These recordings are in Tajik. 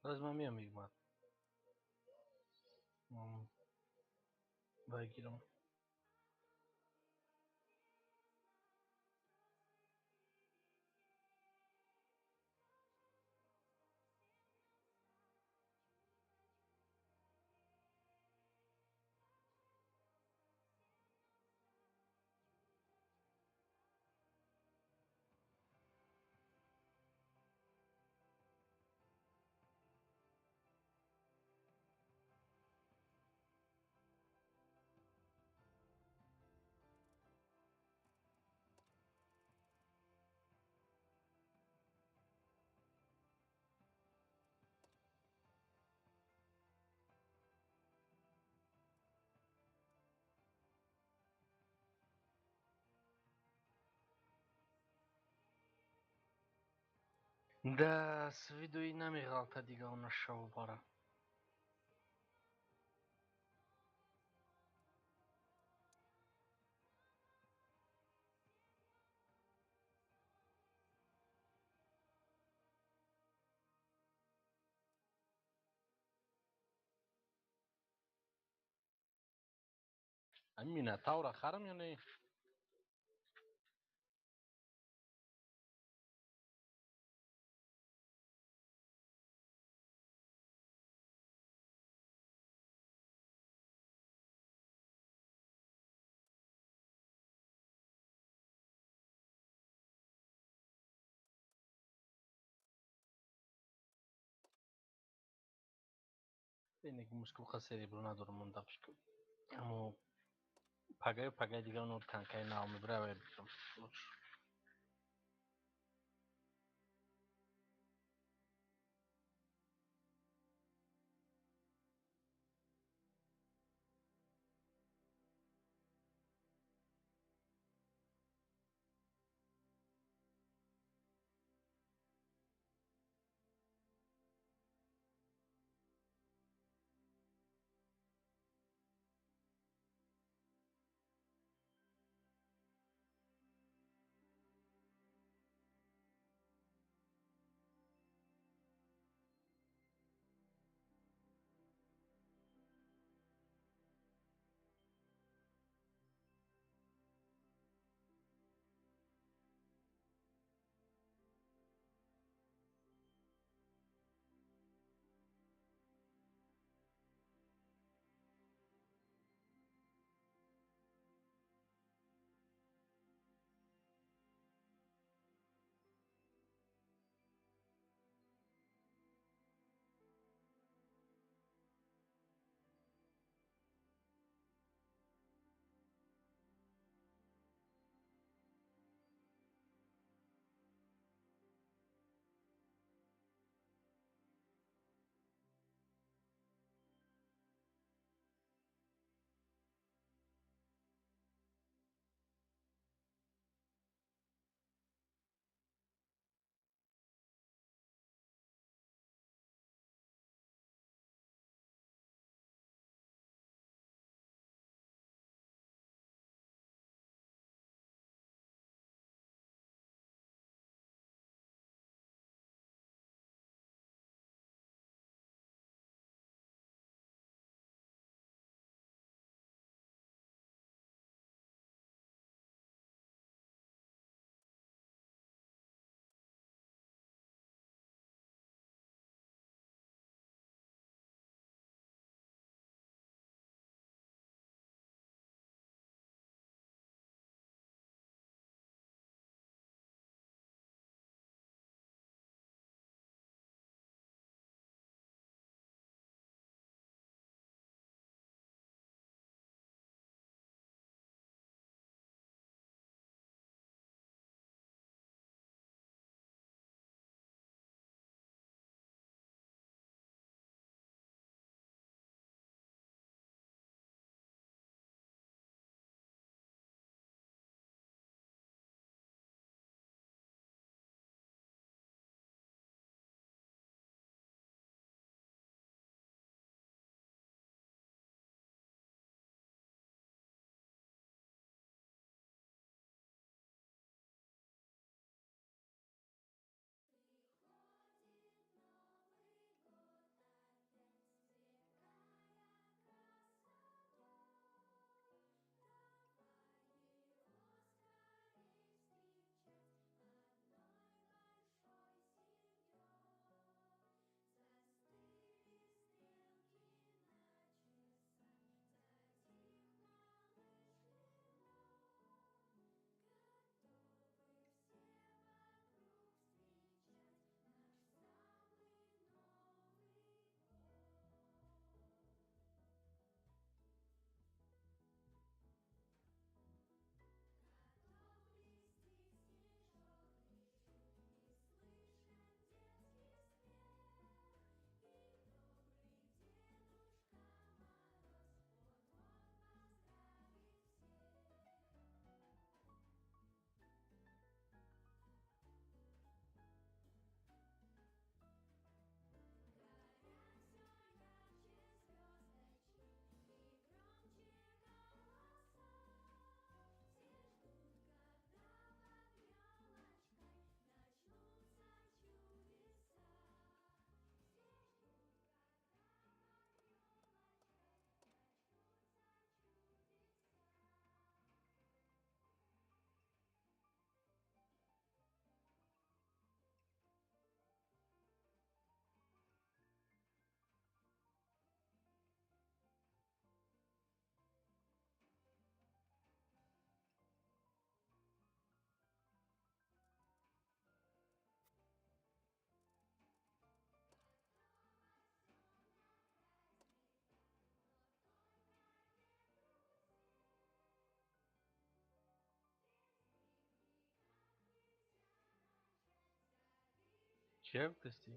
Раз ман меям мегумад. Вай гирам. Да, с виду и намеғалта дига она шавбара. Амина тавра харам ё не? Бинек мушкил серебро надорам монда фикр. Аммо пагаю пагай дига онор танкаи нав мебира ва бигирам. Лучше. Кия гуфтасти?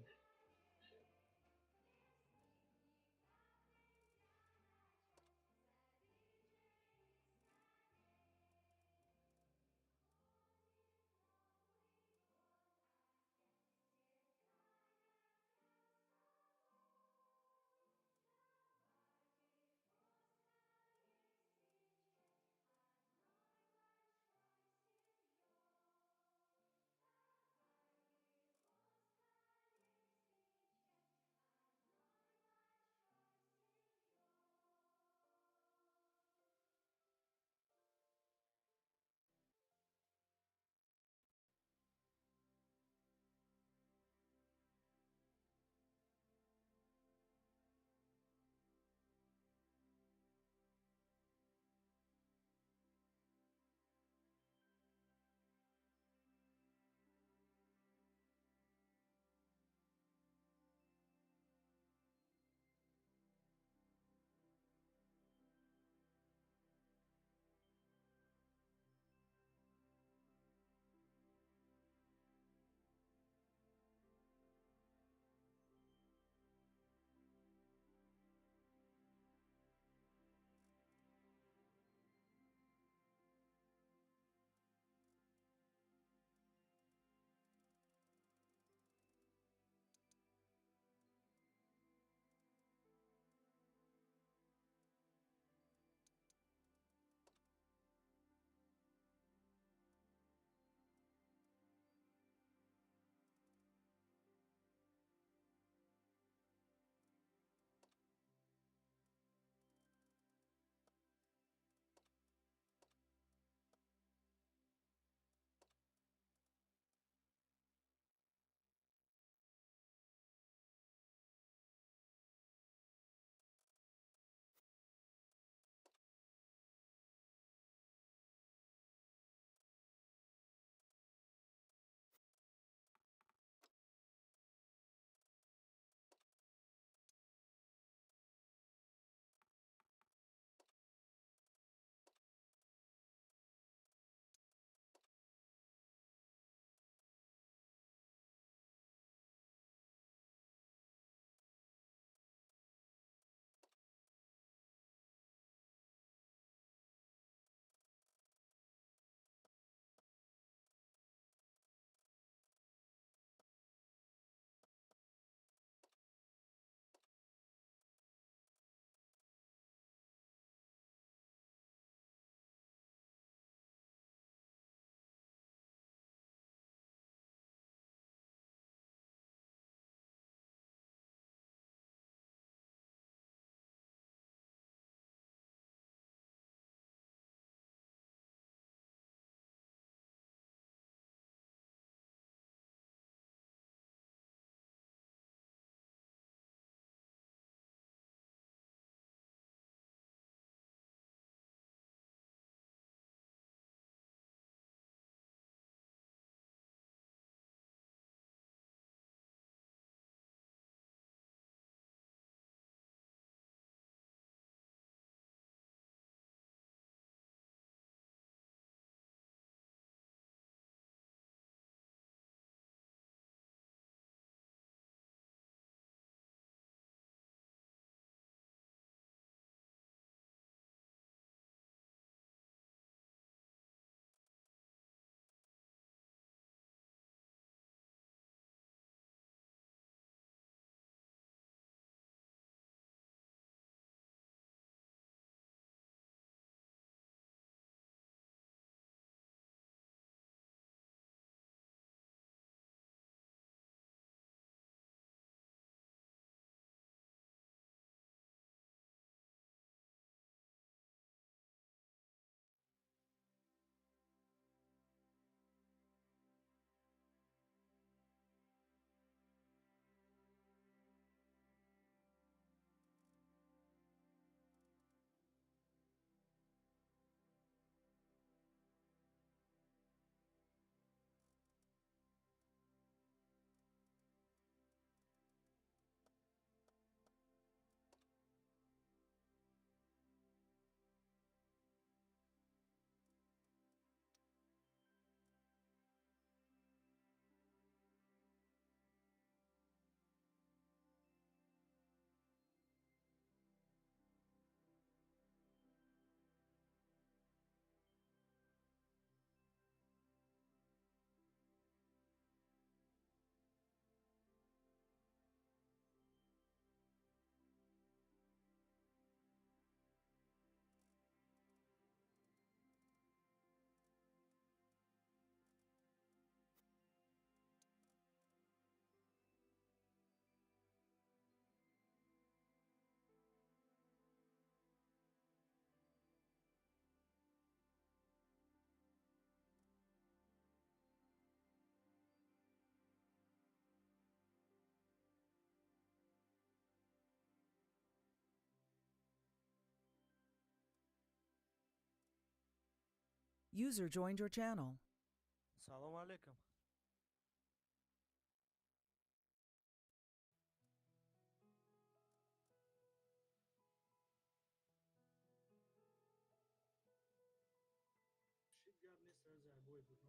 User joined your channel. Салом алейкум. Шит, гап нест, сразу обои бурном.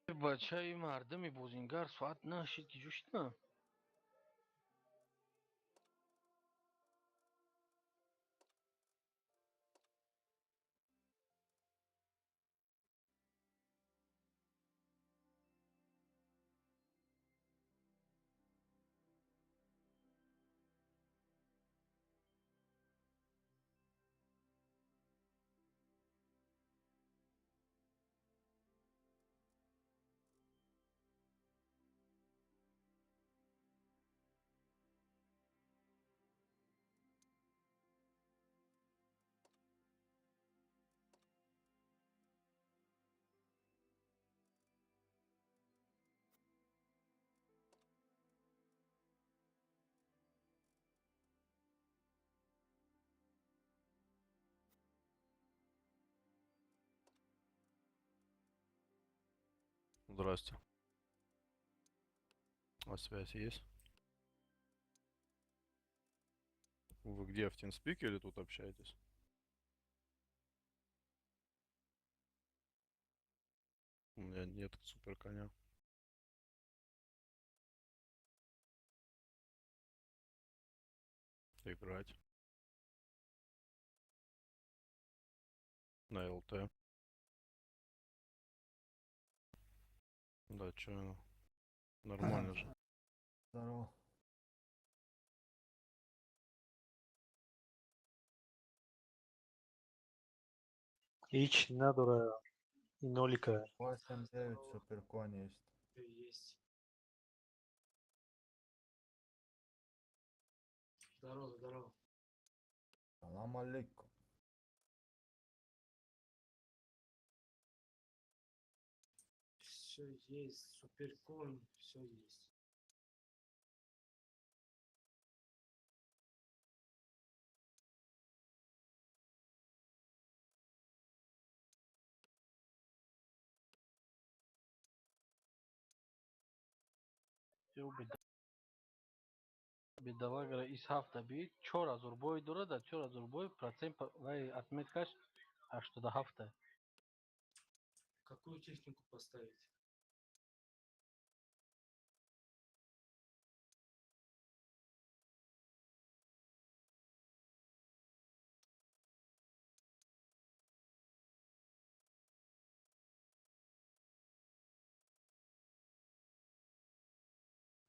Бачаи мардуми бозингар соат нашид, ки ҷӯ шид на? Здрасте. А связь есть? Вы где, в TeamSpeak или тут общаетесь? У меня нет супер коня. Играть. На ЛТ. Да, чё, нормально же. Здорово. Ҳеҷ надора и нолика. 8-9 суперконь есть. Есть. Здорово, здорово. Салам алейкум. Все есть, суперконь, все есть. Бедалагара ис ҳафта би 4000 бой дорад, да 4000 бой процент вай отметкаш 87. Какую технику поставить?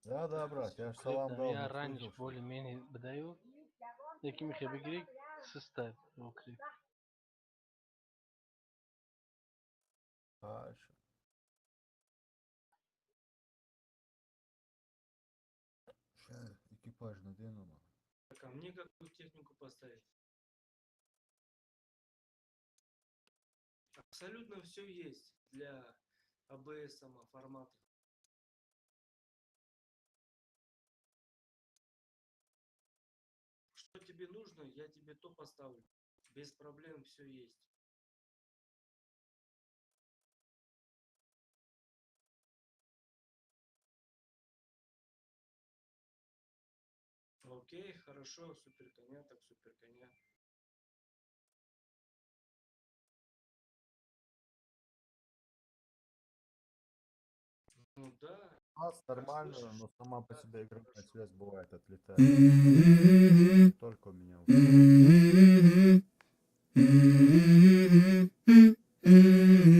Да, да, брат, я ж салам дал. Я раньше более-менее бдаю. Якими хебегри систем окреп. Хорошо. Сейчас экипаж надену. Так, а мне какую технику поставить? Абсолютно все есть для АБС формата. Что тебе нужно, я тебе то поставлю. Без проблем все есть. Окей, хорошо, супер коня, так супер коня. Ну да. У нас нормально, но сама по себе игровая связь бывает отлетает. Только у меня.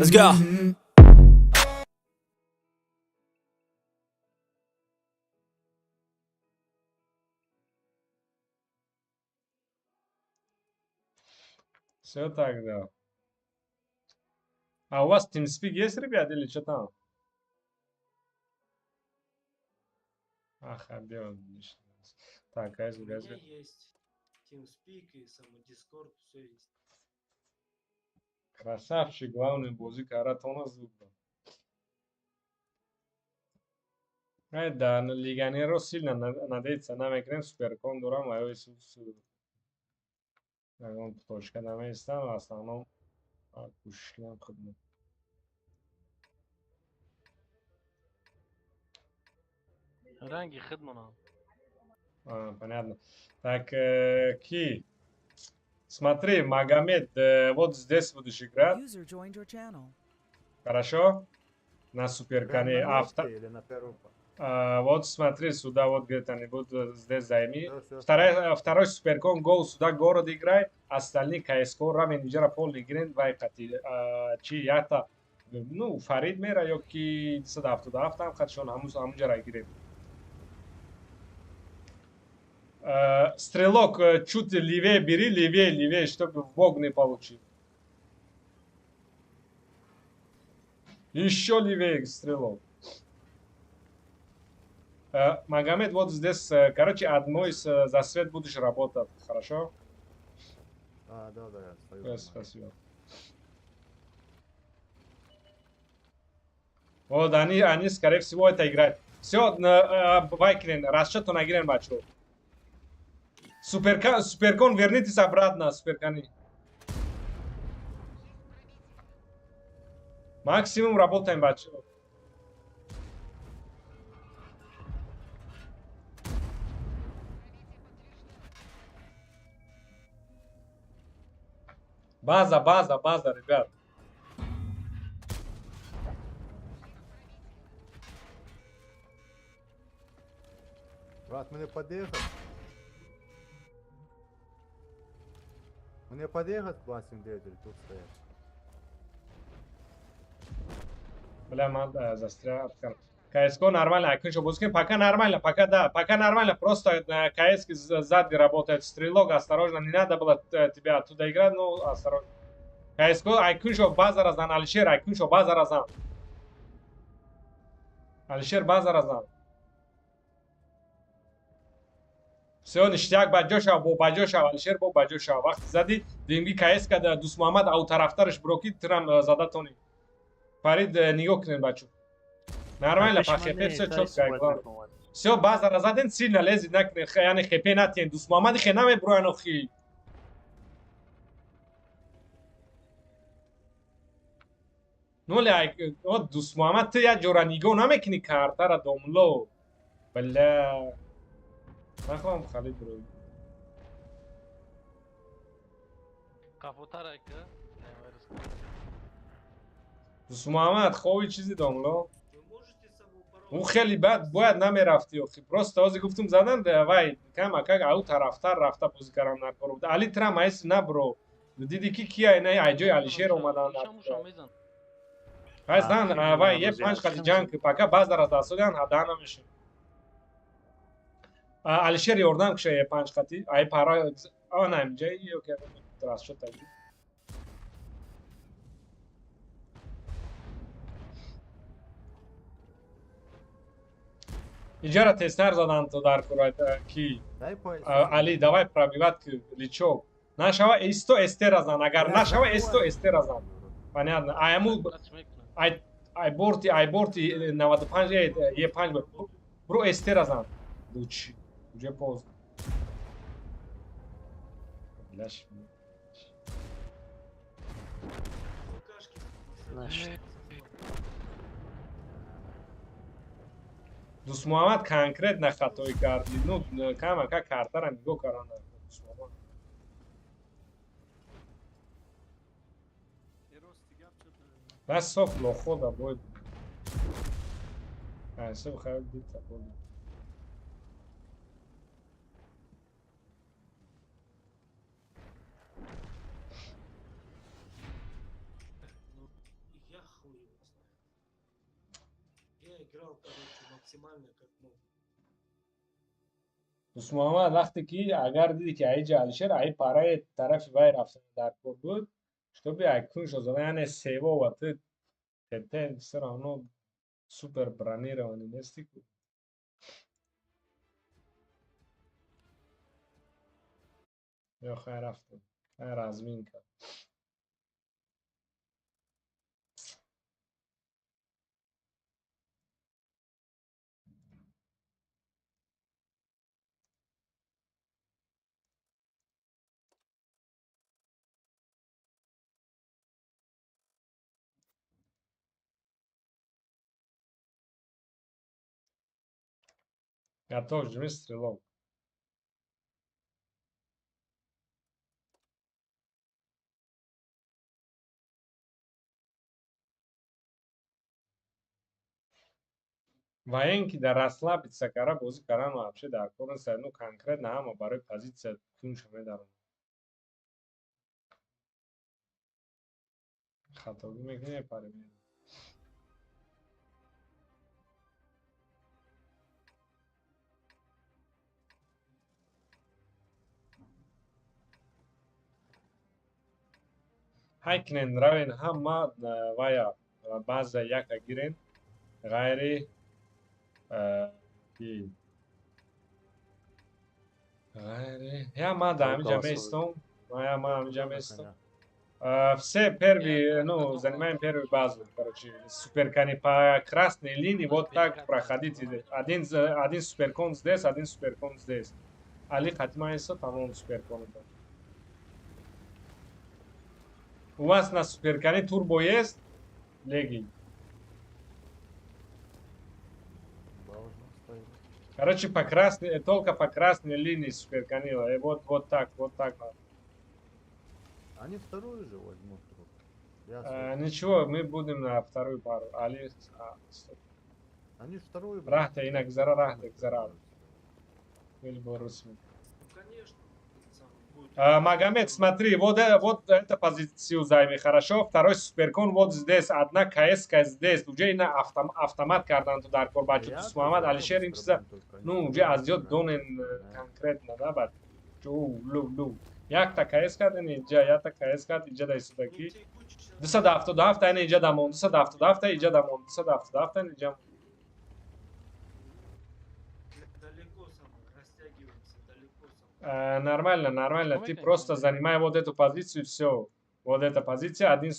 Let's go. Все так, да. А у вас TeamSpeak есть, ребят, или что там? Ах, объем. Так, У меня есть TeamSpeak и самый Discord, все есть. Красавчик, главный бозик, аратона зуб. Да, легионеру сильно надеяться на мекрем, суперкон дурам, а он точка на месте, в основном кушкин худно. Ранги хидмана. Понятно. Так, Ки, смотри, Магомед, вот здесь будешь играть. Хорошо? На суперконе авто. Или на первом? Вот смотри, сюда вот где-то они будут, здесь займи. Второй суперкон, гол сюда, город играй. Остальные КСК, рамен, инжера, полный грин, вайкати. Чи ята, ну, Фарид мера, ёки, сюда, туда, там, хатшон, амуджара играй. Стрелок, чуть левее бери, левее, левее, чтобы в бок не получить. Еще левее стрелок. Магомед, вот здесь, короче, одной за свет будешь работать, хорошо? А, да, да, я стою. Спасибо. Вот они, скорее всего, это играют. Все, Вайкрен, расчет на Грен бачу. Суперкон, вернитесь обратно, суперкони. Максимум работаем, бачу. База, база, база, ребят. Брат, мне подъехать? Мне подъехать к 279 или тут стоять? Бля, ман застрял. КСК нормально, окончил бузки. Пока нормально, пока да, пока нормально. Просто на КСК сзади работает стрелок, осторожно, не надо было тебя оттуда играть, но осторожно. КСК, окончил база разан, Алишер, окончил база разан. Алишер, база разан. Все. Всё, ништяк, баҷо шав, бо баҷо шав, Алишер, бо баҷо шав. Вақти задӣ, дуюмги КС када Дӯстмуҳаммад ау тарафтараш броки, трам зада тони. Фарид, нигоҳ кунед, бачо. Нормально, по ХП всё чётко, главное. Всё, базара заден, сильно лезет, накунед, яъне ХП натиен. Дӯстмуҳаммади хе намеброян охи. Ноли, ай, о, Дӯстмуҳаммад, ту як ҷора нигоҳ намекунӣ картара, домло. Бля. Нахоҳам халид брои. Қафотар айка. Дӯстмуҳаммад, хови чизи домло? Вы можете с собой Ӯ бороться? хеле бад бояд намерафтӣ охи. Просто ҳозир гуфтум задан, вай камакак ау тарафтар рафта бозӣ кардан накор буд. Али трам айс набро. Дидӣ ки кия ина ай ҷои Алишер омадан. Ишам мезан. Ай зан, вай е панҷ қади ҷанг ки пока базара дастодиан ҳада намешин. Алишер ёрдам куша е панҷ қати. Ай пара ана инҷа ё ки расчёт таги. Иҷара тезтар задан то дар курайт ки Дай по Али, давай пробивать ки личок. Нашава эсто эстера зан. Агар Бля, нашава закрывай. эсто эстера зан. Понятно. Айму ай ай борти ай борти 95 е 5 бро эстера зан. Лучи. Уже поздно. Бляш. Алкашки. Нашид. Дӯстмуҳаммад конкретно хатоӣ карди. Ну, камака картара нигоҳ кардан. Дӯстмуҳаммад. Бас соф лохода бой. Ай, соб хайр дита бой. Ну, я хуй его знаю. Я играл, короче, максимально как мог. Дӯстмуҳаммад, вақте ки агар диди ки аиҷа Алишер ай параи тарафи вай рафтан дар кор буд, чтобы ай куншо зада, яъне сево ва ту ТТ всё равно супер бронированный нести ку. Ё хай рафтем. Хай разминка. Готов, жми стрелок. Военки да расслабиться кара бозӣ кардан вообще дар кор нест. Ну конкретно ҳама барои позиция кунша медарон. Хатогӣ мекунӣ, пари мери. Ҳай кунен, равен ҳама вая баъза яка гирен, ғайри ки ғайри я ман дар ҳаминҷа меистом, я ман ҳаминҷа меистом. Все первые, ну, занимаем первую базу, короче, суперкони по красной линии, вот так проходите. Один суперкон здесь, один суперкон здесь. Али Хатимаисо, тамом суперкон. У вас на суперконе турбо есть? Леги. Должно стоять. Короче, по красной, только по красной линии суперконила. И вот, вот так, вот так надо. Они вторую же возьмут друг. Я Ничего, мы будем на вторую пару. Али, стоп. Они вторую будут. Рахта, инак зара, рахта, зара. Или Борусми. Ну, конечно, сам будет. Магомед, смотри, вот, вот эту позицию займи, хорошо? Второй суперкон вот здесь, одна КСК здесь. Уже на автомат кардан ту дар кор бачу. Я Муҳаммад тоже Алишер без ин чиза, проблем только ну, они уже аз ёд вторую донен играют. конкретно, да, бач. Чу, лу, лу. Якта КС кард, ин иҷа, якта КС кард, иҷа дар истодагӣ. Ну, текучий щас 277 ин иҷа дамон, 277 иҷа дамон, 277 ин иҷа. Далеко сам, растягиваемся, далеко. Нормально, нормально. Ты просто занимай вот эту позицию, все. Вот эта позиция, 1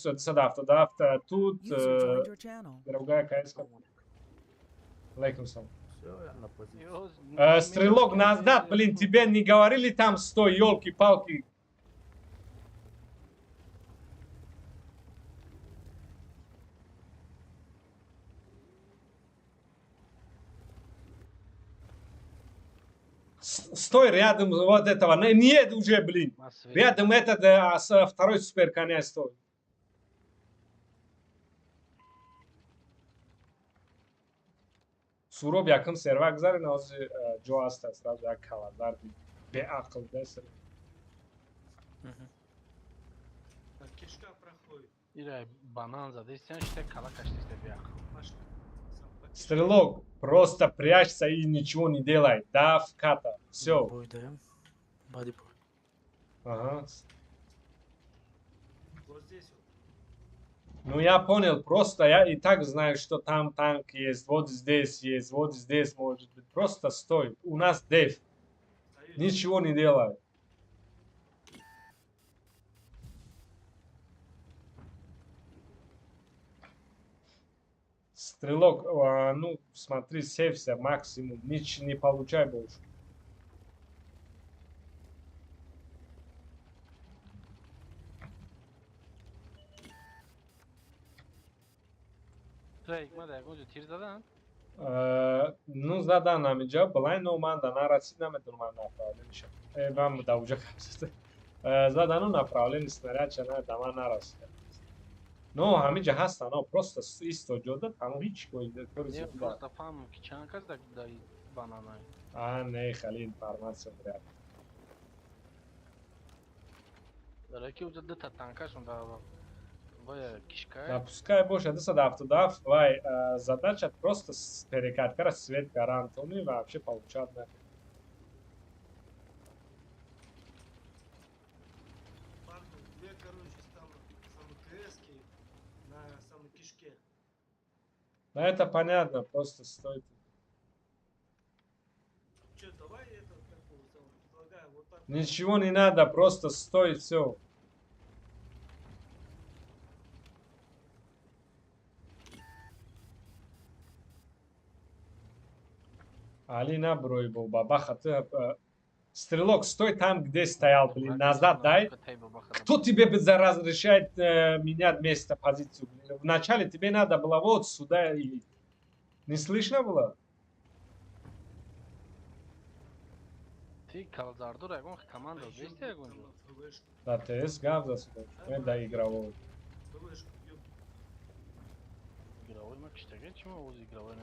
тут, другая КС. Алейкум салам. Стрелок назад, блин, тебе не говорили там стой, елки-палки. Стой рядом вот этого. Нет уже, блин. Рядом этот второй супер коня стой. Суроб якым сервак зарин, ози ҷо аста сразу як калазар беақл десер. Кишка проходит. Ира банан задействован, что кала каштиста беақл. Стрелок, просто прячься и ничего не делай. Да, вката. Все. Бой даем. Бади бой. Ага. Вот здесь вот. Ну я понял, просто я и так знаю, что там танк есть, вот здесь есть, вот здесь может быть. Просто стой. У нас деф. Ничего не делай. Стрелок, ну смотри, сейвся максимум, ничего не получай больше. Ну, задан намиҷа, балай но ман да нарасид, наметонам ман направление. Вам да уже задану направление снаряд чана да ман нарасид. Но ҳамиҷа ҳастан, но просто исто ҷода тамом ҳеч кори. Просто фаҳмам ки чанд кас да бананай. А, не, хали информация вряд. Дараки уже дута танкашон да вай кишка. Да пускай бошад 277, вай задача просто перекаткара свет гарантони вообще получат нафиг. Две, короче, там самокски на самой кишке. Да это понятно, просто стоит. Че, давай это, как предлагаю, вот так. Ничего не надо, просто стой, все. Али наброй был, бабаха, ты... Стрелок, стой там, где стоял, блин, назад дай. Кто тебе разрешает менять место, позицию? Блин? Вначале тебе надо было вот сюда и... Не слышно было? Ты калзардур, команда, Да, ТС гавза сюда, да, игровой. Игровой, игровой,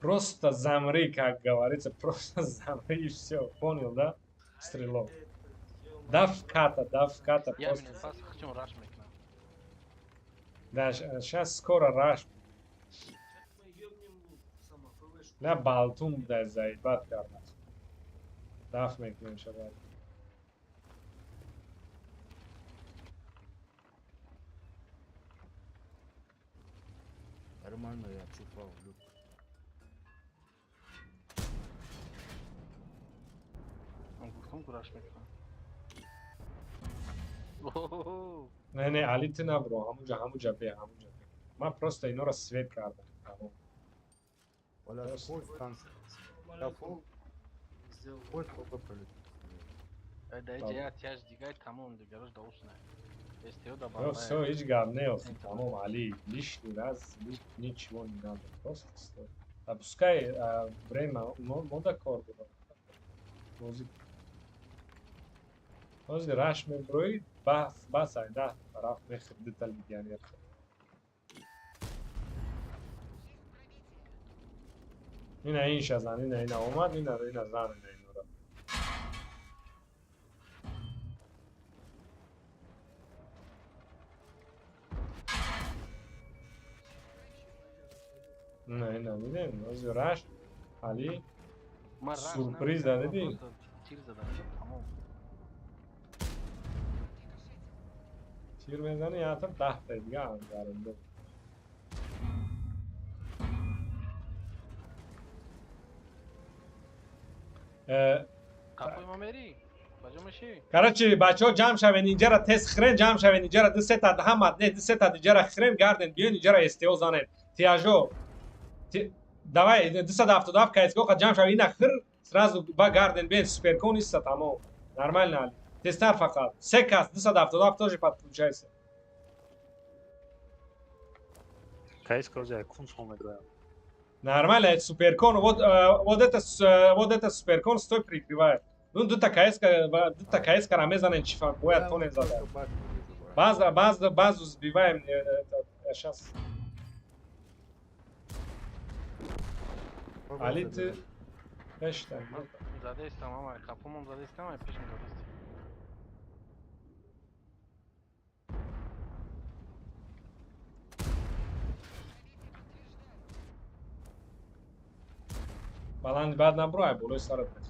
Просто замри, как говорится, просто замри и все. Понял, да? Стрелок. Да вката, просто. Да, сейчас скоро раш. Да, болтун, да, заебат, карнас. Даф мекнем шабад. Нормально, я чупал, люк. Не, не, али ты набро, ҳамуҷа, ҳамуҷа бе, ҳамуҷа бе. Ман просто инора свет кардам. Тамом. Оля, сколько там? Сколько пролетит? Да, я тяж дигай, тамом, дигарош да усна. Ну все, ҳеҷ гап не, тамом, Али, лишний раз ничего не надо, просто стой. А пускай время мода кор буд. Бозӣ. Ҳозир раш меброӣ, бас, бас айда тараф мехӯрд дута легионер. Ина инша зан, ина ина омад, ина ина зан, ина инора. Ина ина дидем, ҳозир раш, Али сюрприз дадиди. Тир мезани, ята 10 дига ангаринда. Қафои ма мерӣ? Ба ҷо мешавӣ? Короче, бачаҳо, ҷамъ шавен инҷара, тез хирен, ҷамъ шавен инҷара, ду сета ҳама, не, ду сета инҷара хирен, гарден, биён инҷара, СТО занен. Тиажо. Давай, 277 КСГО қа ҷамъ шав, ина хир, сразу ба гарден, биён, суперкон иста, тамом. Нормально, Али. Тезтар фақат. Се кас, 277 тоже подключайся. КСК ози якум сол медроям. Нормально, это суперкон. Вот, вот это, вот это суперкон стой прикрывает. Ну, дута КСК, дута КСК ра мезанен, чифа, бояд тонен зада. База, база, базу сбиваем. Это, я сейчас. Али, ты... Пештан. Задаистам, ама, қафомон задаистам, ай пешм задаистам. Баланд баъд набро, ай болои сарат мех.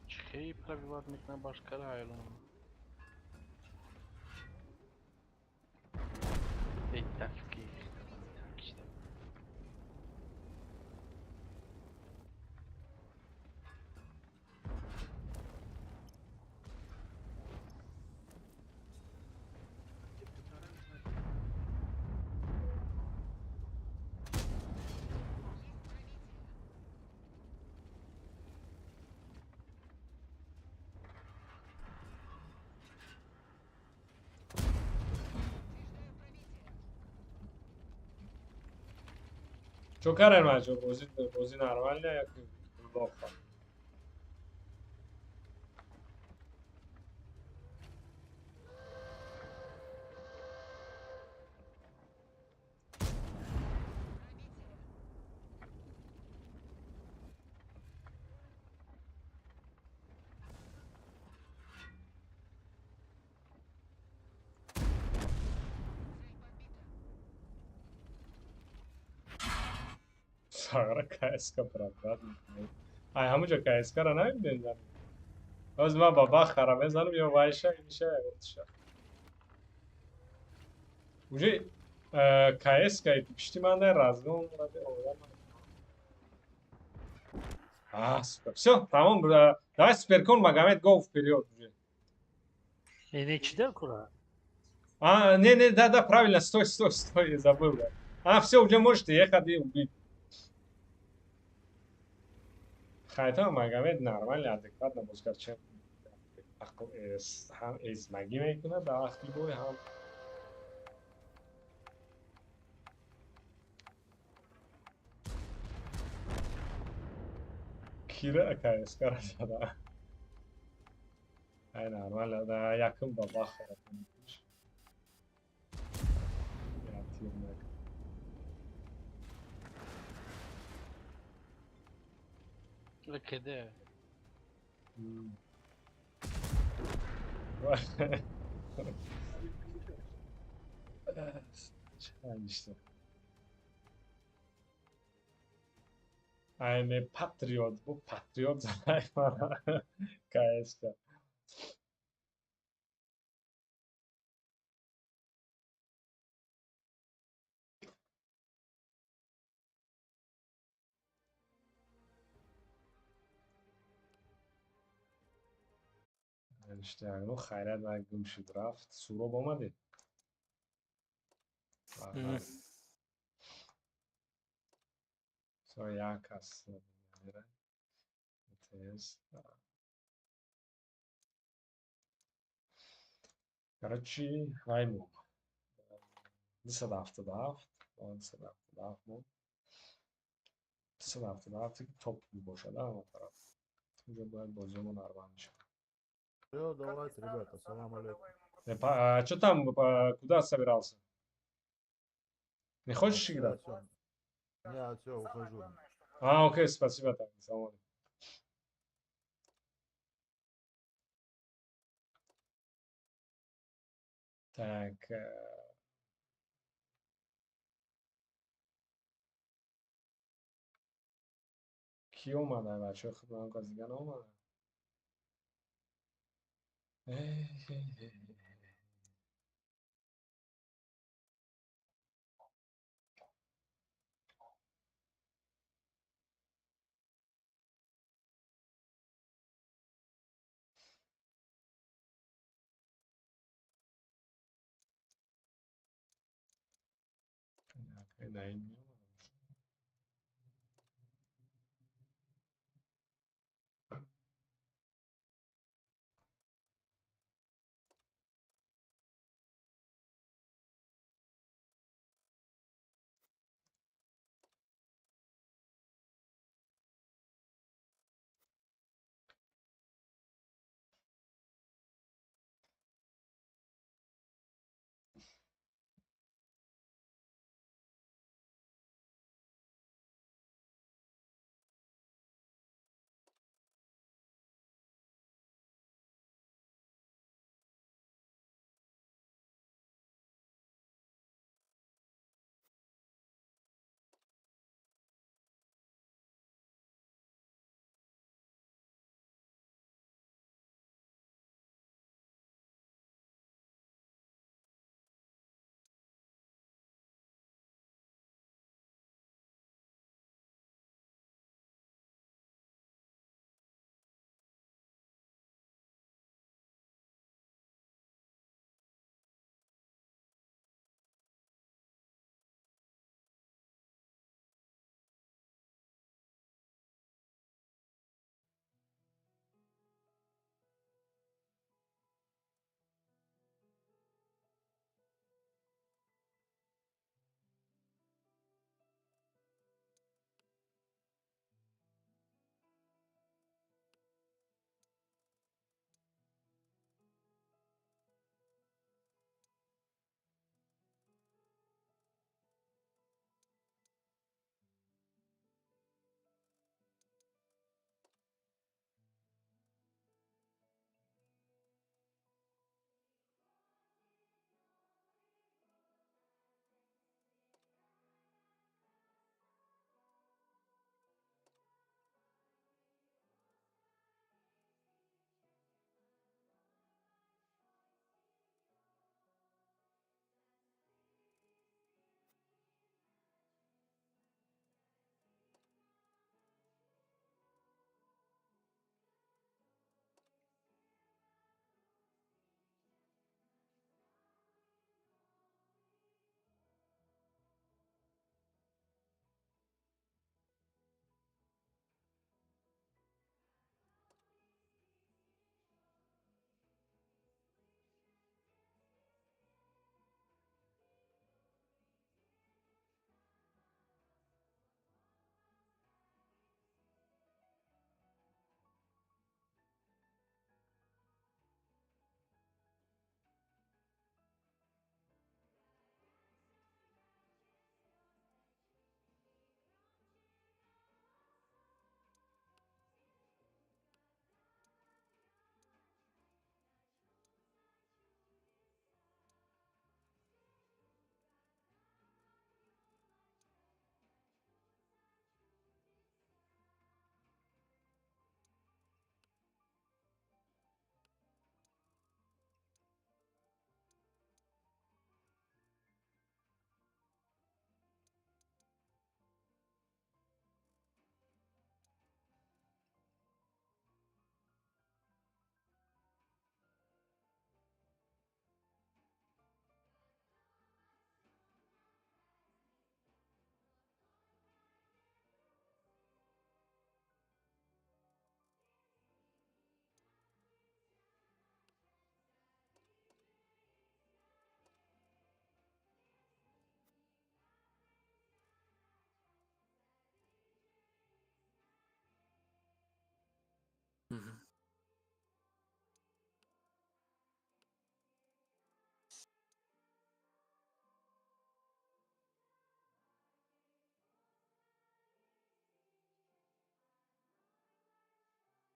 Чихей пробивать мекна башкара айлон. Эй, таки. Чо карен, бачо, бозӣ, бозӣ нормально як лоха. Сагра КСК брат. Ай, ҳамуҷо КСК-ра намебинем. Боз ман ба бахара мезанам ё вайша миша ягонтиша. Уже КСК пишти ман дар разгон ради одам. А, супер. Всё, тамом. Давай, суперкон Магомед, го вперед уже. Не, не, чида кура? А, не, не, да, да, правильно, стой, стой, стой, я забыл. Да. А, все, уже можете ехать и убить. Хайта Магомед нормально, адекватно боз кард, чем ҳам эзмагӣ мекунад дар вақти бой, ҳам кира КСК-ра зада. Ай, нормально, да, якум ба бахара. Я тир. Кеде. İşte. I'm a patriot. Bu patriot KSK. Иште, ну, хайрат, ман гум шуд, рафт. Суроб омадед? Со як аст. ТС. Короче, вай мон. 277, 277 мон. 277 топ мебошад ҳама тараф. Уже бояд бозимо нормал мешавад. Все, давайте, ребята, салам алейкум. А что там, куда собирался? Не хочешь играть? Я все, ухожу. А, окей, спасибо. Так, салам алейкум. Так. Ки омада, бачаҳо? Худ ман кас дига наомада. Наим меомад.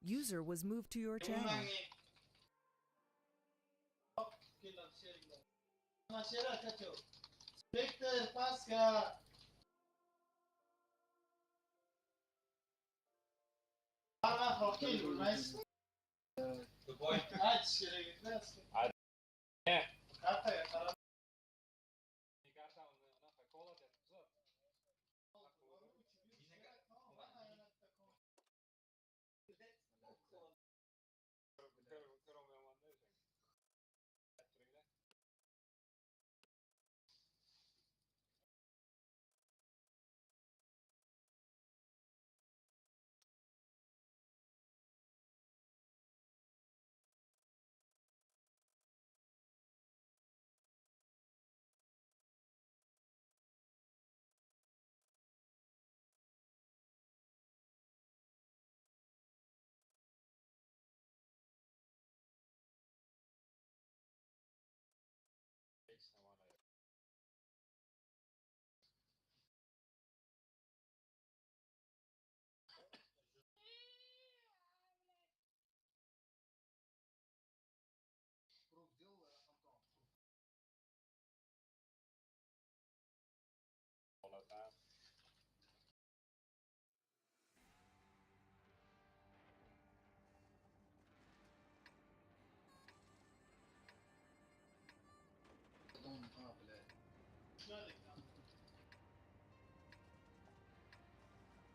User was moved to your channel.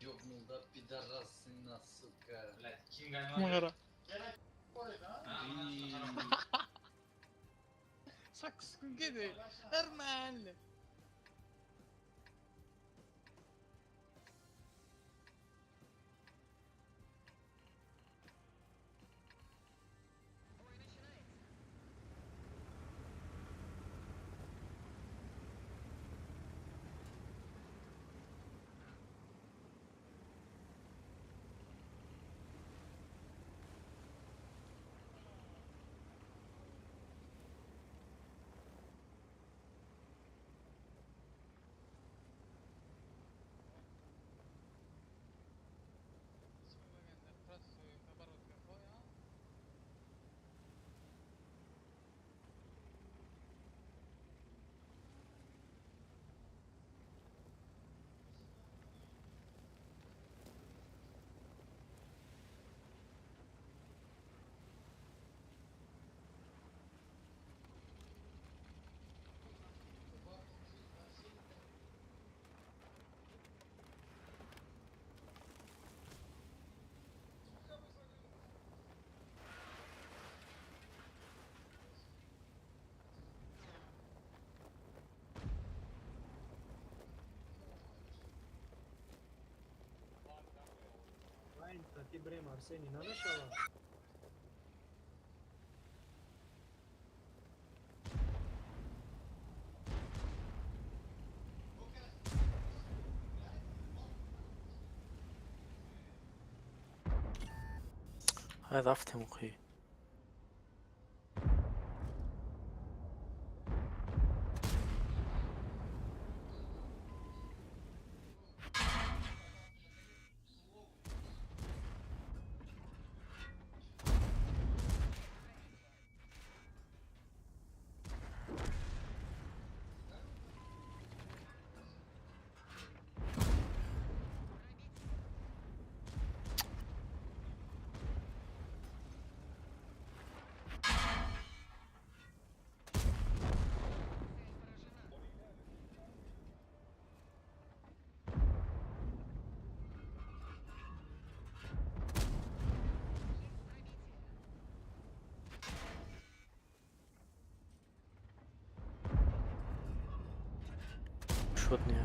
Ёбнул, да, пидорасина, сука. Мара. Нормально. Ти брем Арсений намешава? Рафтем охи. Шот не.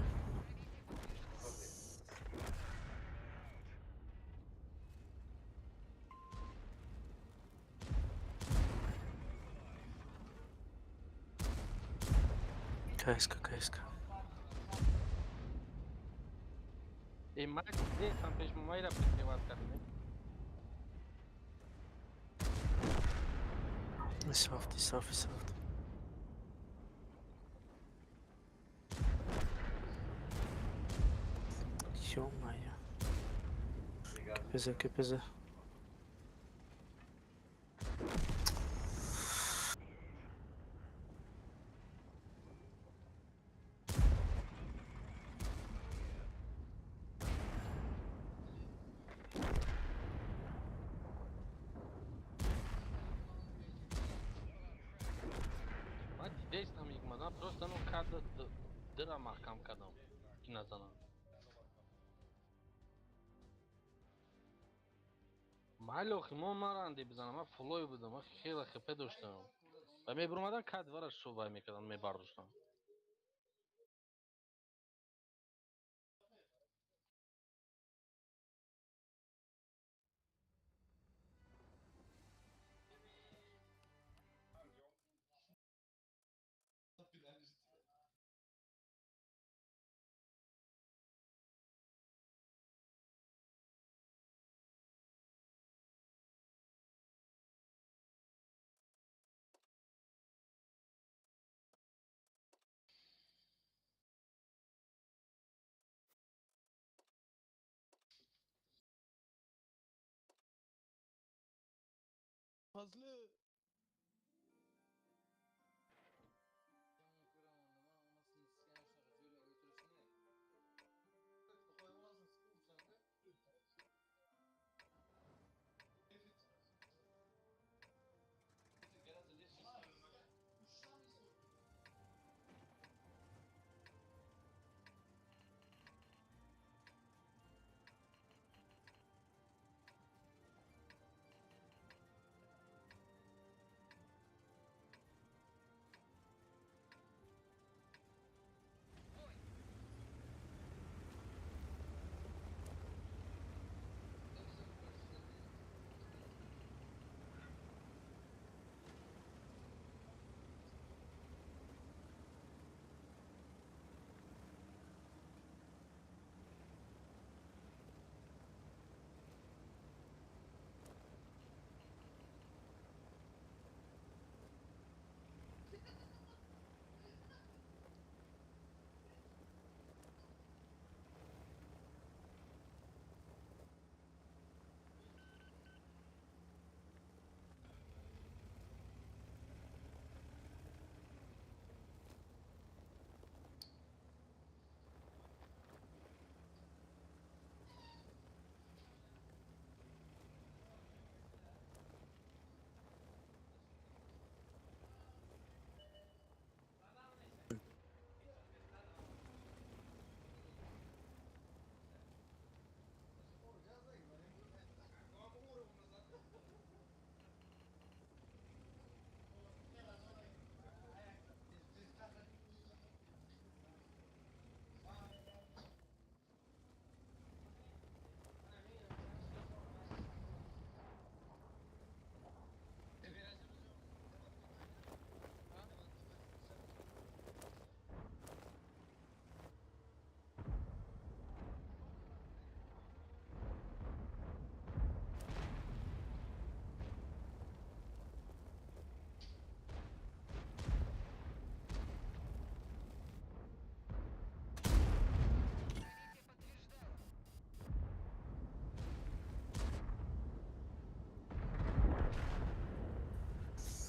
КСК, КСК. Эй, Макс, где сам пеш майра прикрывать кардем? Софт, софт, софт. Ё-моё. КПЗ, КПЗ. Ман дидестам игмада, просто ну када дыра маҳкам кардам, ки назанам. Майли охи мо маранде бизанам, ман фулой будам, ман хеле хп доштам. Ва мебуромадам кадвара шувай мекардам, мебардоштам. Fazlı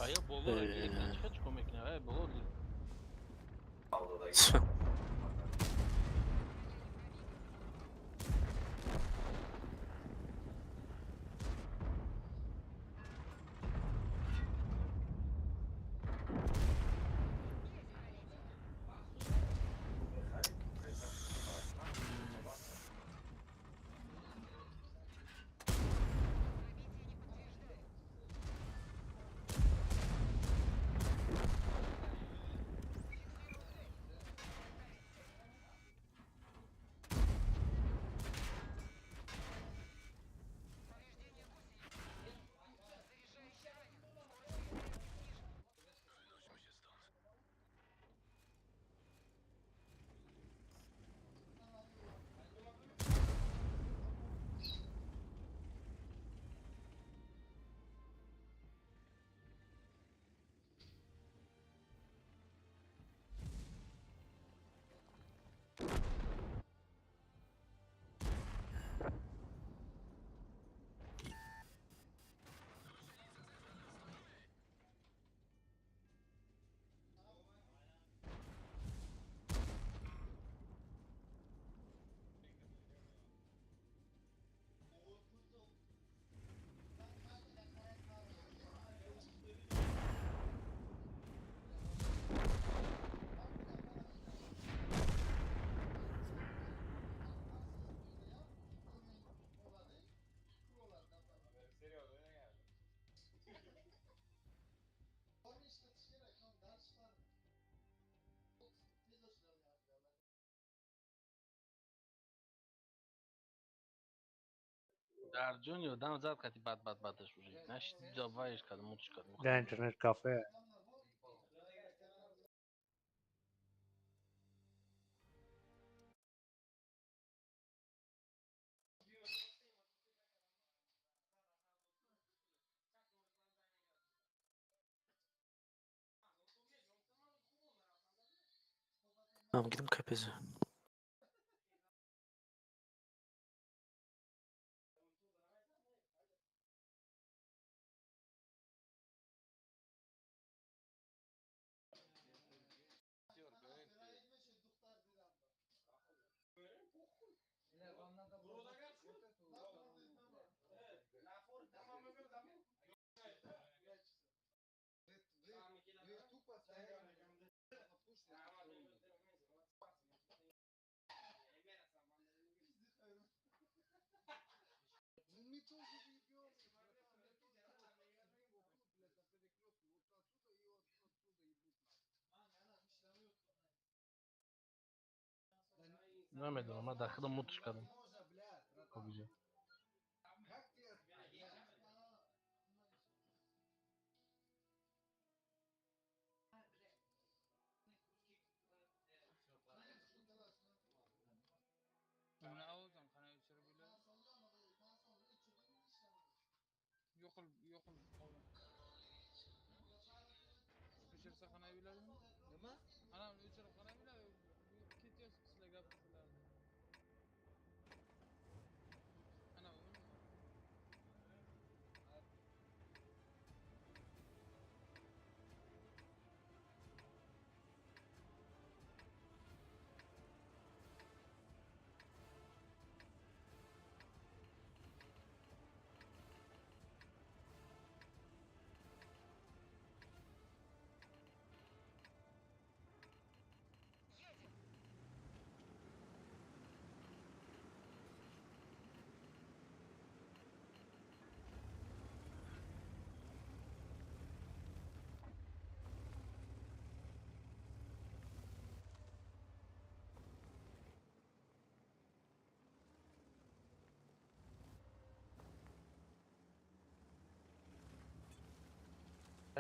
Ая болоро гирифтан чӣ чикор мекунӣ? Ая боло. Дар ҷони одам зад қати бад бад бадаш уже. Наши давайш кардам, мутш кардам. Да, интернет кафе. Tamam, gidip КПЗ. Намедонам, ман дар худам мутш кардам. Обиҷа.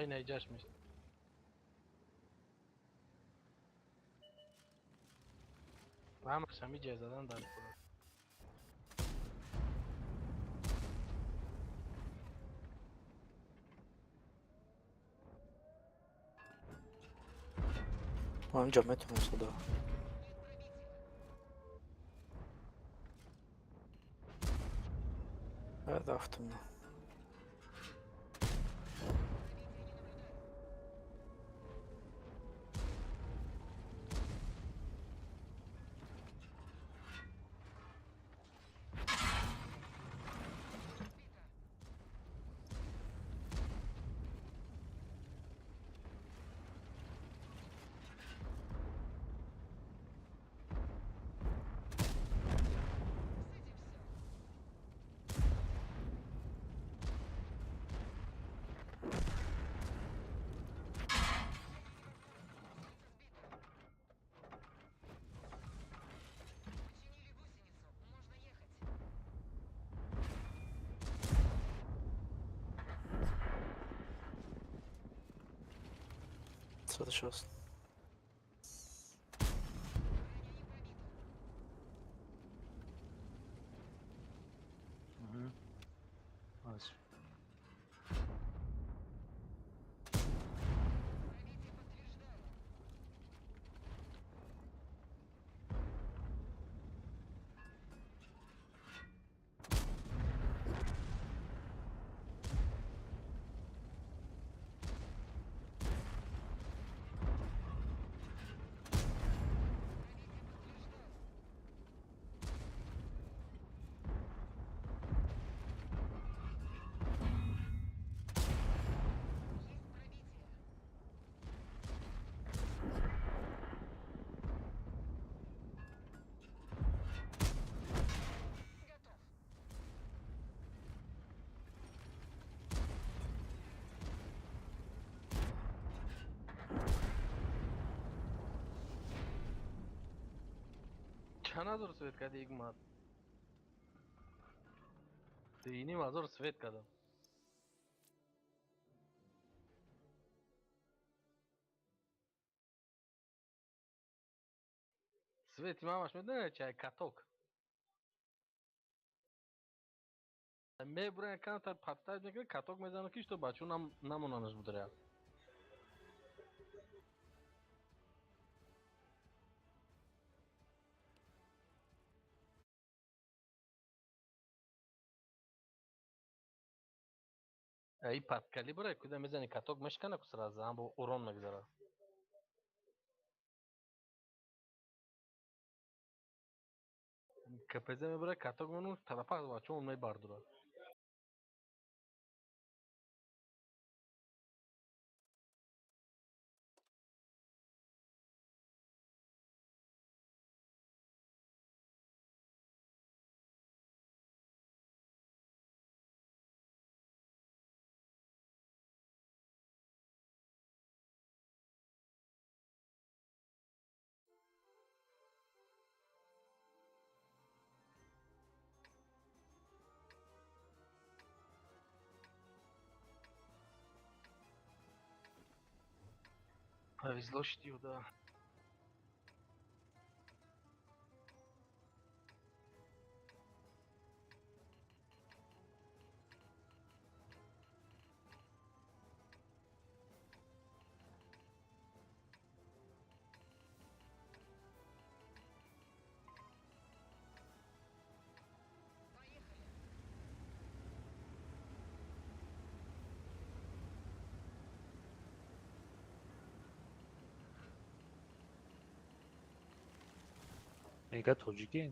Ай наиҷаш мест. Ҳамаш ҳами ҷай задан дар кора. Ҳаминҷо метавонам садо. Рафтам. 160. Mhm. Nice. Чанд ҳазор свет кади игмат? 2,5 ҳазор свет кардам. Свети мамаш медонед чай каток. Мебурен камтар подставить мекунад, каток мезанад, ки что бачо намонанаш бударя. И подкалибра, куда мезани каток мешкана, ку сразу, амбо урон мегзара. КПЗ мебура, каток мену, тарафа бачо он мебардура. Повезло, что да. Мега тоҷикӣ?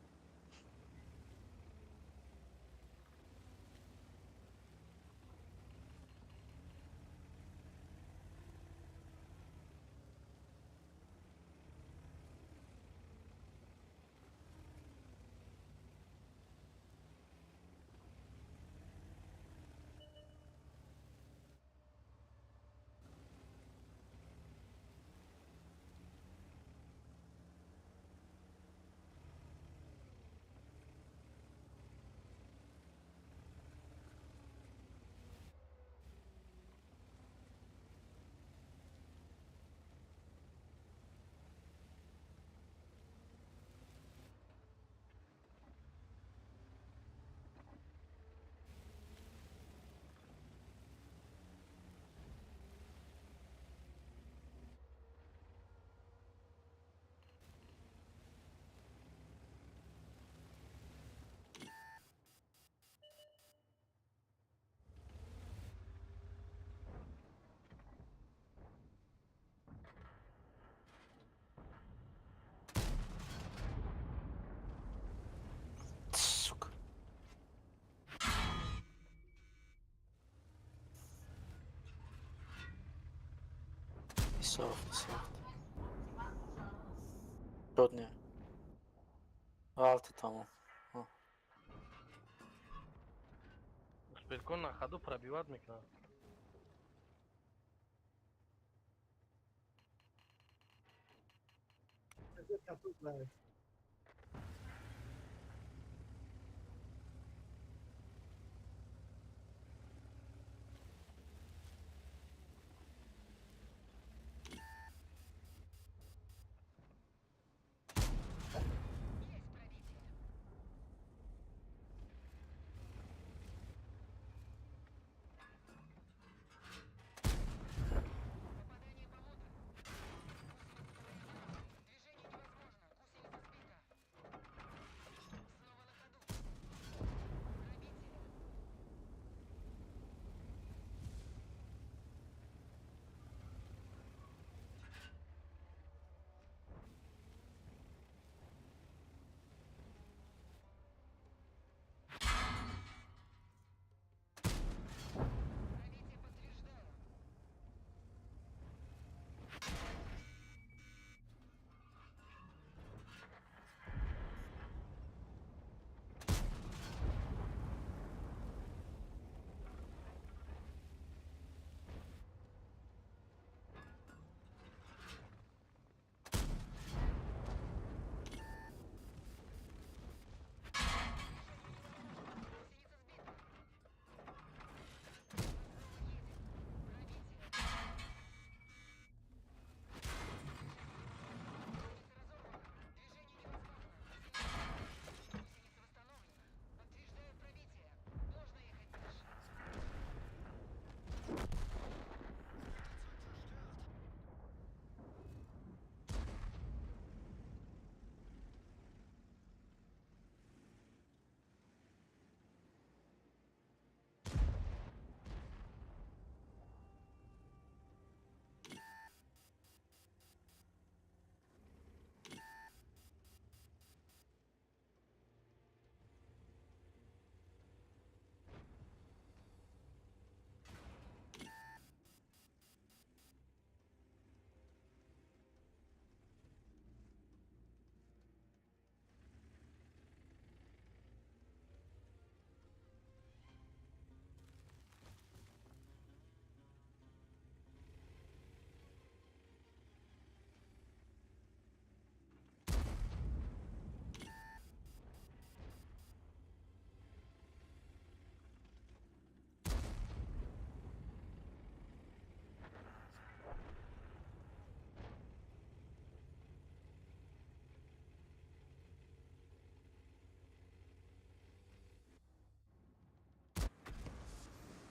Сука. Soft, soft. Rodney. Altı tamam. Успелкон на ходу пробивать мекунад.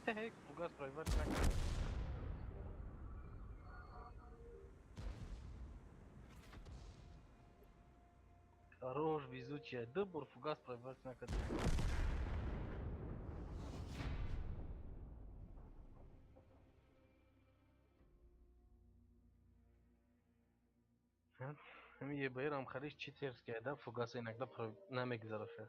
Фугас пробивать накард. Хорош, везучая. Ду бор фугас пробивать накард. ЕБР хариш читерская, да, фугасы иногда намегзараша.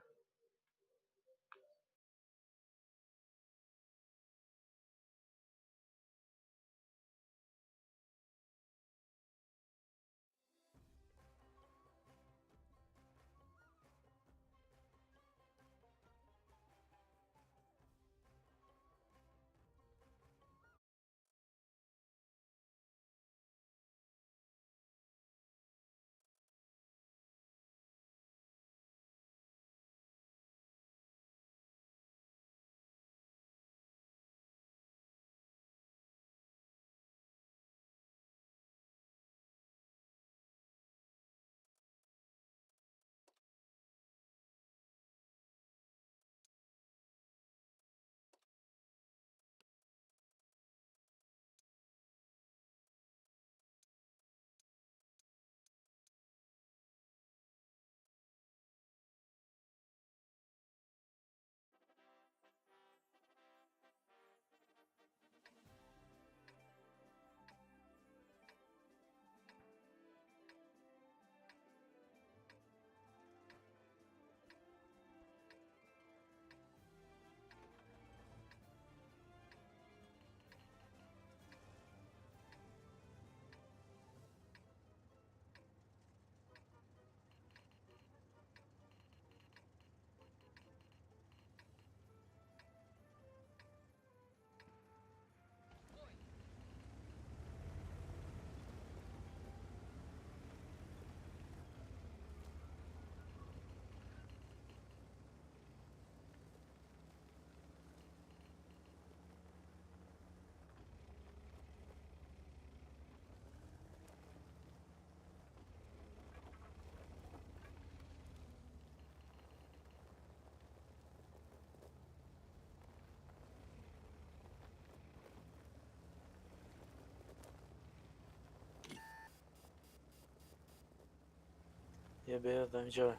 ЕБР дар инҷо.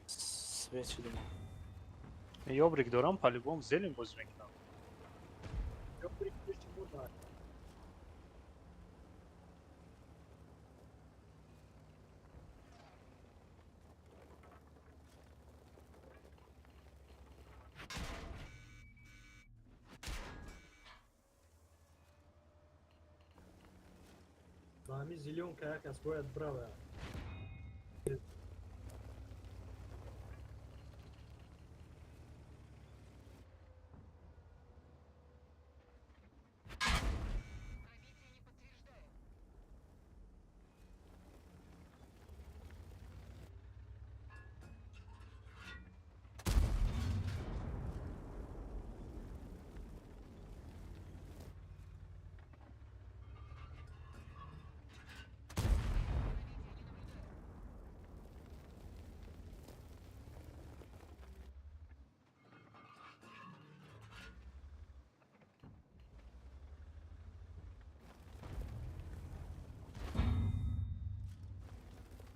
Свет шудем. Ёбрик дорам, по-любому зелень бозӣ мекунам. Ёбрик пеши бурда. Ба ҳамин зелёнка як кас бояд бравад.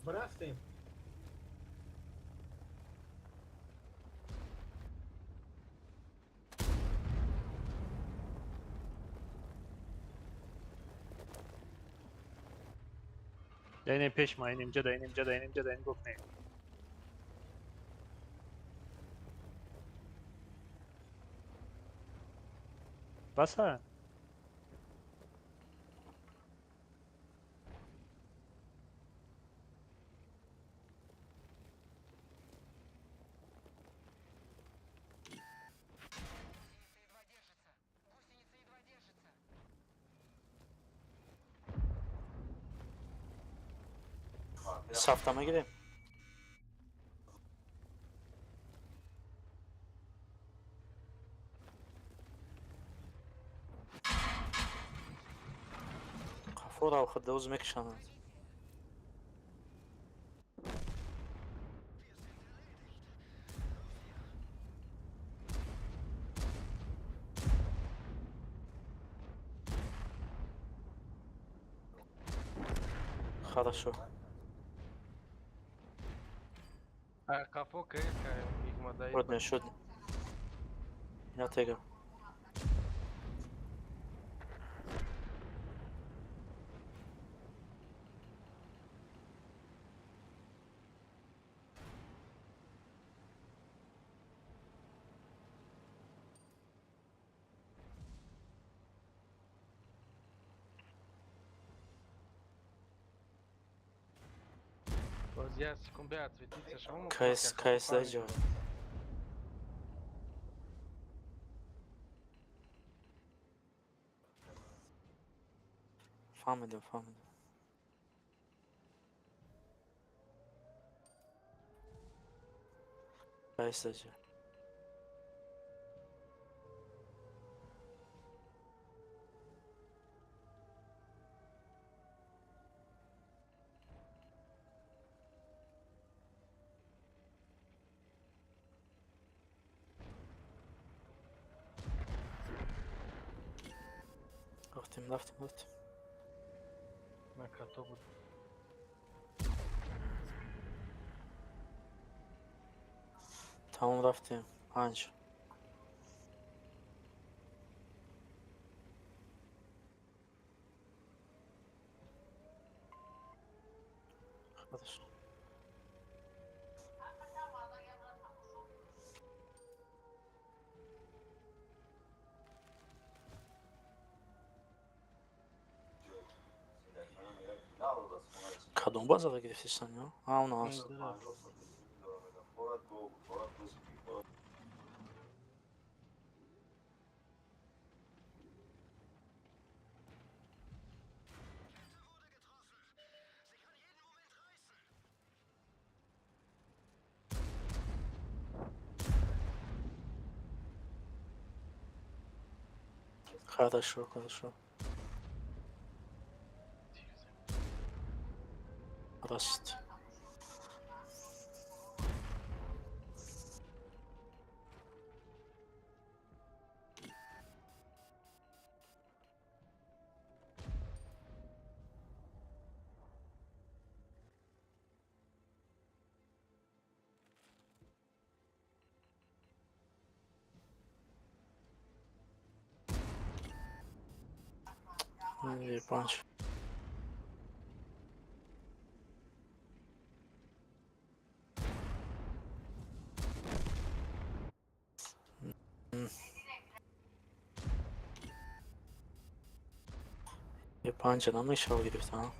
Рафтем. Инем пеш ма, инем ҷада, инем ҷада, инем ҷада, инем гуфт не. Баса? Сафта мегирем. Қафора худоз мекушанад. Хорошо. А кафо КСК Игма. Шотне, шотне. Я тега. Я секунду, отсветиться, шаурму. КС, КС даҷо. Фаҳмидам, фаҳмидам. КС даҷо. Рафтем, рафтем, рафтем. На като буд. Тамом рафтем. Панҷ. Хорошо. Кадом базара гирифтисан ё? А, он аст. Хорошо, хорошо. Раст. Панч. Панҷа намешава гирифта.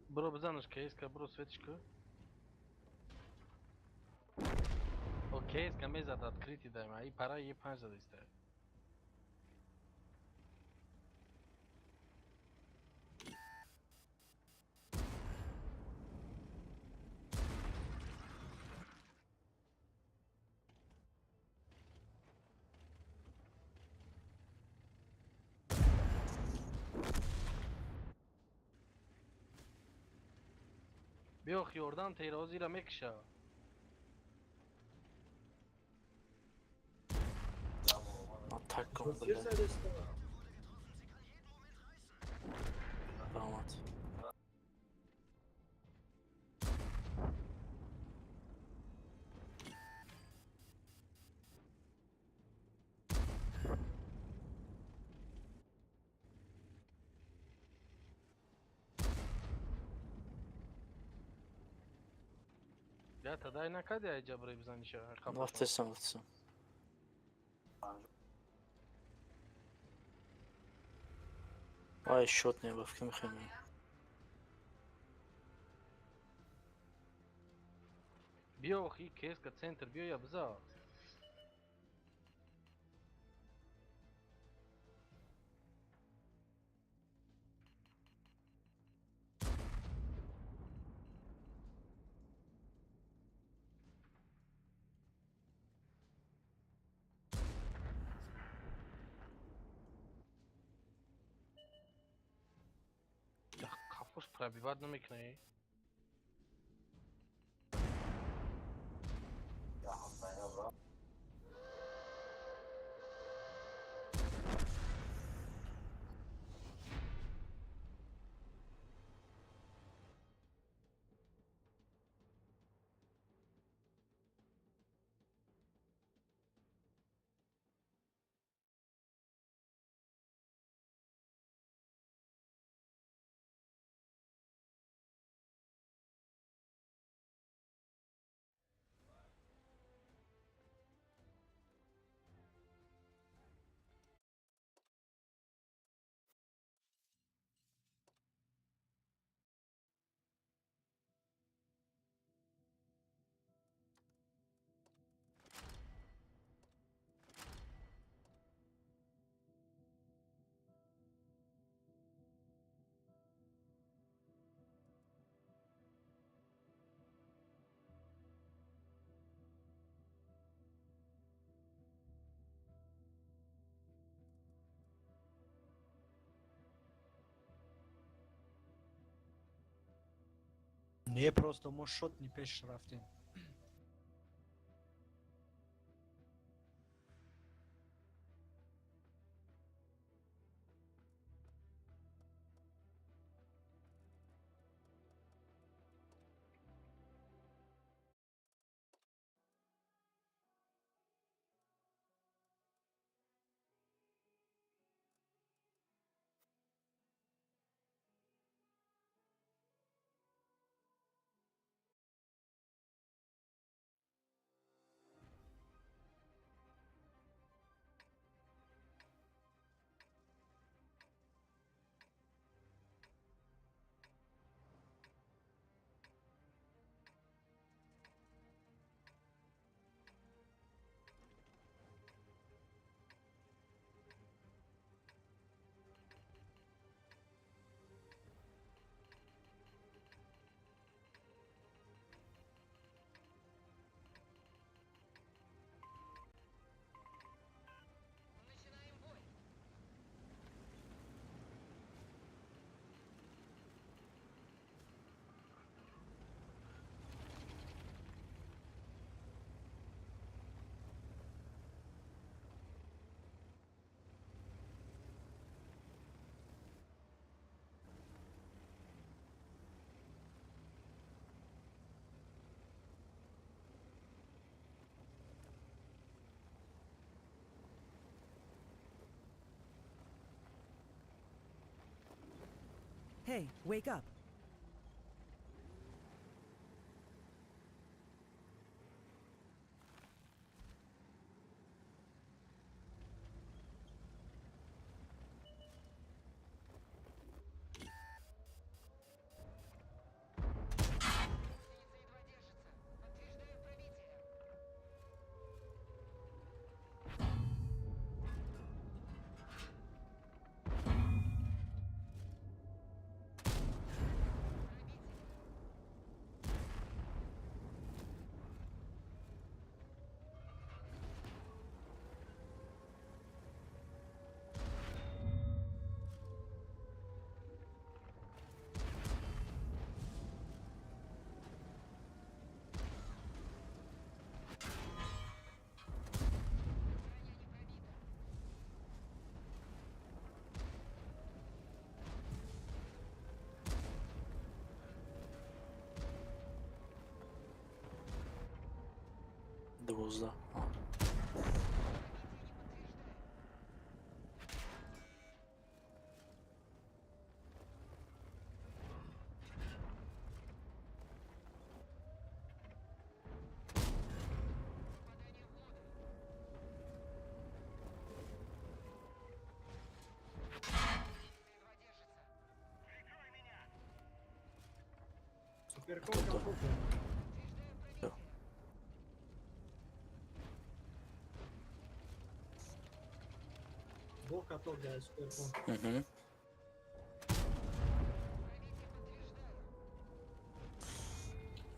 Бро, бизанаш КСК, бро, светишка. О, КСК мезад открытый дай, а и пара е панҷ зада иста. Биё хиёрдан терозира мекиша. Так кун, бля. Раҳмат. Я тадай накади ай ҷабре бизаниша. Рафтесам, рафтесам. Ай, шот не, ба фикр мехоҳем. Биё хи КСК центр, биё я биза. Қафош пробивать намекунӣ? Не, просто мо шотни пеш рафтем. Hey, wake up. 12. Суперкон. Бо каток да, суперкон. Угу.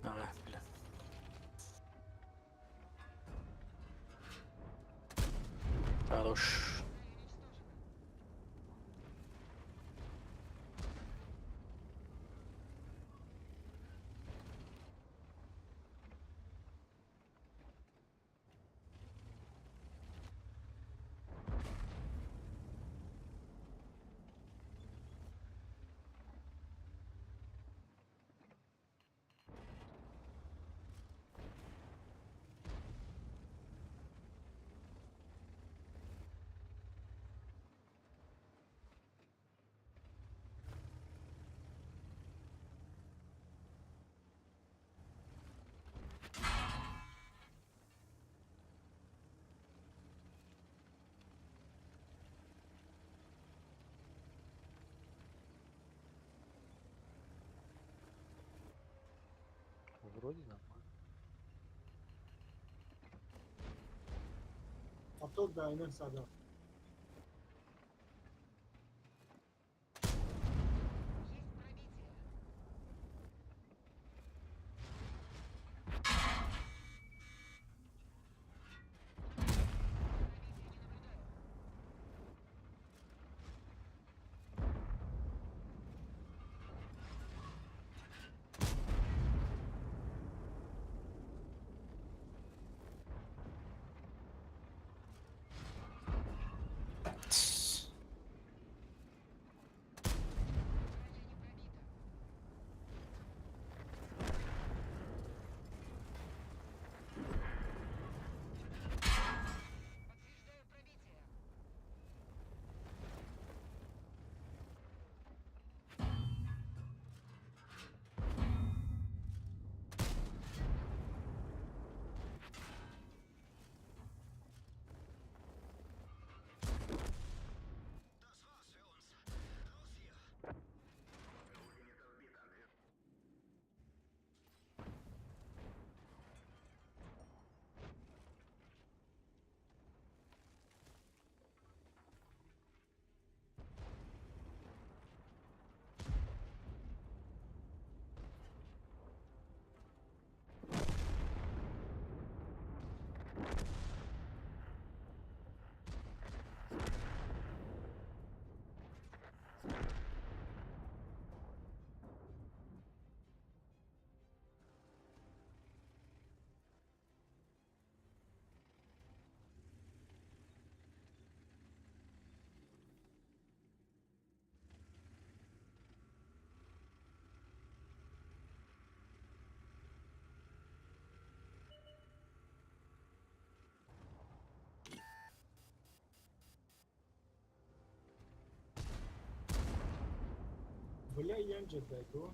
Давай, бля. Хорош. Вроде нормально. Каток да, инак сада. Бля, янҷа даго.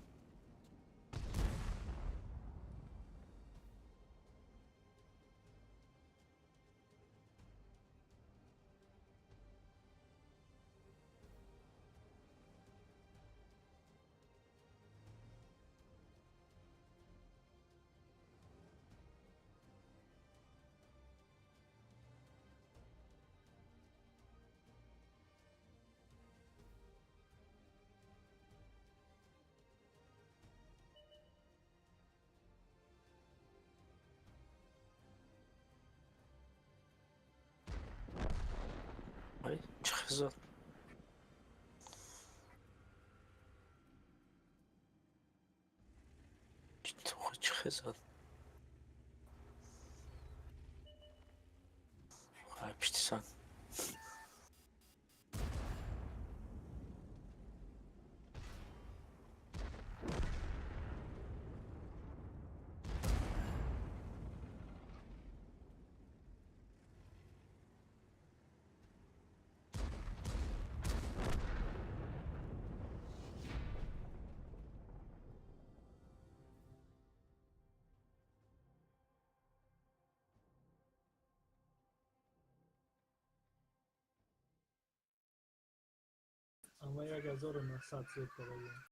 Ай, чӣ хизат. Чӣ хизат. Ай, пишти сан. Ама 1900 зиёд кардаем.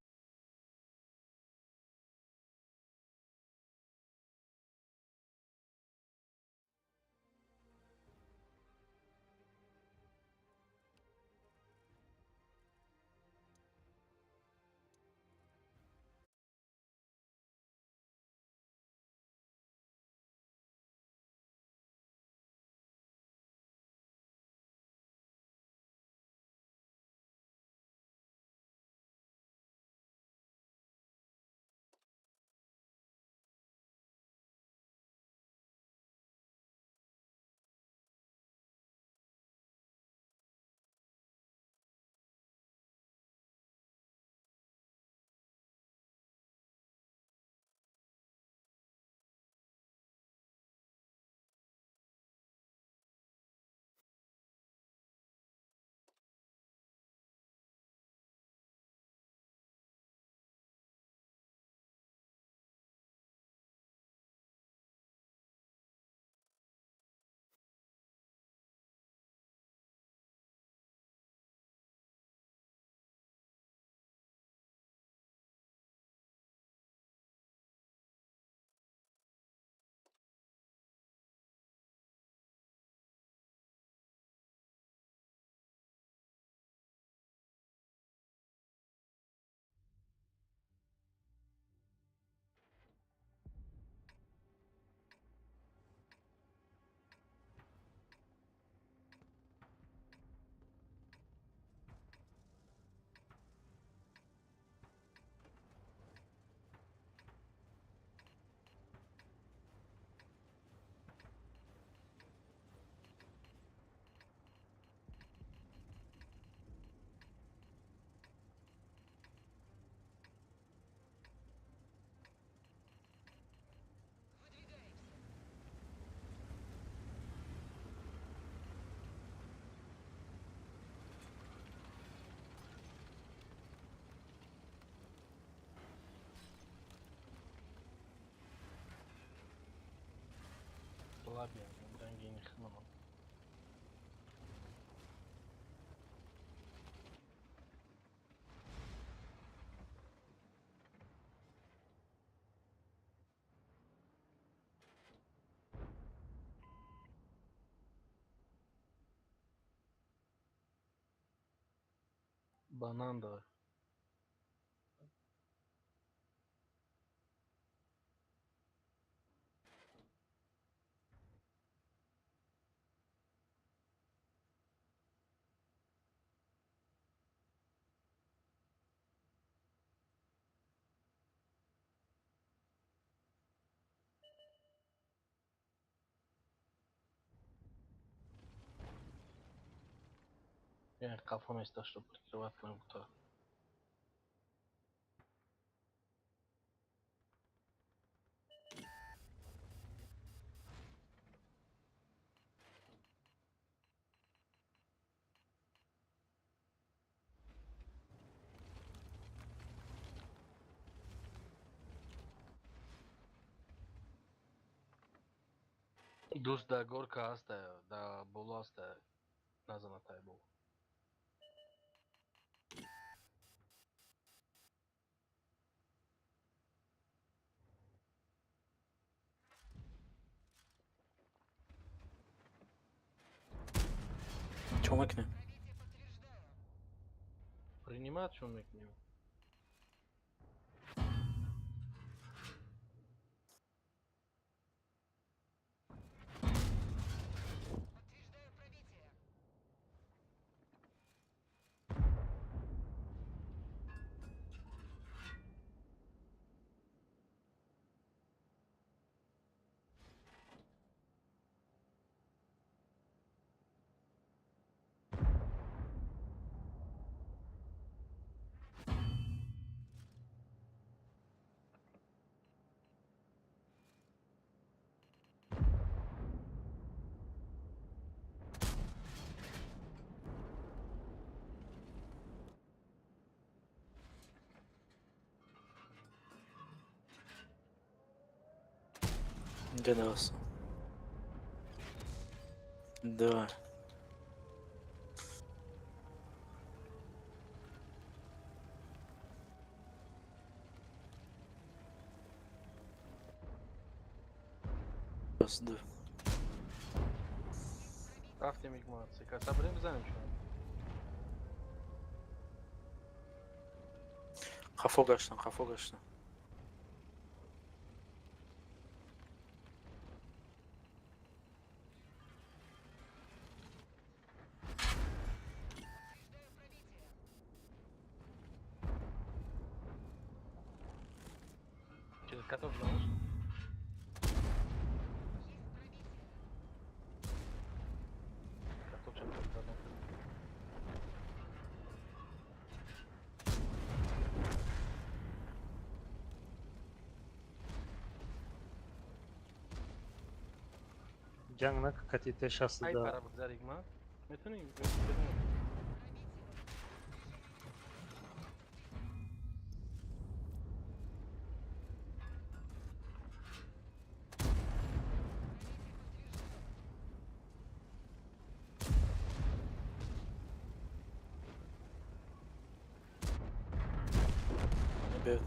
Лабия, ранги не хнул. Банан давай. Я кафе место, чтобы прикрывать кнопку. Дӯст да горка ҳаста, да боло ҳаста, назана тай боло. Чо мекунем? Принимать чо мекунем? Где на вас? Да. Раз, два. Рафтем игмат, каса брем бизанем шумо. Хафо гаштам, хафо гаштам. Через каток знаешь? Каток через каток. Ҷанг накати те шаст Ай да. пара бигзар игма. Метунӣ? Бе.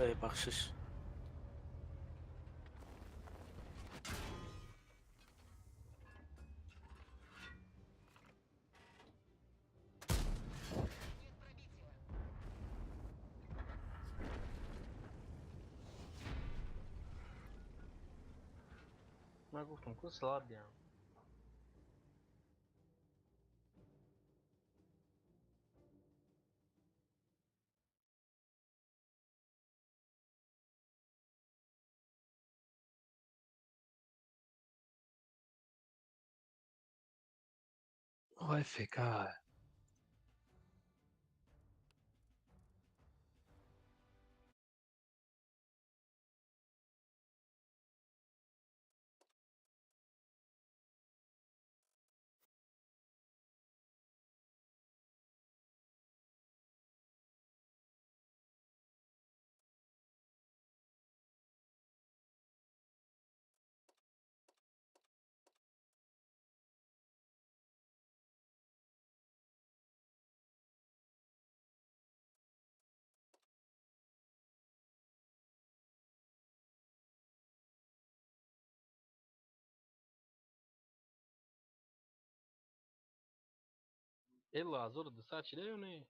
Эй, бахшиш. Ман гуфтам ку слабиям. Ой, фека. Элла 1200 чида ё не?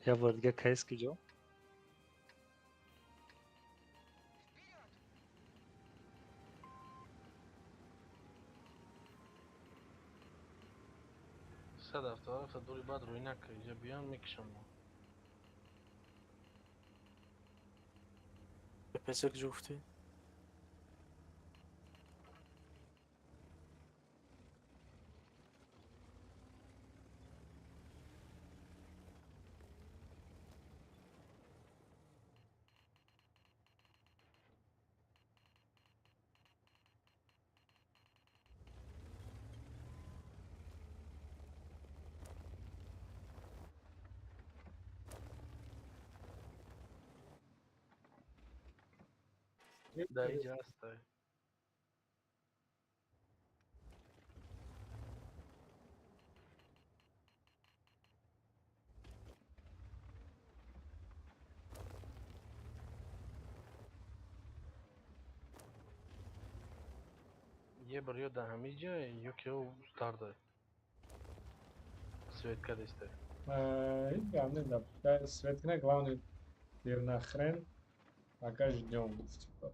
Я бор дига КС куҷо? 177 дури баъд рӯй накар, иҷа биён мекишам. ППС куҷо гуфтӣ? Дар иҷа ҳастай. Е бир ё дар ҳамин ҷа, ё ки ё стардай. Свет кадестай. Гап не, да, пускай свет кина, главное, дер нахрен. Пока ждем. Типа.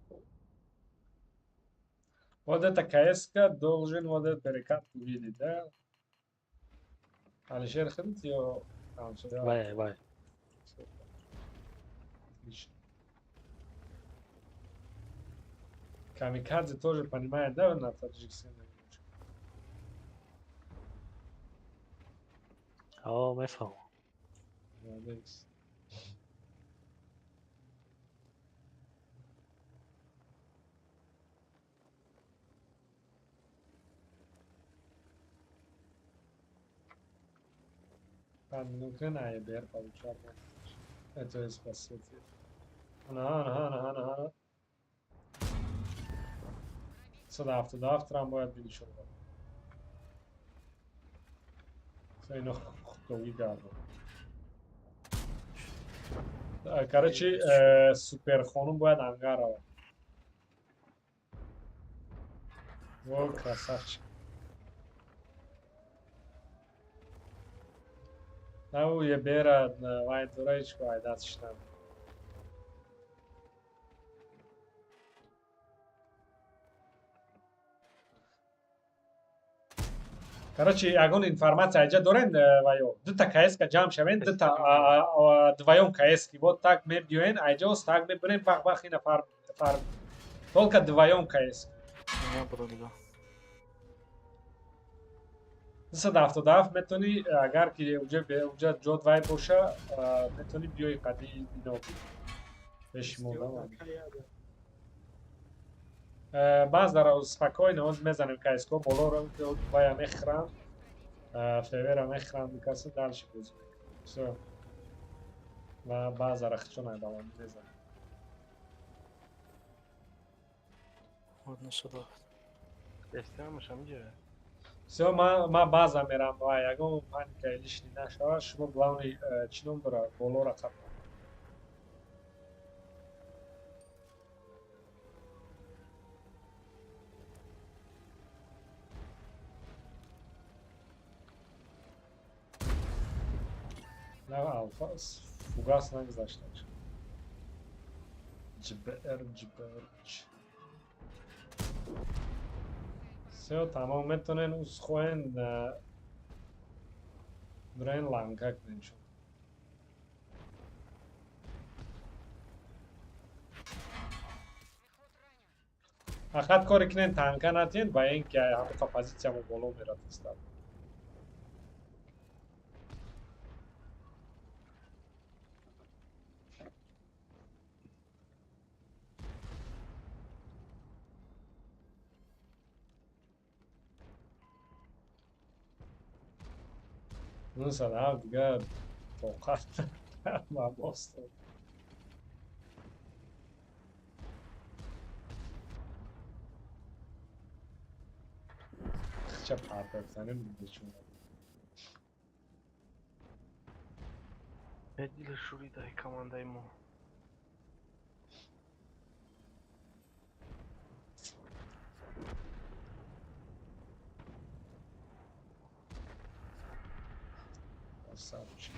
Вот эта КС-ка должен вот этот перекат увидеть, да? Алишер ходит ее там сюда. Вай, вай. Отлично. Камикадзе тоже понимает, да, на таджикском? О, мефаҳмам. Молодец. Ну-ка на ЕБР получал. Это есть по сути. Ана, ана, ана, ана, ана. 177 рам бояд бинишон. Ино худоги гардон. Короче, суперхонум бояд ангар равад. Во, красавчик. На ӯ ебера вай дора ҳеҷ вай дастш надорад. Короче, ягон информация айҷа дорен вайо. Дута КС-ка ҷамъ шавен, дута двоём КС-ки. Вот так мебиёен, айҷа так мебирем, бах бах ина фарм фарм. Только двоём КС. 277 метавонӣ, агар ки уҷа ҷо вай боша, метавонӣ биёи қади ино пеши мо. Баъз дар спокойно оз мезанем КС-ко болоро вая мехӯрам, февера мехӯрам, касе дальше бозӣ мекунам. Всё. Ва баъза рахчон айбаланд мезанем. Вот нашуда. Эстиамаш ҳамиҷа. Всё, ма баъза мерам, ва ягон паника лишний нашава, шумо главный чӣ ном дора, болоро қаб. На алфа фугас нагузашта. ҷбр ҷбр ч. Всё, тамом, метавонен усхоен дурен ланка кунен шумо. Фақат коре кунен танка натиҳен, ба ин ки ҳамақа позитсиямо боло мерад истад. 907 дига тоқат мабост. Ча партазанем бечун. Дили шуридаи командаи мо. Красавчик.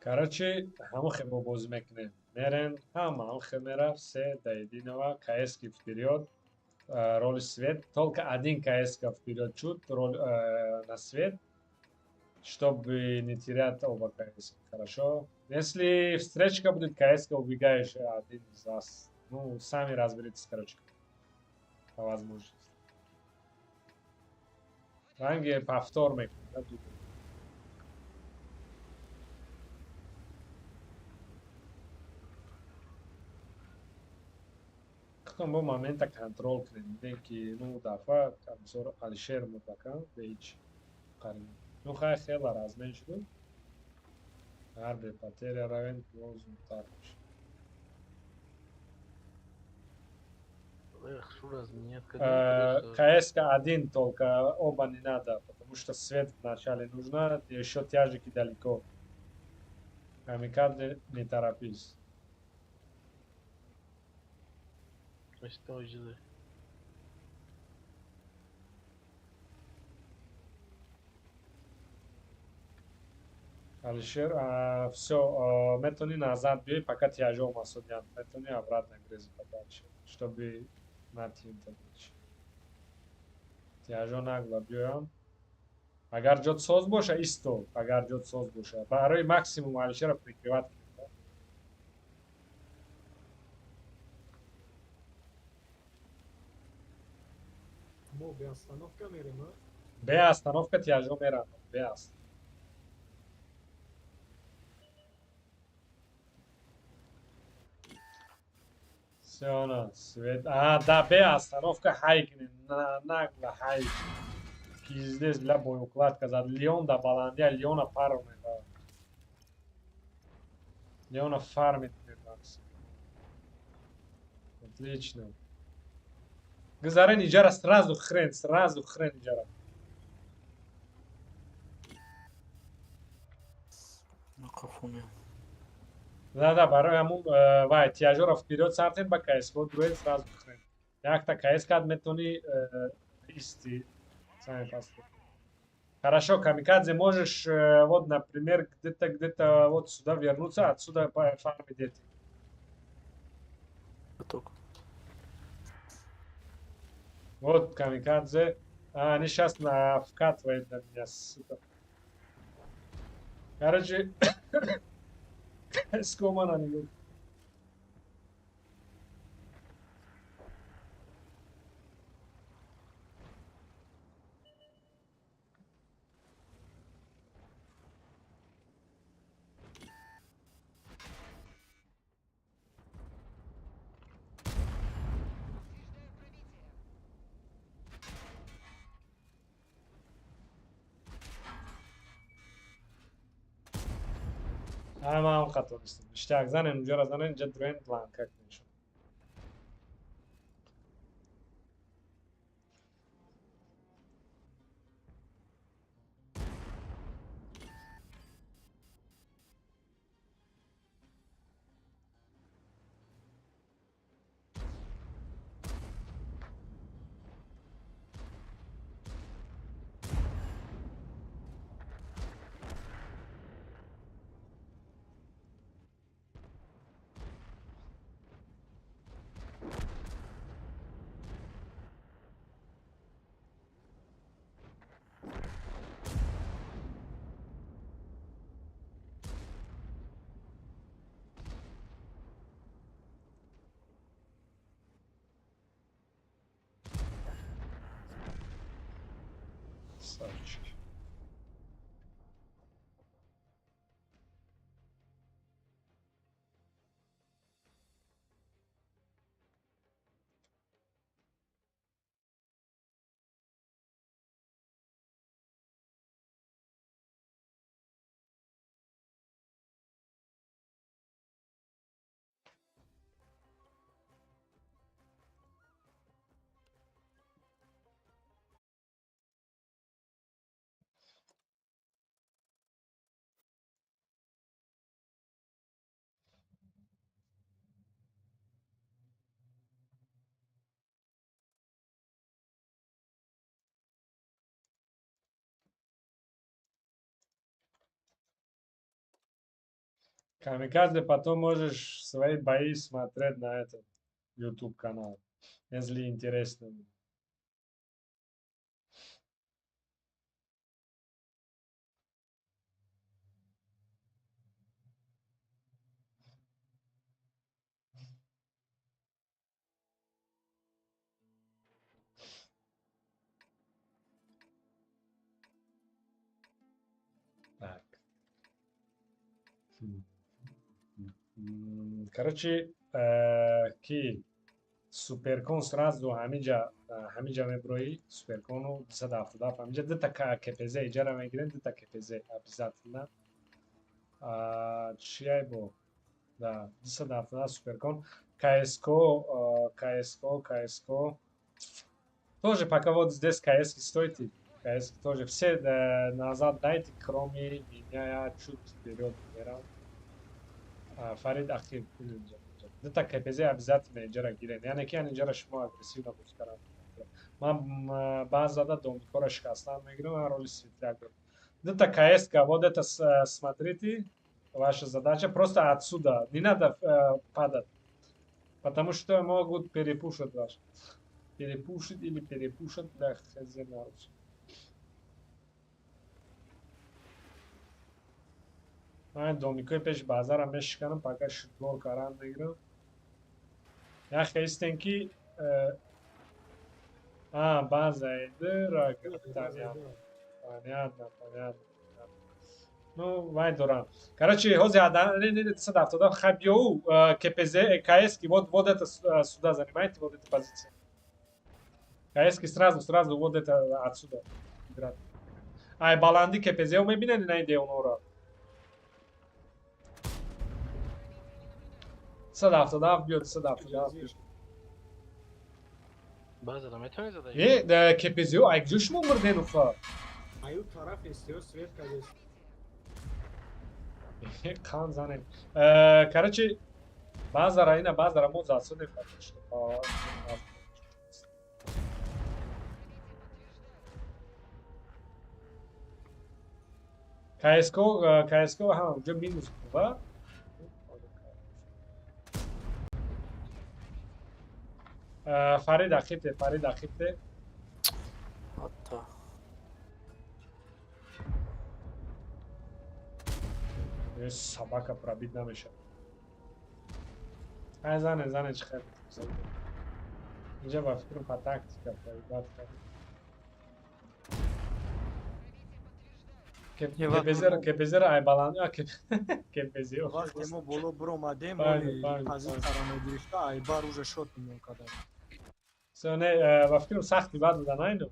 Короче, ҳамон хел мо бозӣ мекунем. Мерем, ҳама ҳам хел мерафт, се до единого, КС-ки вперёд, роли свет. Только один КС-ка вперёд чуть, роль на свет, чтобы не терять оба КС. Хорошо? Если встречка будет КС-ка, убегаешь один из вас. Ну, сами разберитесь, короче, по возможности. Ранги повтор мекунем, да, думаю. Худтон бо момента контрол кунед. Дидем ки ну дафъа мисол Алишер мурдакан беҳеҷ қарин. Ну хай хела размен шуд. Ҳар бепотеря равем, боз зудтар мешавад. Эх, шо разменять, когда КС-ка один только, оба не надо, потому что свет вначале нужна, еще тяжики далеко. Камикадзе, не торопись. Что же? Алишер, все, метони назад бей, пока тяжел масудян. Метони обратно грызи подальше, чтобы на тим-то бить. Тяжел нагло бьем. Агар ҷот соз боша, исто. Агар ҷот соз боша. Барои максимум Алишера прикрывать. Мо бе остановка мерем, а? Бе остановка тяжел мерам. Бе остановка. Все у нас. Свет. А, да, бе остановка хайкни. Нагло хайк. Пиздец, бля, боеукладка зад. Леон да баландия, Леона пару да. Леона фармит максимум. Отлично. Гузарен иҷара сразу хрен, сразу хрен иҷара. Нақафуме. Да, да, барои ҳамун вай тяжёро вперёд сартем ба КС-ко дуэт сразу хрен. Якта КС кад метони исти сами пасты. Хорошо, Камикадзе, можешь вот, например, где-то вот сюда вернуться, отсюда фармить дети. Готов. Вот Камикадзе. А, они щас вкатывают на меня, сука. Короче, с Комана не буду. Ама он қатонистам. Иштак занен, уҷора занен, ҷа дурен ланка кунешон. Красавчик. Камикадзе, потом можешь свои бои смотреть на этом YouTube канал, если интересно. Так. Короче, ки суперкон сразу ҳамиҷа меброи суперкону 277 ҳамиҷа дута КПЗ иҷара мегирем, дута КПЗ обязательно. Чиай бо? Да, 277 суперкон. КСКО, КСКО, КСКО. Тоже пока вот здесь КС стойте. КС тоже все назад дайте, кроме меня, я чуть вперед убирал. Фарид Ахир, дута КПЗ обязательно иҷара гирен. Яъне ки иҷара шумо агрессивно бозӣ кардан. Ман баъзада домикора шикастан мегирам, ман роли светляк дорам. Дута КСК, вот это смотрите, ваша задача просто отсюда, не надо падать, потому что могут перепушить вас. Перепушить или перепушить, да, хз на русском. Ман домикои пеши базарам мешиканам, пока шутбол карам мегирам. Як хестен ки база дыра гирифтан. Понятно, понятно. Ну, вай дорам. Короче, ҳозир не, не, 277 хабиоу КПЗ, КС, вот, вот это сюда занимайте, вот эта позиция. КС сразу, сразу вот это отсюда играть. Ай, баланди КПЗ мебинед на идею онора. 277 биё, 277 биё. Базара метавонед зада? Э, КПЗ, ай куҷо шумо мурден уфа? Аю тараф СТО свет кардес. Қан занем. Короче, базара ина базара мо засудем. КСКО, КСКО, ҳа, уҷо минус ва. Фарид ақибте, Фарид ақибте. Ҳатто. Собака пробить намешад. Ай зане, зане чӣ хел. Инҷа ба фикрам по тактика проебат кард. КПЗ ай баланд, КПЗ. Вақте мо боло биромадем, оли позитсияро мегирифта, ай бар уже шот мекардам. Не, ба фикрам сахти бад буда, найну?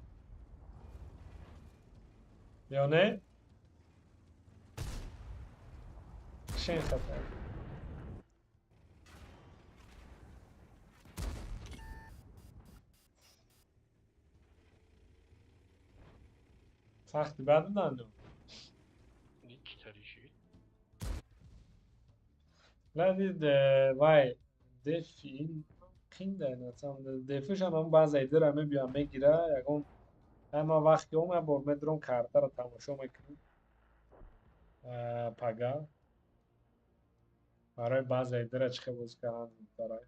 Ё не? Шен хатар. Сахти бад буда, ну? Лади вай дефи қинда натам дефишам ҳам баъза идира мебиям мегира ягон ҳама вақт ки омад бор медурам картаро тамошо мекунам пага барои баъза идира чӣ хел бозӣ кардан барои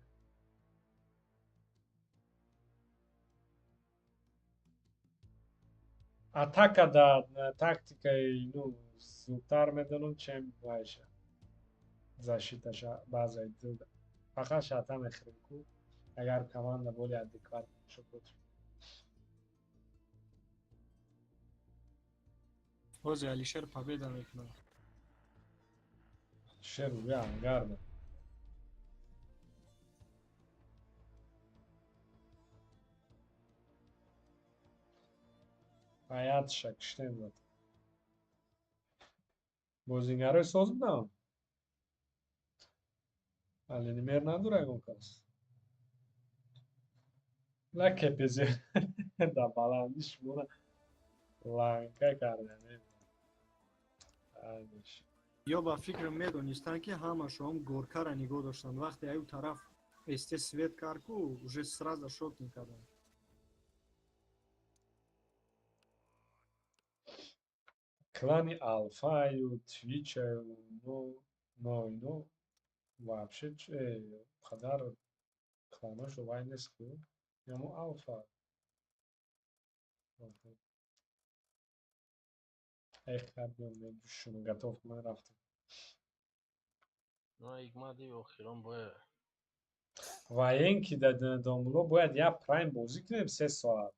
атака да тактикаи ну зудтар медонам чем вайша защиташа баъза идира фақат шата мехӯрем ку агар команда более адекват бошад. Ҳозир Алишер победа мекунад. Алишер уже ангарда. Ҳаятша киштем зад. Бозингарои соз будам. Вале нимер надора ягон кас. На кепези да баландӣ шуморо ланка кардем. Ё ба фикр медонистанд, ки ҳамашон горкара нигоҳ доштанд. Вақте аю тараф эсте свет кард ку, уже сразу шотинг карданд. Клани Алфаю, Твичаю, ну, но, ну, вообще, қадар кланошу вай нест ку. Яму Алфа. Эх, кардем, шумо готов ман рафтам. Ну, игма диви охирон бояд. Военки да домло бояд я прайм бозӣ кунем 3 соат.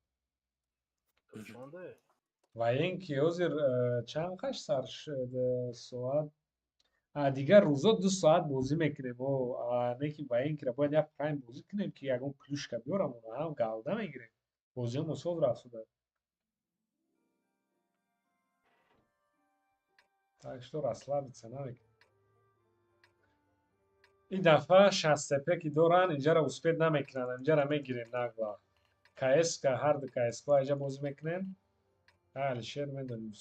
Чонде? Военки ҳозир чанд қаш сар соат? Дигар рӯзо 2 соат бозӣ мекунем. Не ки военкиро бояд як прайм бозӣ кунем, ки ягон плюшка биёрам, ҳам галда мегирем. Бозиҳо соз рафт шуда. Так что расслабиться намекунем. Ин дафъа 60 ки доранд, инҷаро успет намекунанд, инҷаро мегирем нагла. КСК ҳар ду КСК инҷа бозӣ мекунем. Алишер медонем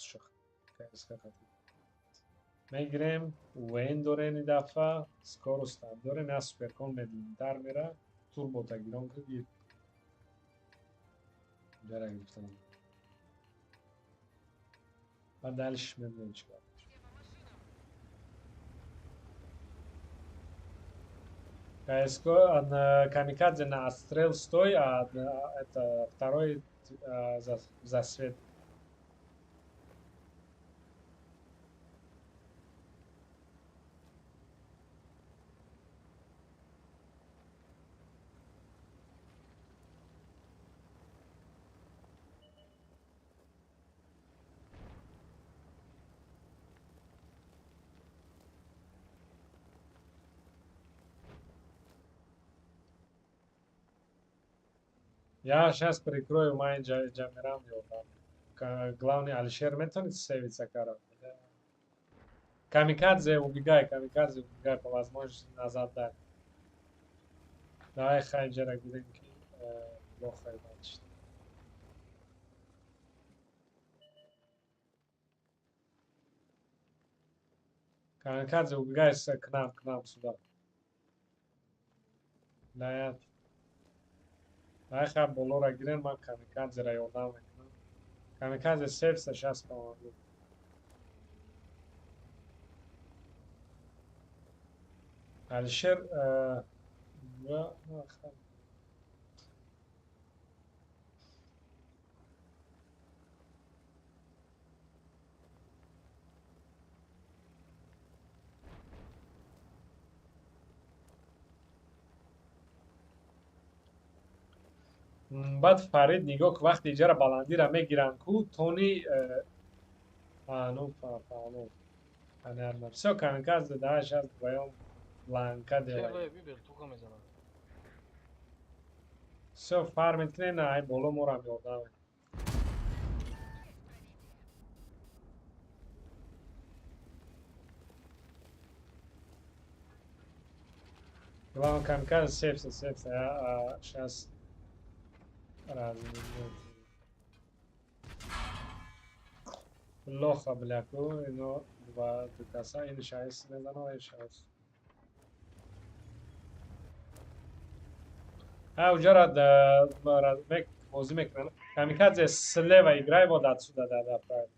КСК хати. Мегирем, УВН дорем ин дафъа, скорост ҳам дорем, я суперкон медлинтар мера, турбота гирон ки гир. Инҷаро гирифтам. Баъд дальше мебинем чӣ кор. КСК Камикадзе на отстрел стой, а это второй за свет. Я сейчас прикрою майн джамирам там. Главный Алишер метонит сейвиться кара. Камикадзе убегай, камикадзе убегай по возможности назад дай. Давай хайджера гуденки плохо значит. Камикадзе убегай к нам сюда. Да я. Ай болора гирем, ман камикадзера ёрдам мекунам. Камикадзе сефса щас помогу. Алишер баъд Фарид нигоҳ ку, вақте иҷара баландира мегиранд ку, тони ну фаҳмо. Понятно. Всё, камикадзе да, сейчас вдвоём ланка делаем. Всё, фармит кунем, на ай боло морам ёрдам. Главное, камикадзе сейфся, сейфся. Я сейчас разменять. Плохо, бля, ино два каса, ин шайс мезанам, ин шайс. А, уҷара бозӣ мекунанд. Камикадзе слева играй, вот отсюда, да, да, правильно.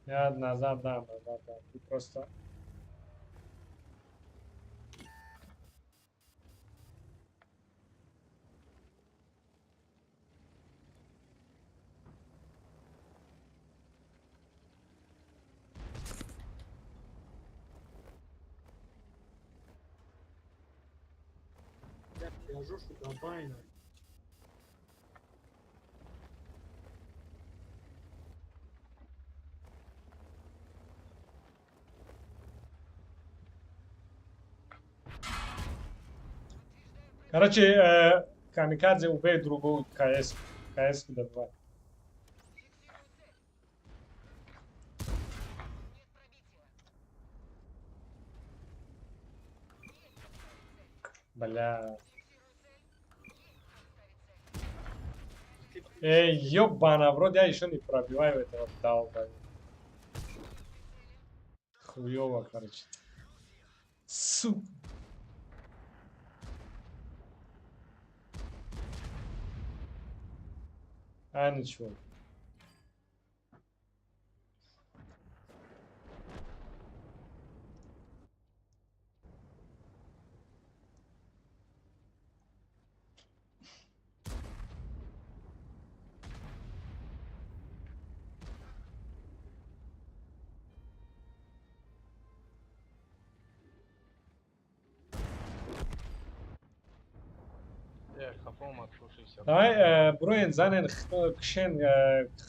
Я назад дам, назад дам. Ты просто... Короче, камикадзе, убей другую КС. КС добивай. Бля. Эй, ёбана, вроде я еще не пробиваю этого долба. Хуёво, короче. Сука. А, ничего. Давай, броен занен кшен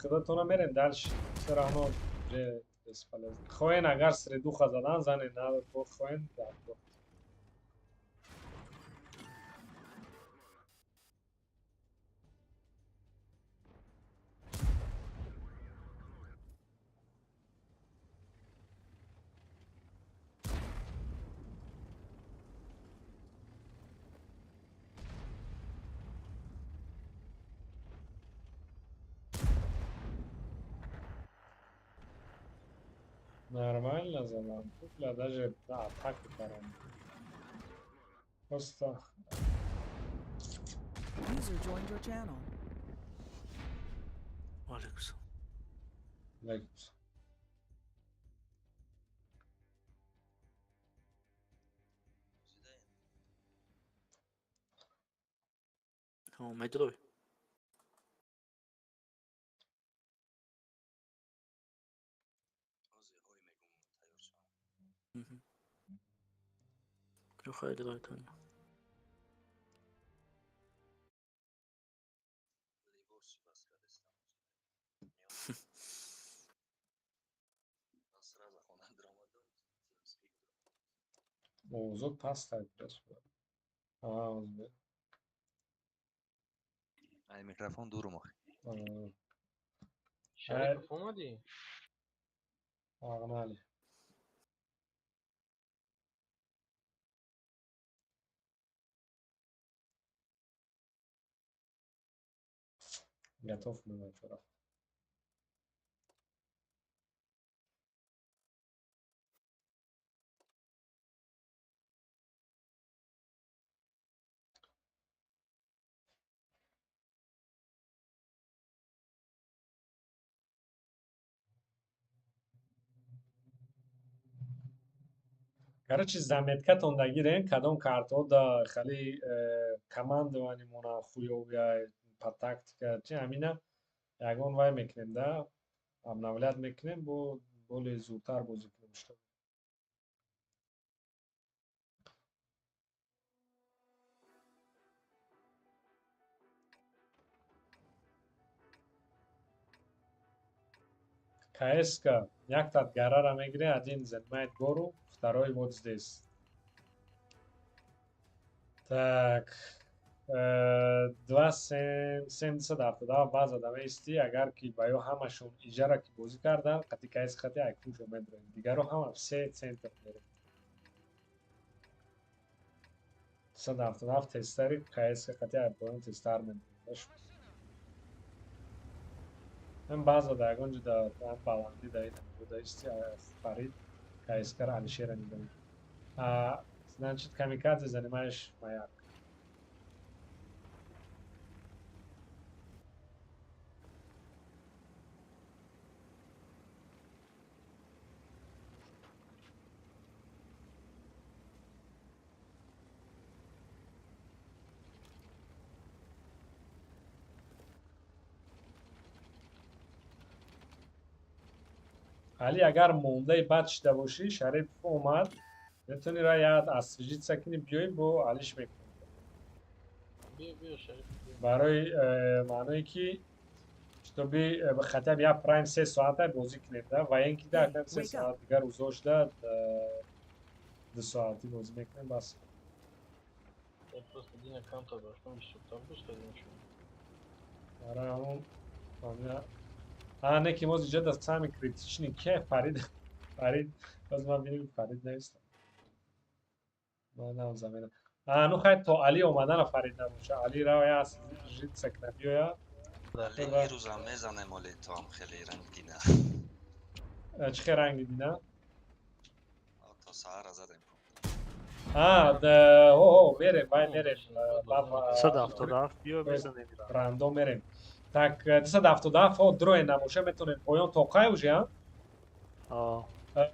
худатона мерем дальше. Все равно уже бесполезно. Хоен агар средуха задан занен надо бо хоен да. Нормально задам. Бля, даже да, атаку парам. Просто. User joined your channel. Алейкум. Алейкум. О, медрой. Хайде дой. Овозот паст Ай, микрофон дурум охи. Шарипов омадӣ? Погнали. Готов мы вчера. Короче, заметкатон дагирен, кадом картҳо да хали командовани мона хуёвия по тактика, чи ҳамина ягон вай мекунем да, обновлять мекунем, бо более зудтар бозӣ кунем. Что КСК яктат гарара мегире, один занимает гору, второй вот здесь. Так, 2.77 база да меисти, агар ки ба ё ҳамашон иҷара ки бозӣ кардан, қати КС қати айкуншо медроем. Дигаро ҳама все центр мерем. 277 тестари КС қати айпоён тестар медроем. Ин база да ягон ҷо да баландӣ да ин да исти Фарид КСК-ра Алишера нигоҳ. Значит, камикадзе занимаешь маяк. Али агар мондаи бад шида бошӣ, Шарипов омад, метавонӣ ра яд освежиться кунӣ, биёй бо Алиш мекунӣ. Барои маъное ки чтобы хотя бы як прайм 3 соата бозӣ кунем да, ва ин ки да 3 соат дигар рӯзо шуда 2 соатӣ бозӣ мекунем бас. Я просто один аккаунт доштам, бисёртар дӯст дорем шумо. Ара ҳамон а не ки моз иҷа да самый критичный ке Фарид. Фарид, боз ман бинем Фарид навистам. Ман нам замена. А ну хай то Али омадана Фарид набоша. Али равая аз житсак набиёя. Али ирӯзам мезанем оли то ҳам хеле ранг дина. Чӣ хел ранги дина? То саҳара задем. А, да, о, мерем, вай мерем. 177 биё мезанем. Рандом мерем. Так, 277, о, дроен набоша, метонем поён тоқай уже, а? А.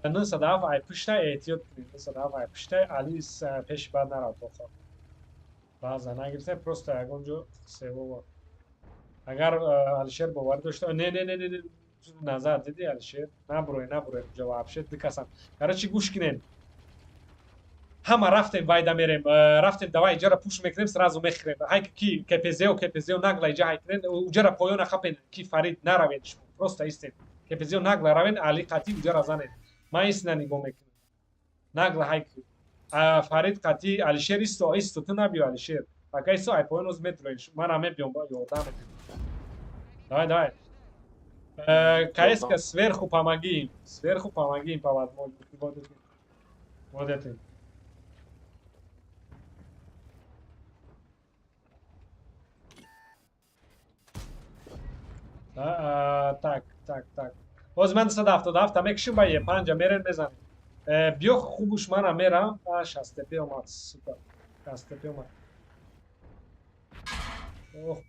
907 ай пушта эҳтиёт кунед. 907 ай пушта Али пеши бад нарав тоқа. Баъза нагирифта, просто ягон ҷо севова. Агар Алишер боварӣ дошта, не, не, не, не, не, назар диди Алишер, набурой, набурой, ҷо вообще ду касам. Короче, гӯш кунед. Ҳама рафтем вайда мерем, рафтем давай иҷара пуш мекунем, сразу мехӯрем. Ҳай ки КПЗО, КПЗО нагла иҷа ҳай кунед, уҷара поёна хапен, ки Фарид наравед шумо, просто истед. КПЗО нагла равен, Али қатӣ уҷара занед. Ман истина нигоҳ мекунам. Нагла ҳай ки. Фарид қатӣ Алишер исто, исто, ту набиё Алишер. Пока исто, ай поён оз метроен. Ман ҳам мебиём, ёрдам метем. Давай, давай. КСК сверху помоги им. Сверху помоги им по возможности. Вот это. Вот это. Так, так, так. Боз ман 277 мекшим ба Е5 мерен мезанем. Биё хубуш мана мерам. А 65 омад, супер. 65 омад. Ох.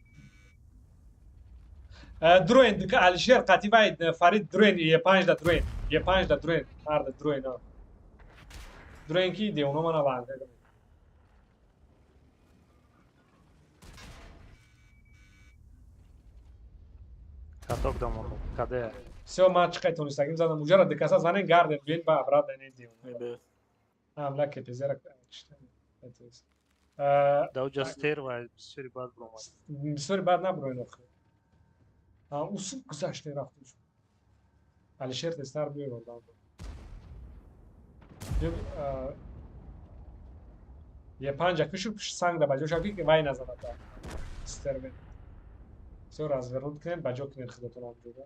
Дроен дика Алишер қатибай Фарид дроен Е5 да дроен. Е5 да дроен. Ҳар да дроен. Дроен ки девона мана ланга. Каток дамон. Каде? Всё, ман чӣ қай тонистагим задам. Уҷара дикаса занен гардем, биён ба обратно не девона. А, бля, КПЗ-ра Да уҷа стерва бисёри бад буромад. Бисёри бад набуроин охир. А, усуб гузаште рафтем. Алишер тезтар биё ёрдам. Е5 кушу санг да ба ҷо шав ки вай назанад да. Стервен. Всё развернут кунед, ба ҷо кунед худатон ҳамҷода.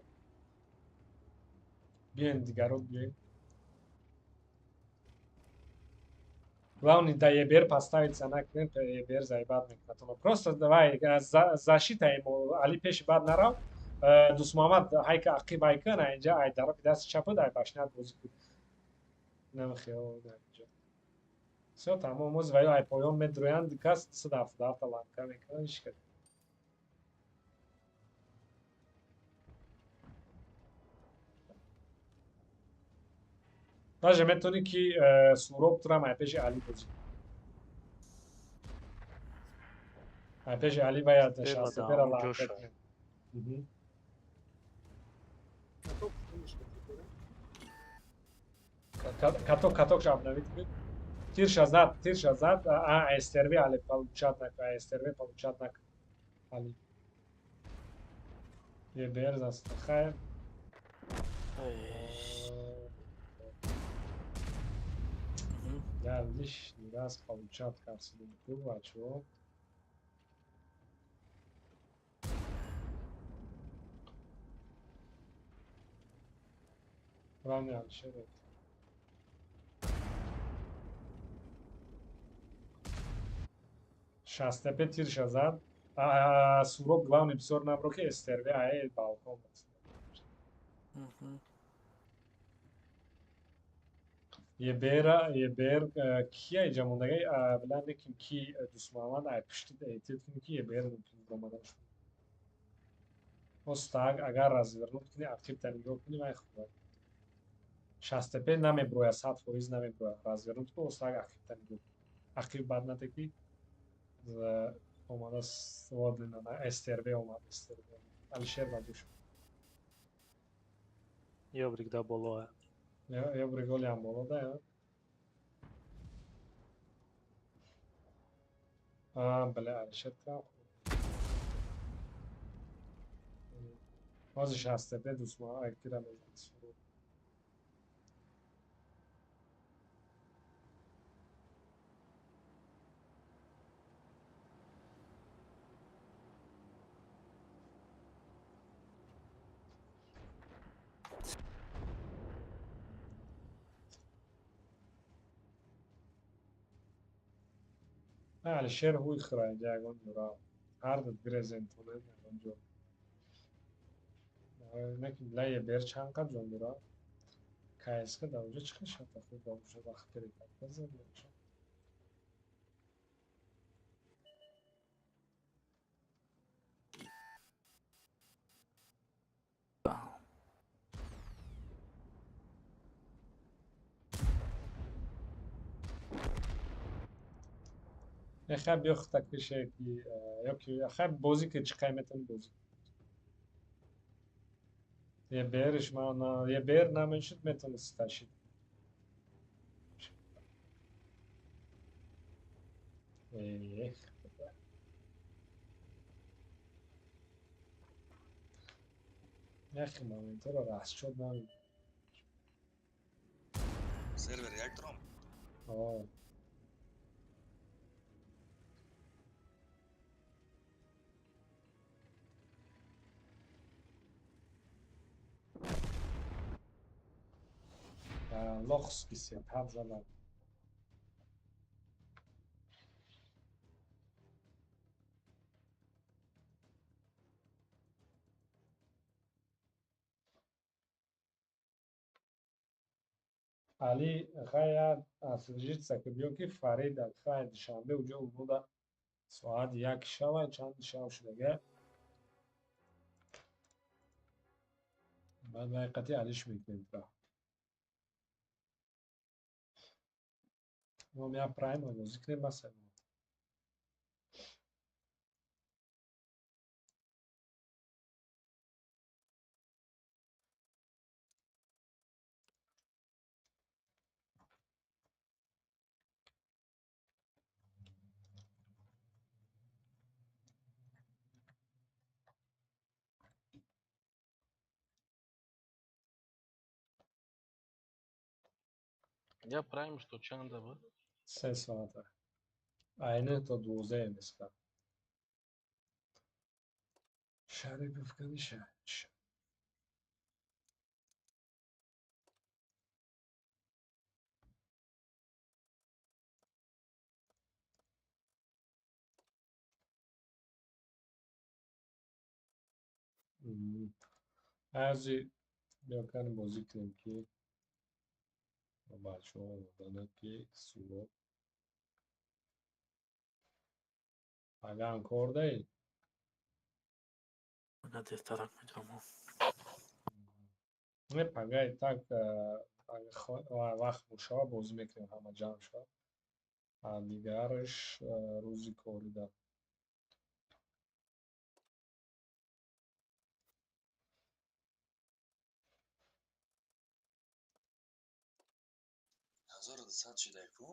Биёен дигарот биёен. Главное, да ЕБР поставиться накунед, ЕБР заебат мекунад. Просто давай защита ему, Али пеши бад нарав. Дӯстмуҳаммад ҳайка ақиб ҳайка, на инҷа ай тарафи дасти чапад, ай башнат бозӣ кун. Намехел, на инҷа. Всё, тамом, оз ваё ай поён медроянд, кас 277 ланка мекунад, ишкад. Даже метавонӣ ки Суроб турам ай пеши Али бозӣ кунӣ. Ай пеши Али бояд 65-ра ланка кунем. Каток, каток обновить кунед. Тирша зад, тирша зад. А, СТРВ Али получат нак, СТРВ получат нак. Али. ЕБР застахаем. Я лишний раз получат картинку, а чего? Главное, вообще это. 65 тирша зад. А Суроб главный бисёр набро ки СТРВ ай балкон. ЕБР, ЕБР кия иҷа мондагай, била неким ки Дӯстмуҳаммад ай пушти эҳтиёт кунӣ ки ЕБР мумкин буромадан шуд. Остаг агар развернут кунӣ, ақибта нигоҳ кунӣ, вай хуб. 65 намеброя, 100% намеброя. Развернут кун, остаг ақибта нигоҳ кун. Ақиб бад натеки омада сводина на СТРВ омад, СТРВ. Алишер бадуш. Ёбрик да болоя. Ёбрик олиам боло да, я. А, бля, Алишер там. Ҳозир 65 дӯстма, ай кира мезанад. Алишер ҳуй хӯра инҷа ягон ҷора. Ҳар ду гирезен тонед ягон ҷо. Неки била ебер чанд қад ҷон дора? КСК дар онҷо чӣ хел шата хӯрда бошад вақт перекатка зада бошад. Хай биё худта кише ки ёки хай бозӣ ки чӣ қай метавонӣ бозӣ. Ебериш ман ебер намешуд метавонист ташид. Эх. Яхе моментҳоро расчёт намекунам. Сервер як дром? О. Лохский сетап задам. Али хая освежиться ки биё ки Фарид хай душанбе уҷо буда соат як шава чанд шав шудага. Баъд вай қати алиш мекунем тра. Мо я прайм бозӣ кунем бас. Я прайм что чанда буд? Се соата. Айне то 12 меска. Шарипов каниша. Ази биёкани бозӣ кунем ки бачаҳо омодананд ки суло. Паган кор даӣ? Пага дертарак медиҳам. Не, пага и так вақт бошава бозӣ мекунем ҳама ҷамъ шава. А дигараш рӯзи корида. 1200 шидай ку?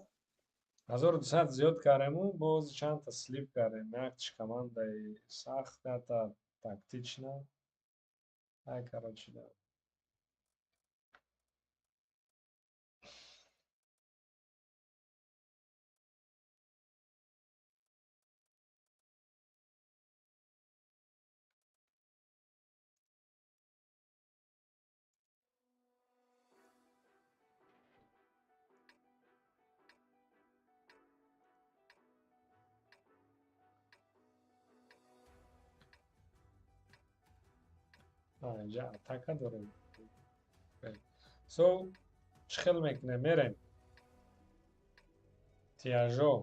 1200 зиёд кардему, боз чандта слип кардем. Якш командаи сахт, ята тактична. Ай, короче, да. Инҷа атака дорем. So, чӣ хел мекунем? Мерем. Тиажо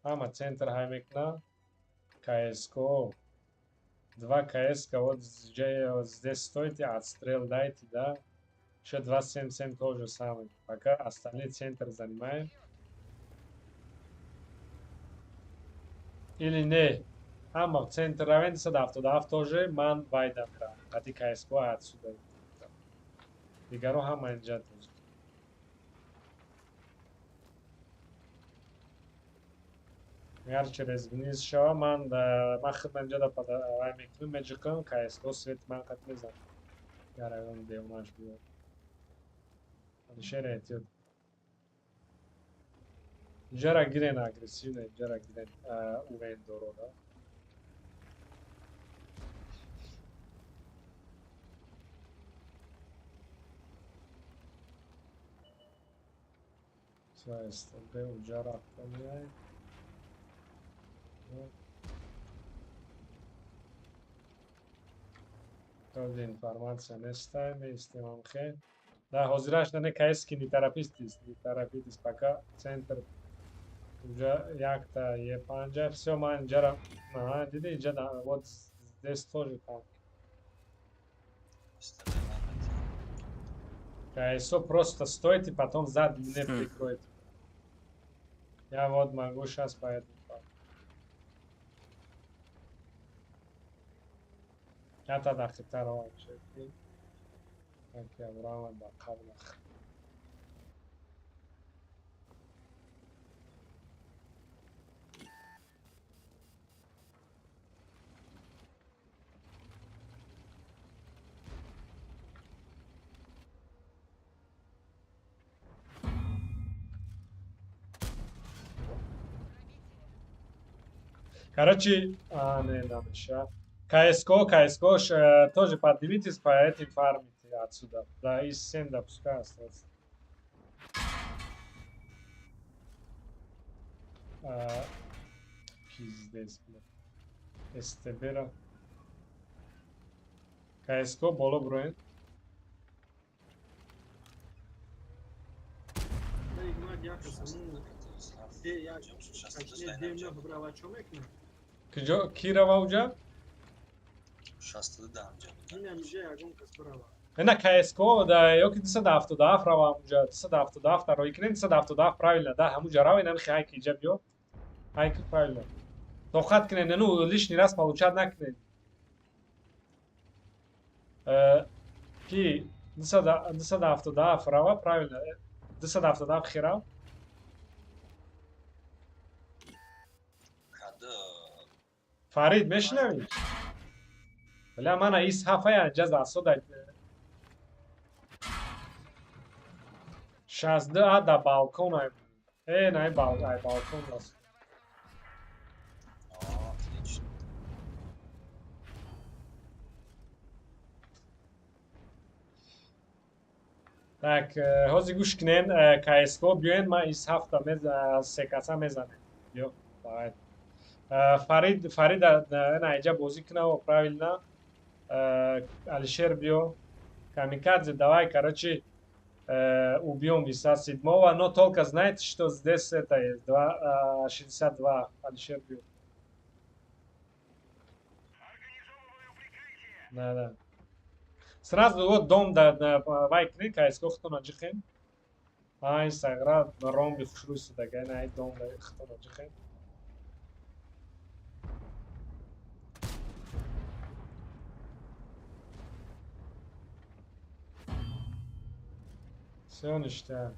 ҳама центр ҳай мекуна. КСКО. Два КСК вот здесь стойте, отстрел дайте, да. Еще 277 тоже самое. Пока остальные центр занимаем. Или не? Ҳама центр равем 177 тоже ман вайда меравам. Қати КСК отсюда. Дигаро ҳама инҷа тоже. Агар через вниз шава, ман худам инҷа вай мекунам, меҷиқам, КСК свет ман қат мезанам. Агар ягон девонаш биёд. Алишер эҳтиёт. Инҷара гирен агрессивно, инҷара гирен уверен доро, да. СТБ уҷа рафта меяй. Тоже информация нестай, меистем амхе. Да, ҳозираш не КСки не торопитесь, не торопитесь, пока центр уже якта Е5, всё, ман инҷара, ага, диди инҷа, вот здесь тоже там. КСО просто стойте, потом сзади меня прикройте. Я вот могу сейчас поэтому. Я дақиқтар ба қаблах. Короче, не, намеша. КСКО, КСКО, тоже поднимитесь по этим фармите отсюда. Да, из 7, да, пускай остается. Пиздец, бля. СТБ-ра. КСКО, боло броен. Ки рава уҷа? На КСКО, да, ёки 277 рава уҷа, 277 тарои кинем, 277 правильно, да, ҳамуҷа рава, инам хайки иҷа биё. Хайки правильно. Тоқат кинем, ну, лишний раз получать накунем. Ки 277 рава, правильно, 277 хирав. Фарид, мешнавӣ? Бля, мана ис ҳафая ҷаз асода. 62 а да балкон ай. Э, най ай балкон рас. Отлично. Так, ҳозир гӯш кунен, КСКО биёен, ман ис ҳафта секаса мезанем. Биё, давай. Фарид, Фарид на иҷа бозӣ кунав, правильно. Алишер биё. Камикадзе, давай, короче, убьем виса седьмого, но только знаете, что здесь это есть, 2, 62, Алишер биё. Да, да. Сразу вот дом да, вай кни, КСКО хто наҷихем. Ай, сагра, ромби хушрӯй дага, най дом да хто наҷихем. Всё ништяк.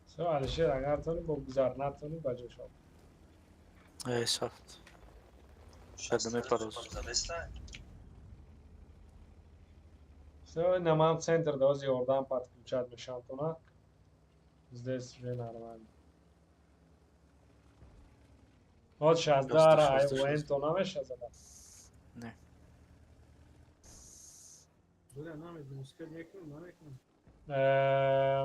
Всё, Алишер, агар тони бо гузар натони ба ҷо шав. Эй, сафт. Шада мепароз. Всё, на мам центр да ози ёрдам подключать мешам тона. Здесь уже нормально. Вот 62 ра ай то намеша зада. Не. Бля, намедонам, успеть мекунам, намекунам.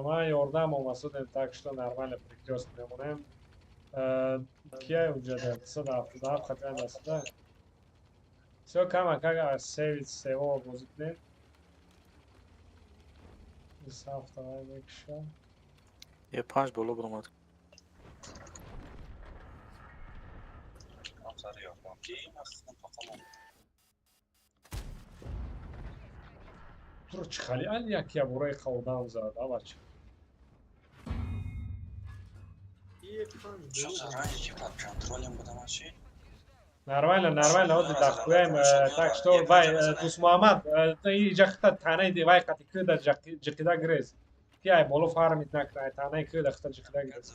Ман ёрдам омасудем, так что нормально прикрёст мемонем. Кия уҷа да 277 хатя дастда. Всё, кама как севит сево бозӣ кунем. 7 ай мекша. Е 5 боло бромад. Туро чӣ хали али як ябораи қавдам зад, а бача. Нормально, нормально, ози дахкуяем, так что вай Дусмуҳаммад, иҷа хита танаи вай қати кӯда ҷиқида гирез. Ки ай боло фармит накна, ай танаи кӯда хита ҷиқида гирез.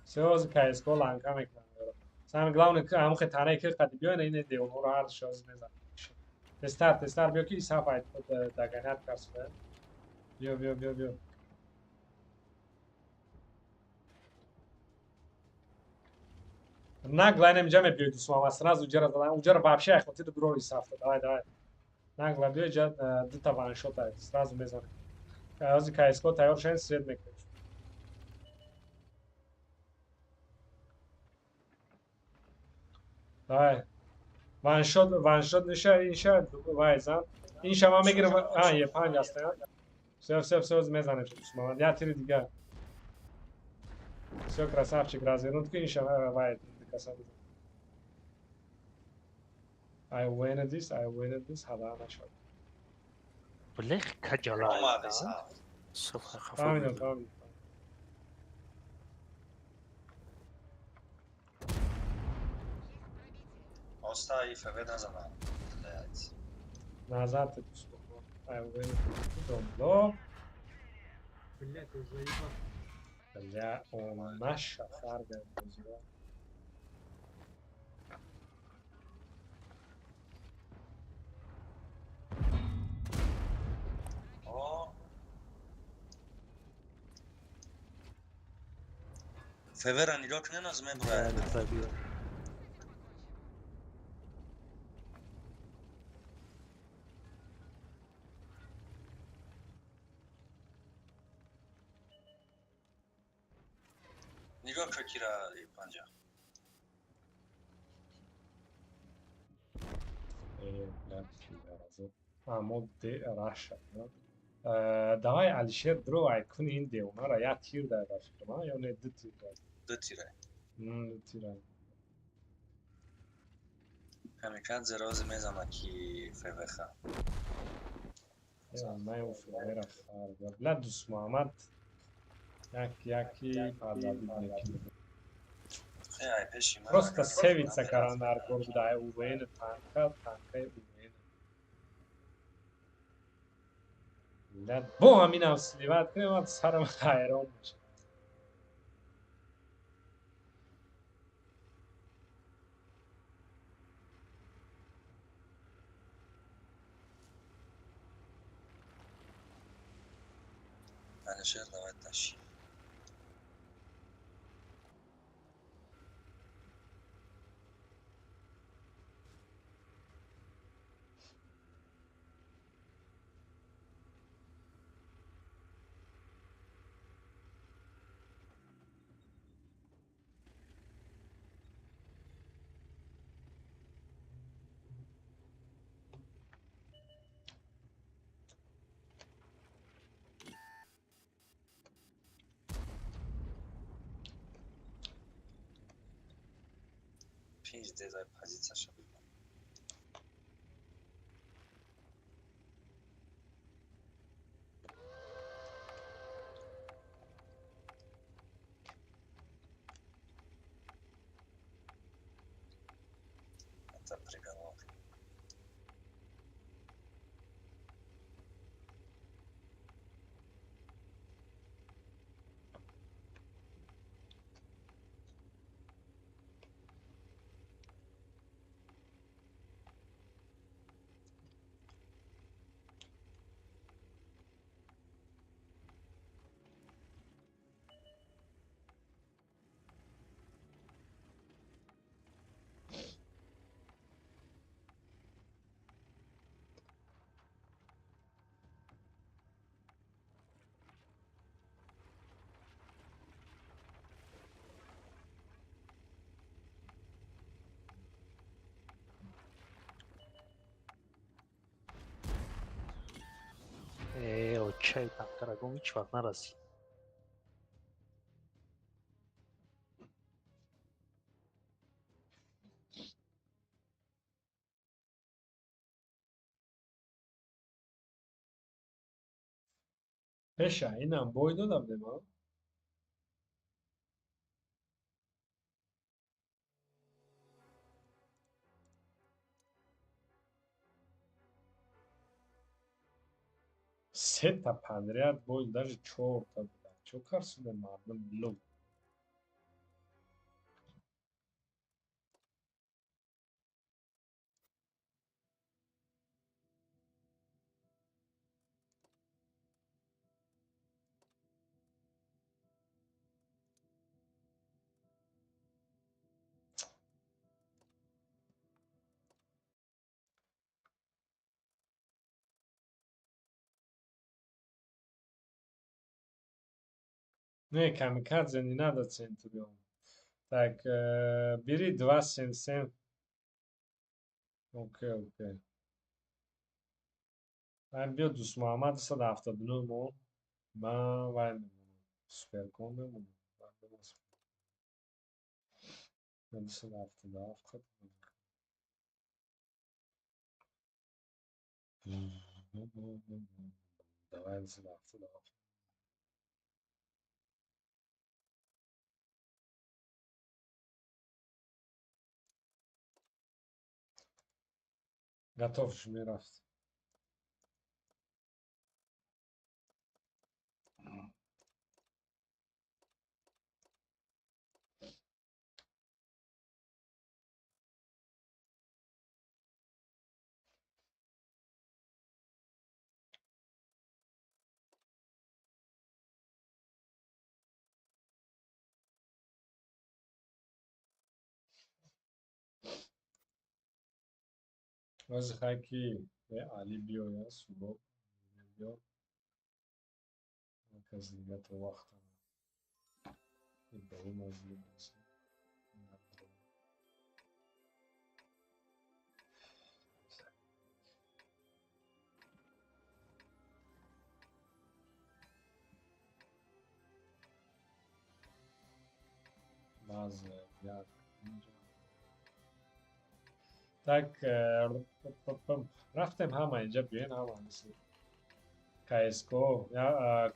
Всё, КСКО ланка мекунам. Самое главное, ҳамухе танаи ки қати биёен, ин девонҳоро ҳардушо ози мезанам. Тестар, тестар биё ки исаф ай даганят карсуда. Биё, биё, биё, биё. Нагло инам ҷа мебиёй, дӯстмуҳаммад, сразу ҷара задан. Уҷара вообще айхотида бирори сафта. Давай, давай. Нагло биёй ҷа, дута ваншот ай, сразу мезанем. Ҳозир КСК тайёр шавед, свет мекунем. Давай. Ваншот, ваншот ниша, инша, вай зан. Инша ман мегирам, а, е панҷ аст. Всё, всё, всё, мезанем, дӯстмуҳаммад. Я тири дигар. Всё, красавчик, развернут ки инша вай каса бизан. I win this, I win this, ҳада нашуд. Блех каҷала. Фаҳмидам, фаҳмидам. Оста и ФВ назанам. Блядь. Назад ты дӯстмуҳаммад. I win this, домло. Блядь, ты заебал. Бля, он наша фарга бозиро. О. ФВ-ра нигоҳ кунед, аз мебурад. Нигоҳ кун кира панҷа. Э, бля, пидоразо. А, мо де раша. Давай, Алишер, дро ай кун ин девонара, я тир дай ба фикрам, а? Ё не, ду тир дай. Ду тира. Ду тира. Камикадзе рози мезана ки ФВХ. Наё ФВ-ра фарга. Бля, Дӯстмуҳаммад як яки падаби мекунад. Ай пеши ман. Просто севица каран дар кор буда, ай УВН танка, танкаи УВН. Бля, бо ҳаминам сливать кунем, ман сарам ҳайрон мешавад. Алишер, давай тащи. Пиздец, ай позицияша бибин. Это приговор. Э, очай танкарагом ҳеҷ вақт нарасид. Пеша, инам бой дода будем, а? Сета подряд бой, даже чорта буда. Чо кар шуда мардум лу. Не, камикадзе не надо Центурион. Так, бери 2.77. Окей, окей. Ай, биё Дӯстмуҳаммад 279 мон. Ман вай мемонам. Суперкон мемонам. Ман 277 хат. Давай 277. Готов мерафт. Вазихай ки Али биёяд, Субоб биё. Кас дига то вақта. Иброҳим аз баъзе як Так, рафтем ҳама инҷа, биёен ҳама мисли КСКО,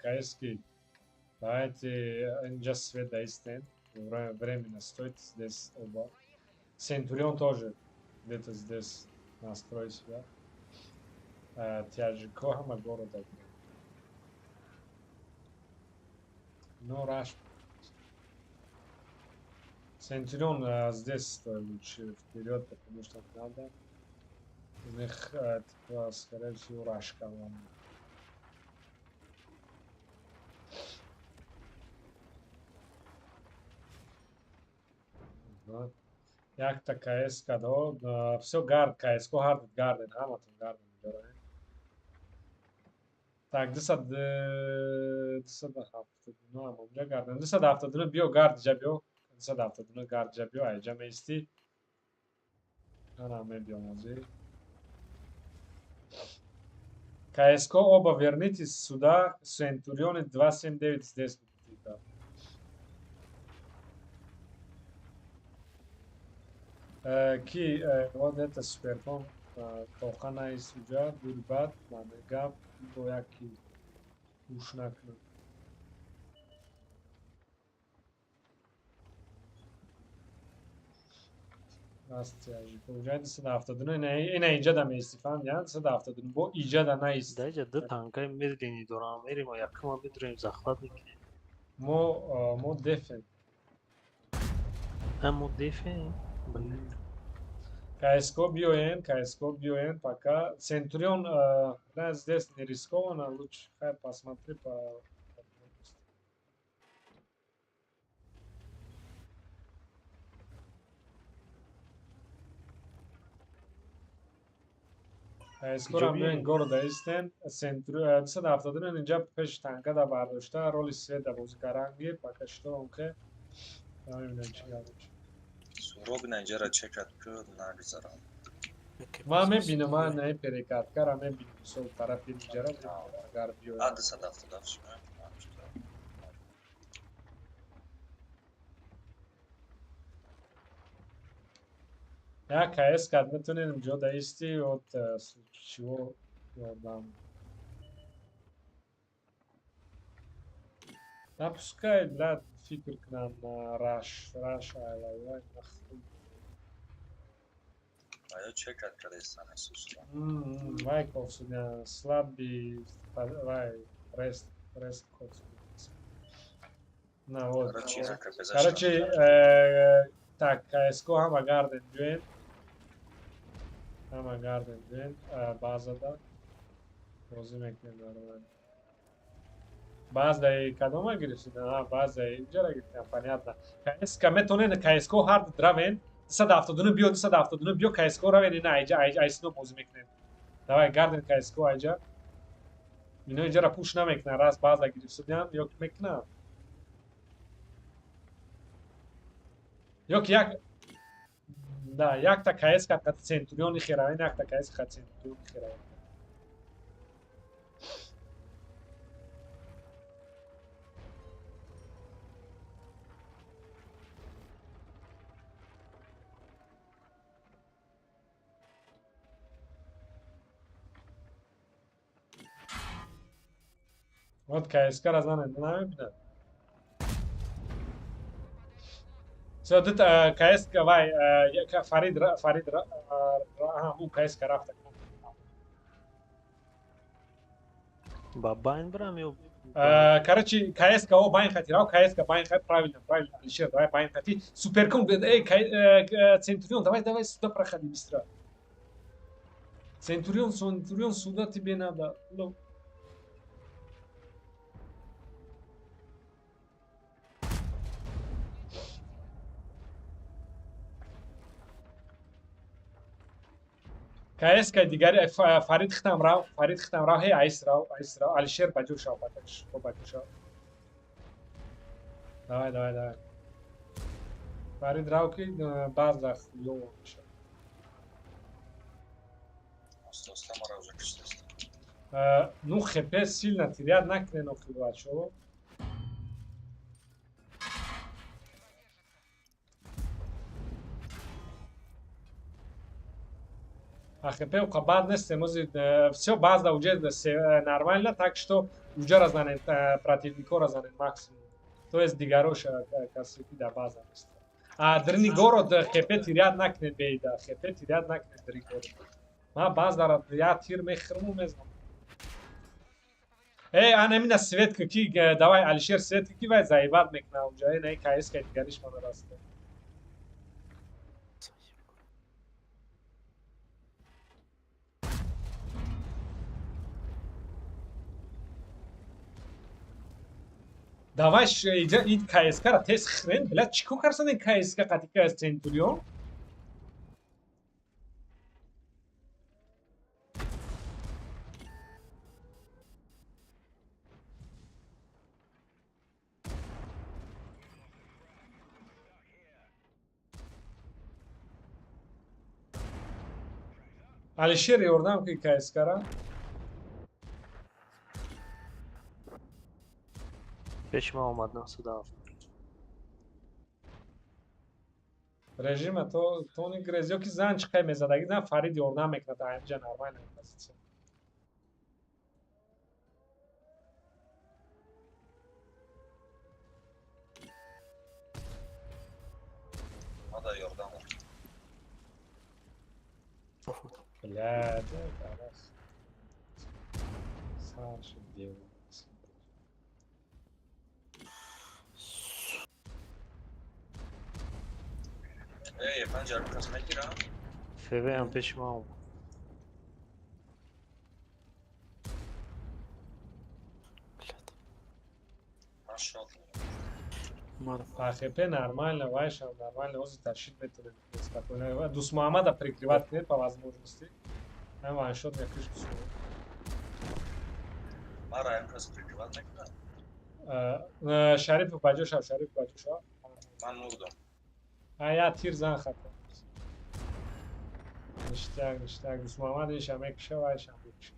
КСКи. Давайте инҷа свет даистем. Временно стойте здесь оба. Центурион тоже где-то здесь настрой себя. Тяжико ҳама города. Но раш. Центурион здесь стой лучше вперед, потому что надо. У них, типа, скорее всего, рашка вам. Якта КС кадо, все гард, КС-ко ҳард гарден, ҳаматон гарден ҷароен. Так, 279 ҳам онҷа гарден. 279 биё гард ҷа биё. 279 гард ҷа биё, айҷа меистӣ. Ана мебиём ҳозир. КСК оба вернитесь сюда, Центурионы 279 здесь будут играть. Ки вот это суперкон тоқа наист уҷа дурбад мамегап бо яки гӯш накунад. Уҷа 279 ина инҷа да меисти, фаҳмидӣ? 279 бо иҷа да наист. Да иҷа ду танкаи медлени дорам, мерем якума бидурем, захват мекунем. Мо дефем. Мо дефем? КСК биёен, КСК биёен, пока Центурион да, здесь не рискованно, лучше хай посмотри по. КСК-ро биёен города истем, Центурион 279 инҷа пеш танка да бардошта, роли свет да бозӣ каранги, пока что онке. Намедонам чӣ гап мешавад. Суроб ина инҷаро чекат ку нагзарам. Ман мебинам, ман на перекаткара мебинам, мисол тарафи инҷара агар биёяд. А 277 шумо. Як КС кад метонем ҷо даисти от чего ёрдам. Да пускай, блядь, фикр кунам на раш, раш айлай, нахуй. А я чекат кардестан Исусро. Вай ковсудя, слабый, вай, рест, рест ковсудя. На вот. Короче, так, КСК ҳама гарден биёен. Ҳама гарден биёен, базада. Бозӣ мекунем нормально. Базаи кадома гирифтед? Базаи инҷара гирифтем, понятно. КСК метонен КСК ҳард равен. 279 биё, 279 биё, КСК равен, ина айҷа, айсино бозӣ мекунем. Давай гарден КСК айҷа. Ино инҷара пуш намекунан, раз база гирифтедян, ё ки мекунан? Ё ки як да, якта КС қати Центуриони херавен, якта КС қати Центуриони херавен. Вот КСК-ра занед, намебинад. Всё, дит КСК вай Фарид Фарид аҳа ӯ КСК рафта. Ба байн брам ё Короче, КСК о байн хати рав, КСК байн хати, правильно, правильно, Алишер, давай байн хати. Суперком, эй, Центурион, давай, давай сюда проходи быстро. Центурион, Центурион, сюда тебе надо. Ну. КСК дигари Фарид хитам рав, Фарид хитам рав, ҳей айс рав, айс рав, Алишер баҷо шав, баҷо шав. Давай, давай, давай. Фарид рав ки баъза хуёво мешавад. Ну ХП сильно терять накунен охи бачаҳо. АХП уқа бад нест, эмози всё база уже нормально, так что уже разанем противнико разанем максимум. То есть дигарош касе ки дар база нест. А дрни город ХП терять накунед бейда, ХП терять накунед дри город. Ма базара я тир мехӯрму мезанам. Эй, ана мина свет ки давай Алишер свет ки вай заебат мекунад унҷа, эй не КС ка дигариш мана раста. Давай ин КСК-ра тез хӯрен, бля, чӣ кор карсан ин КСК қати КС Центурион? Алишер ёрдам ки КСК-ра. Пеш ма омад 97. Режима то тони грез ё ки зан чӣ қай мезадаги зан Фарид ёрдам мекунад инҷа нормально позиция. Мада ёрдам. Блядь, это раз. Саша, дело. Эй, панҷар кас мегирам. ФВ ҳам пеши ман омад. Ман шот. АХП нормально, вайшам нормально, ози ташид метавонед спокойно. Дусмуҳаммада прикрывать кунед по возможности. Ҳам ваншот мекушт Дусмуҳаммад. Мара ҳам кас прикрывать мекунад? Шарипов баҷо шав, Шарипов баҷо шав. Ман мурдам. А я тир зан хата. Ништяк, ништяк. Дусмуҳаммад иша мекуша, вайшам мекуша.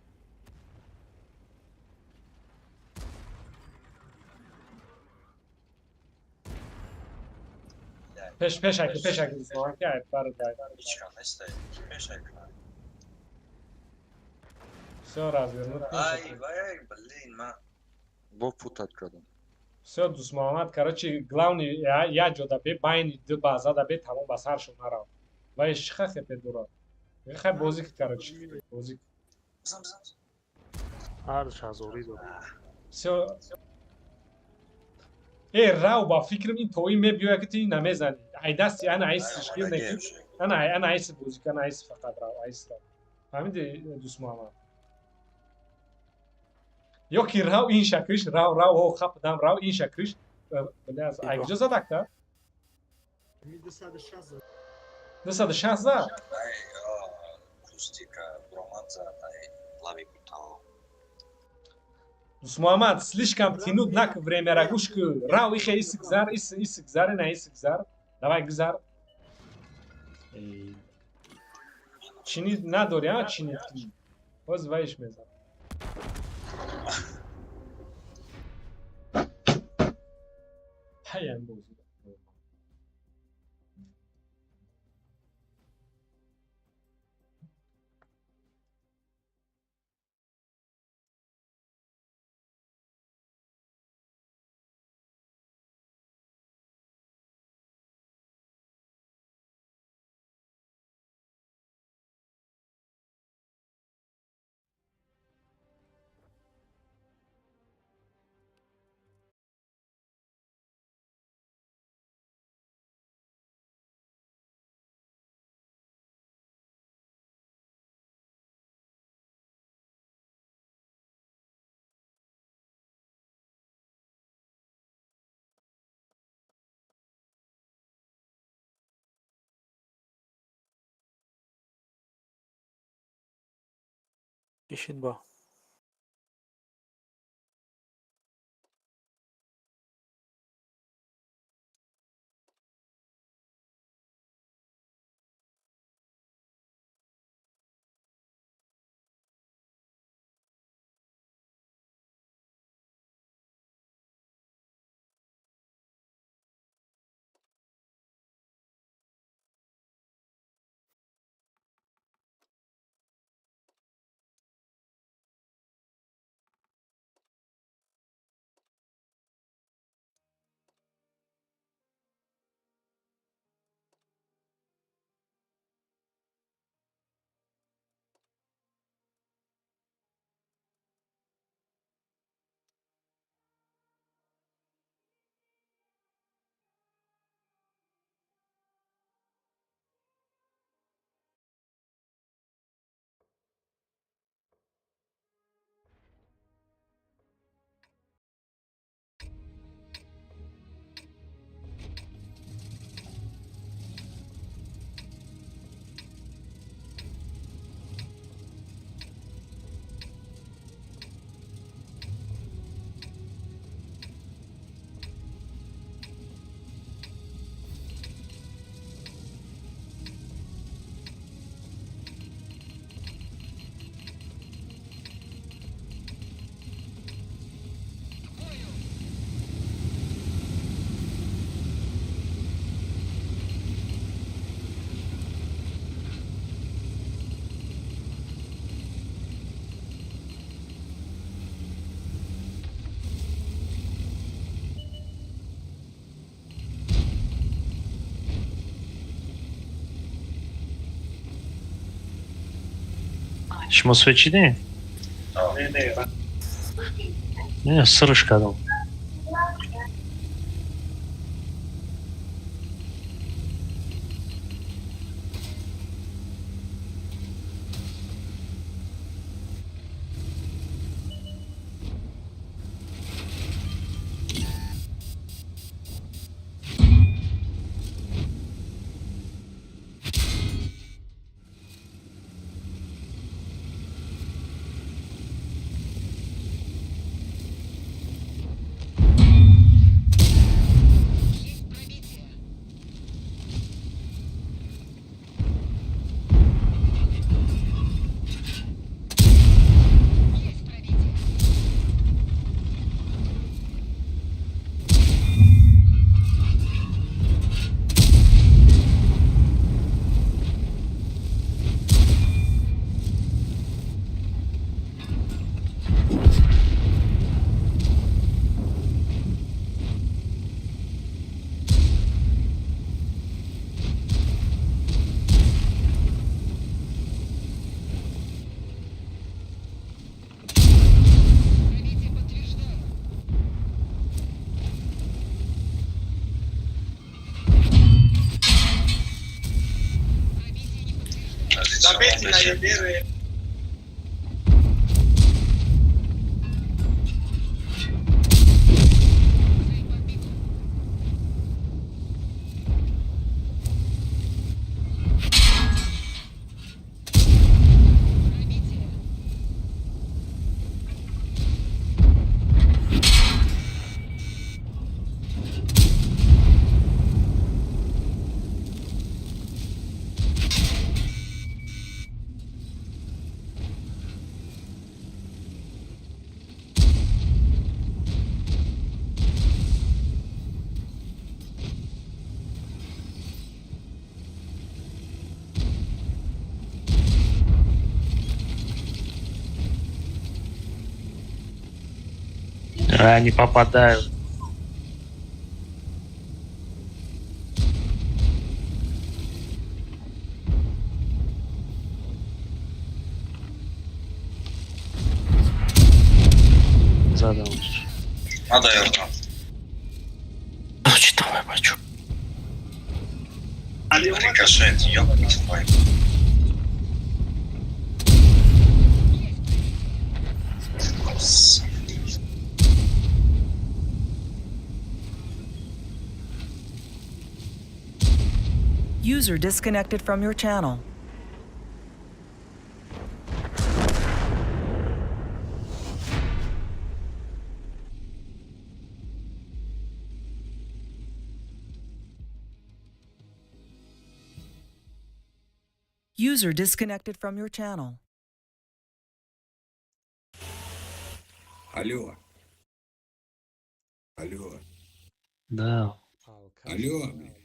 Пеш пешаки, пешаки Дусмуҳаммад ки айб бар дай. Ҳеч кас нест, пешаки. Всё развернут. Ай, вай, блин, ман бо путат кардам. Всё, Дусмуҳаммад, короче, главный я ҷода бе байни ду база да бе тамом ба саршон нарав. Вай чӣ хепе дурад. Хай бозӣ кун, короче, бозӣ кун. Бизан, бизан. Ҳардуш ҳазорӣ дорад. Всё. Эй, рав ба фикрам ин то ин мебиёяд ки ту ин намезанӣ. Ай дасти ана айс шишкил неки. Ана ана айс бозӣ кун, ана айс фақат рав, айс рав. Фаҳмидӣ, Дусмуҳаммад? Ё ки рав ин шакриш, рав, рав, о, хапдам, рав ин шакриш. Бля, ай куҷо задакта? 260 зад. 260 зад? Ай, кустика бромад зад, ай, лави бутал. Дусмуҳаммад, слишком тянуть нак времяра, гӯш ку. Рав ихе исгзар, исгзар, ина исгзар. Давай, гузар. Чини надори, а чини? Боз вайш мезан. Ҳаям бозӣ. Ишин ба. Шумо свечиде? Не, сырыш кардам. А, не попадаю. Задал. Надо ёрдам. Короче, давай, бачу. Рикошет, ёбаный твой. User disconnected from your channel. User disconnected from your channel. Алло. Алло. Да. Алло, блин.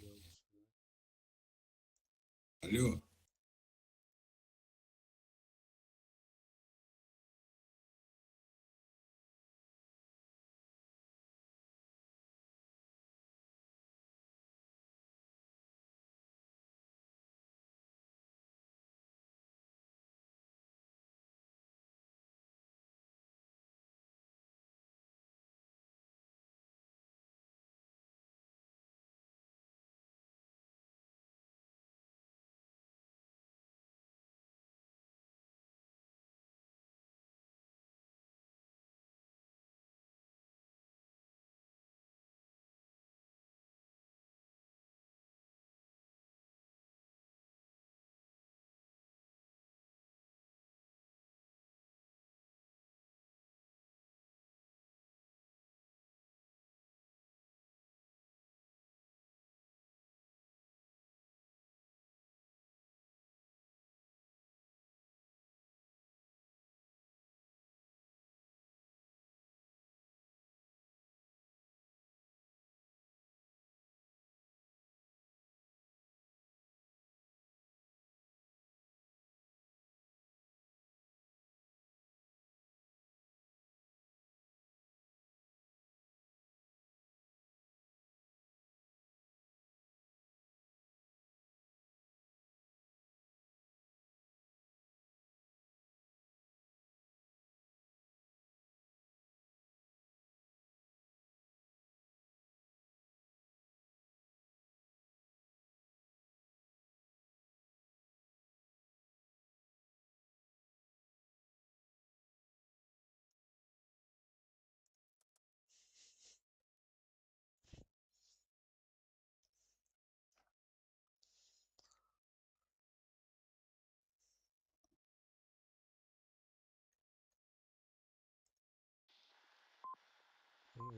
Алло.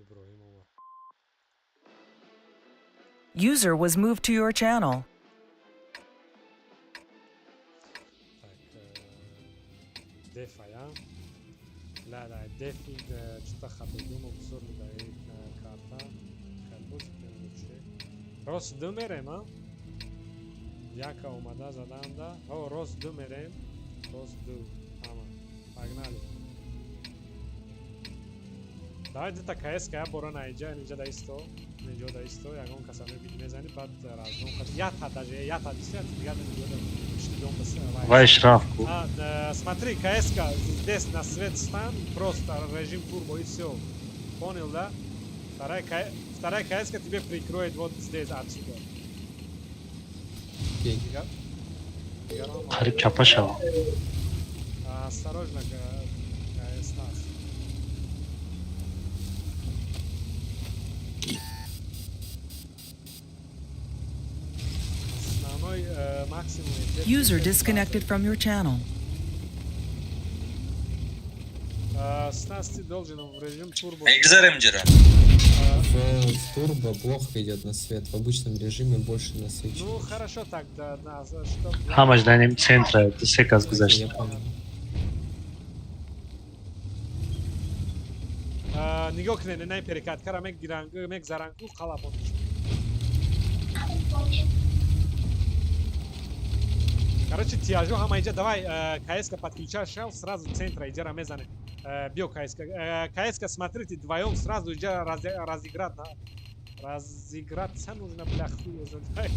Иброҳимова. User was moved to your channel. Так, дефая. Ла, ла, дефи чита хатогиҳо бисёр будаи карта. Карбоз лучше. Рост ду мерем, а? Яка омада заданда. О, рост ду мерем. Рост ду. Ама. Погнали. Давай дита КС я бора наиҷа, инҷа да исто. Инҷо да исто, ягон каса мебини мезани, баъд разгон кар. Ята даже, ята дисти, дигар инҷо да пишти дом бас. Вай штраф ку. А, да, смотри, КС здесь на свет стан, просто режим турбо и все. Понял, да? Вторая КС тебе прикроет вот здесь отсюда. Дигар? Дигар ҳам Қариб чапа шавам. Осторожно, КС нас. Основной максимум эффект User это disconnected from your channel. Стас, ты должен в режим турбо. Мегзарем ҷира. В турбо плохо идет на свет, в обычном режиме больше Ну, насыщен. хорошо тогда, да, за что... Ҳамаш дар ним центра ду се кас гузашт. Я понял. Нигоҳ кунед, инаи перекаткара мегиран, мегзаранку қалабониш. Короче, тиажо ҳама иҷа, давай, КС-ка подключай шав, сразу центра иҷара мезанем. Биё КСК. КСК, смотрите, вдвоем сразу иҷа разыграть. Разыграться нужно, бля, хуй его знает.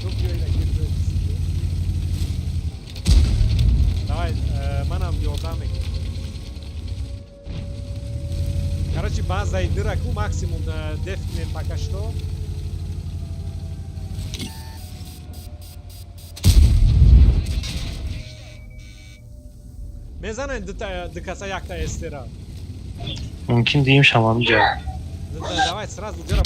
Давай, манам ёрдам мекунем. Короче, базаи дыраку максимум деф кунем пока что. Мезанем ду каса якта эстера. Мумкин диим шавам ҷа. Давай сразу уҷара,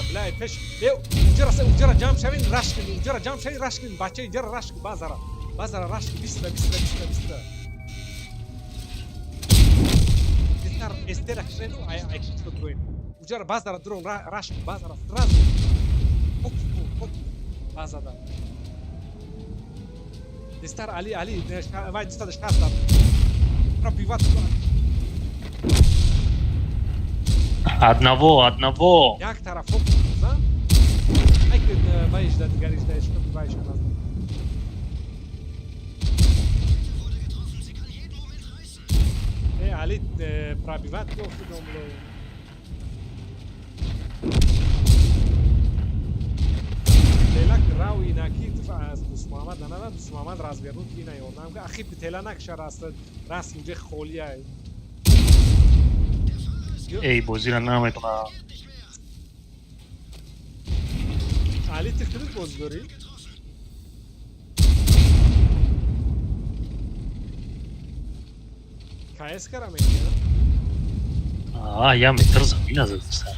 бля, пеш. Э, уҷара, уҷара ҷамъ шавин, раш кунин, уҷара ҷамъ шавин, раш кунин, бача, иҷара раш кун, базара. Базара раш кун, быстро, быстро, быстро, быстро. Бистар эстера кунен, ай ай кунин. Уҷара базара дрон раш кун, базара сразу. Фокус кун, фокус. Базада. Дистар Али, Али, вай 260 пробивать. Одного, одного. Як тараф фокус за? Ай ки вай жда дигари жда, что вай жда. Э, Али пробивать гуфтидом ло. Телак рав инаки аз Дусмуҳаммад нанада, Дусмуҳаммад развернут ки ина ёрдам ка. Ахиб тела накша, раст раст инҷа холия. Эй, бозиро наметонам. Али, ти худат бозӣ дорӣ? КС кара мекунӣ? А, я метр замина задиста.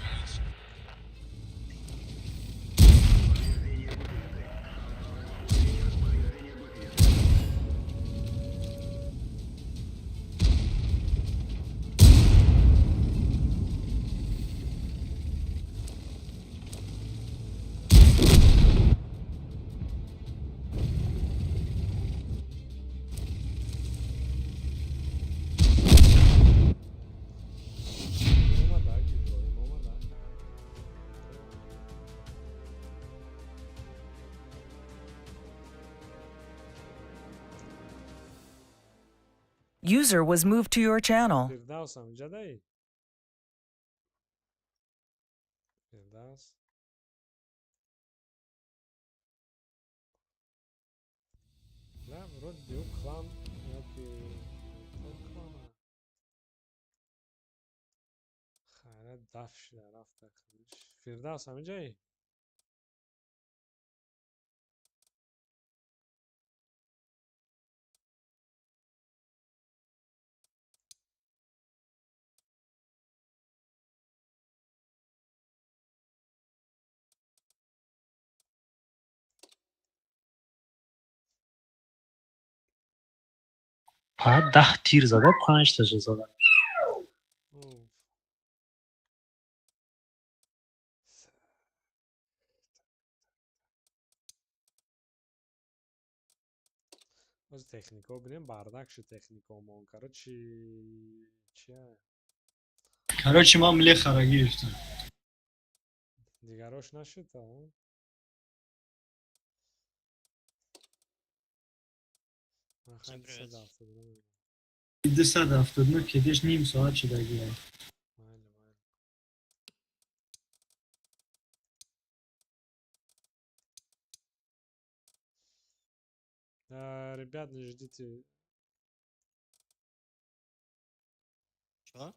Омадак, Иброҳим, омадак. User was moved to your channel. Фирдавс ҳаминҷадаи? Фирдавс. На, вроде ӯ клан ёки то клана. Хайра, даф шуда рафта. Фирдавс ҳаминҷаи? Па 10 тир зада, панҷ таша зада. Уф. Боз технико бинем, бардак шуд техникомон. Короче, чия? Короче, ман млехара гирифтам. Дигарош нашуд, а? Ман хай 279. 279 кедеш ним соат шудагия. Майли, майли. Ребят, не ждите. Чё?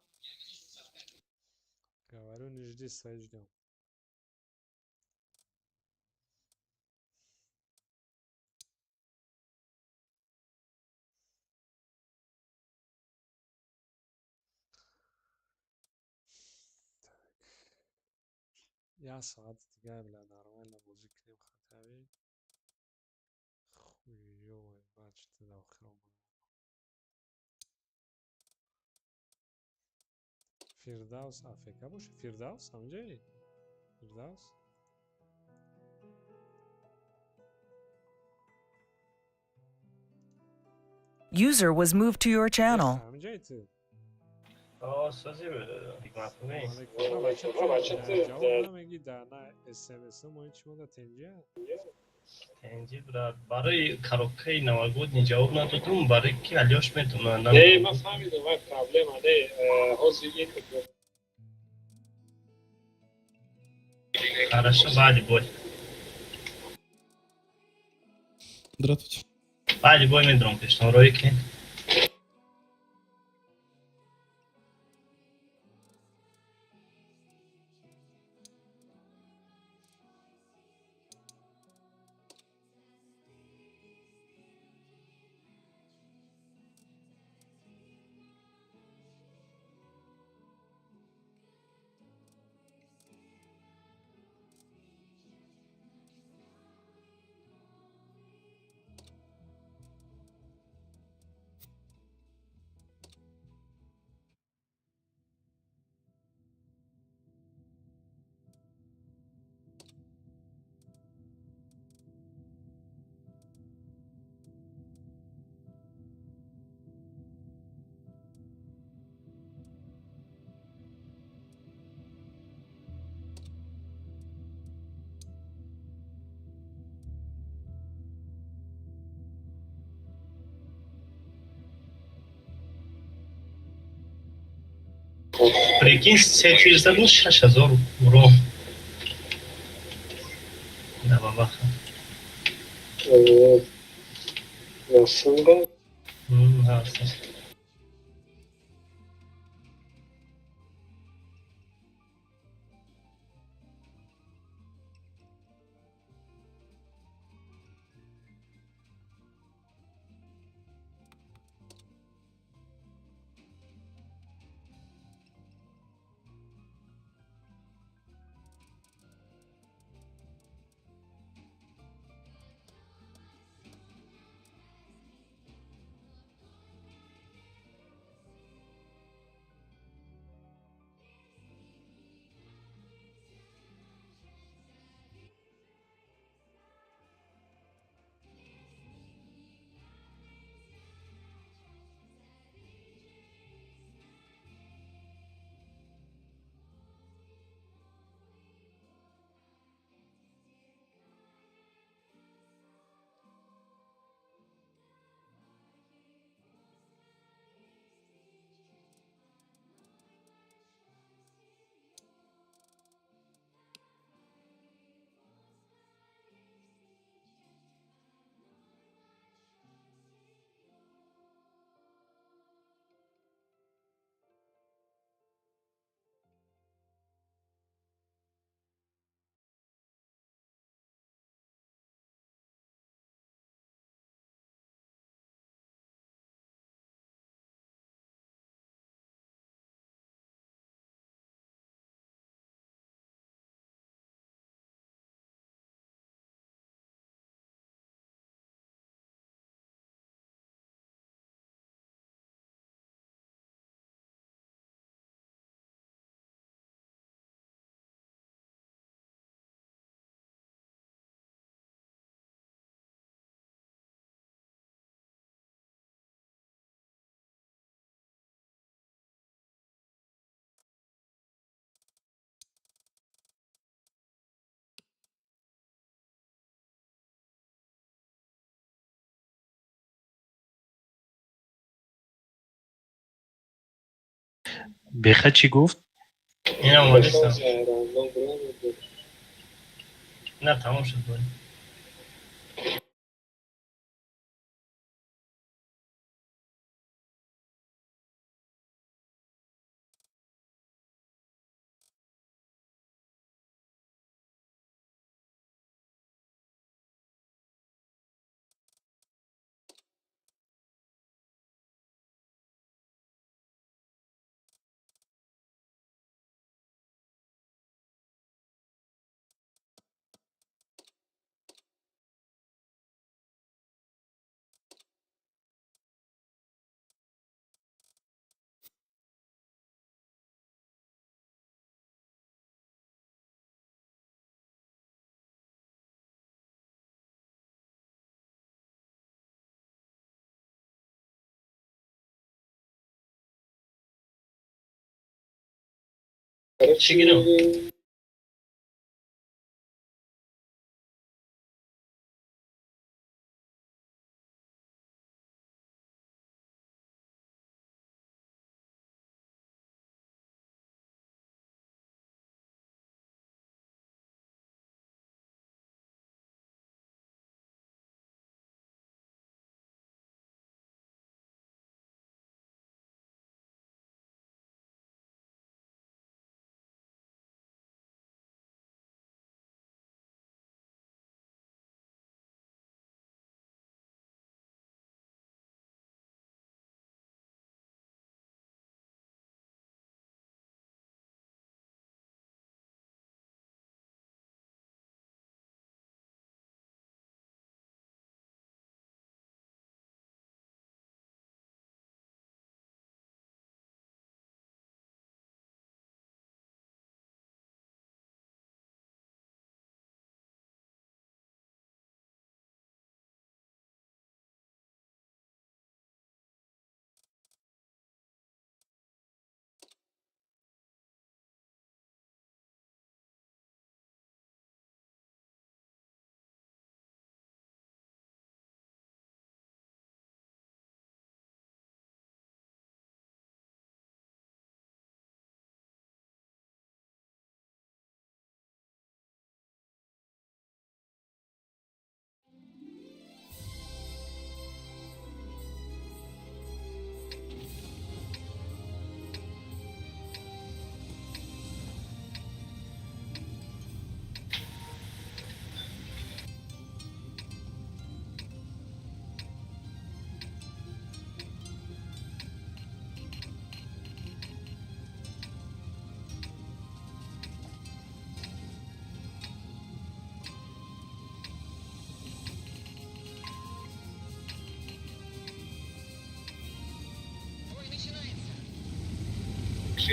Говорю, не жди, свои ждем. Як соат дига, бля, нормально бозӣ кунем хатави. Хуёвай, баъд чита дар охир омад. Фирдавс АФК боша? Фирдавс ҳаминҷаи? Фирдавс? User was moved to your channel. Ҳаминҷаи ту? Алейкум. Ҷавоб намегӣ, да на смс мо ҳеч мода тенҷа? Тенҷи, брат, барои коробкаи новогодний ҷавоб надодум, барои ки Алёш медонад. Не, ман фаҳмидам, вай проблема не, ҳозир ин Хорошо, баъди бой. Здравствуйте. Баъди бой медурам пештон, роӣ ки. Прикинь, се тир заду 6000 урон. Да, бабаха. Насынга. Да. Беха чӣ гуфт? Инам омадистам. На, тамом шуд бой. Чӣ гирам?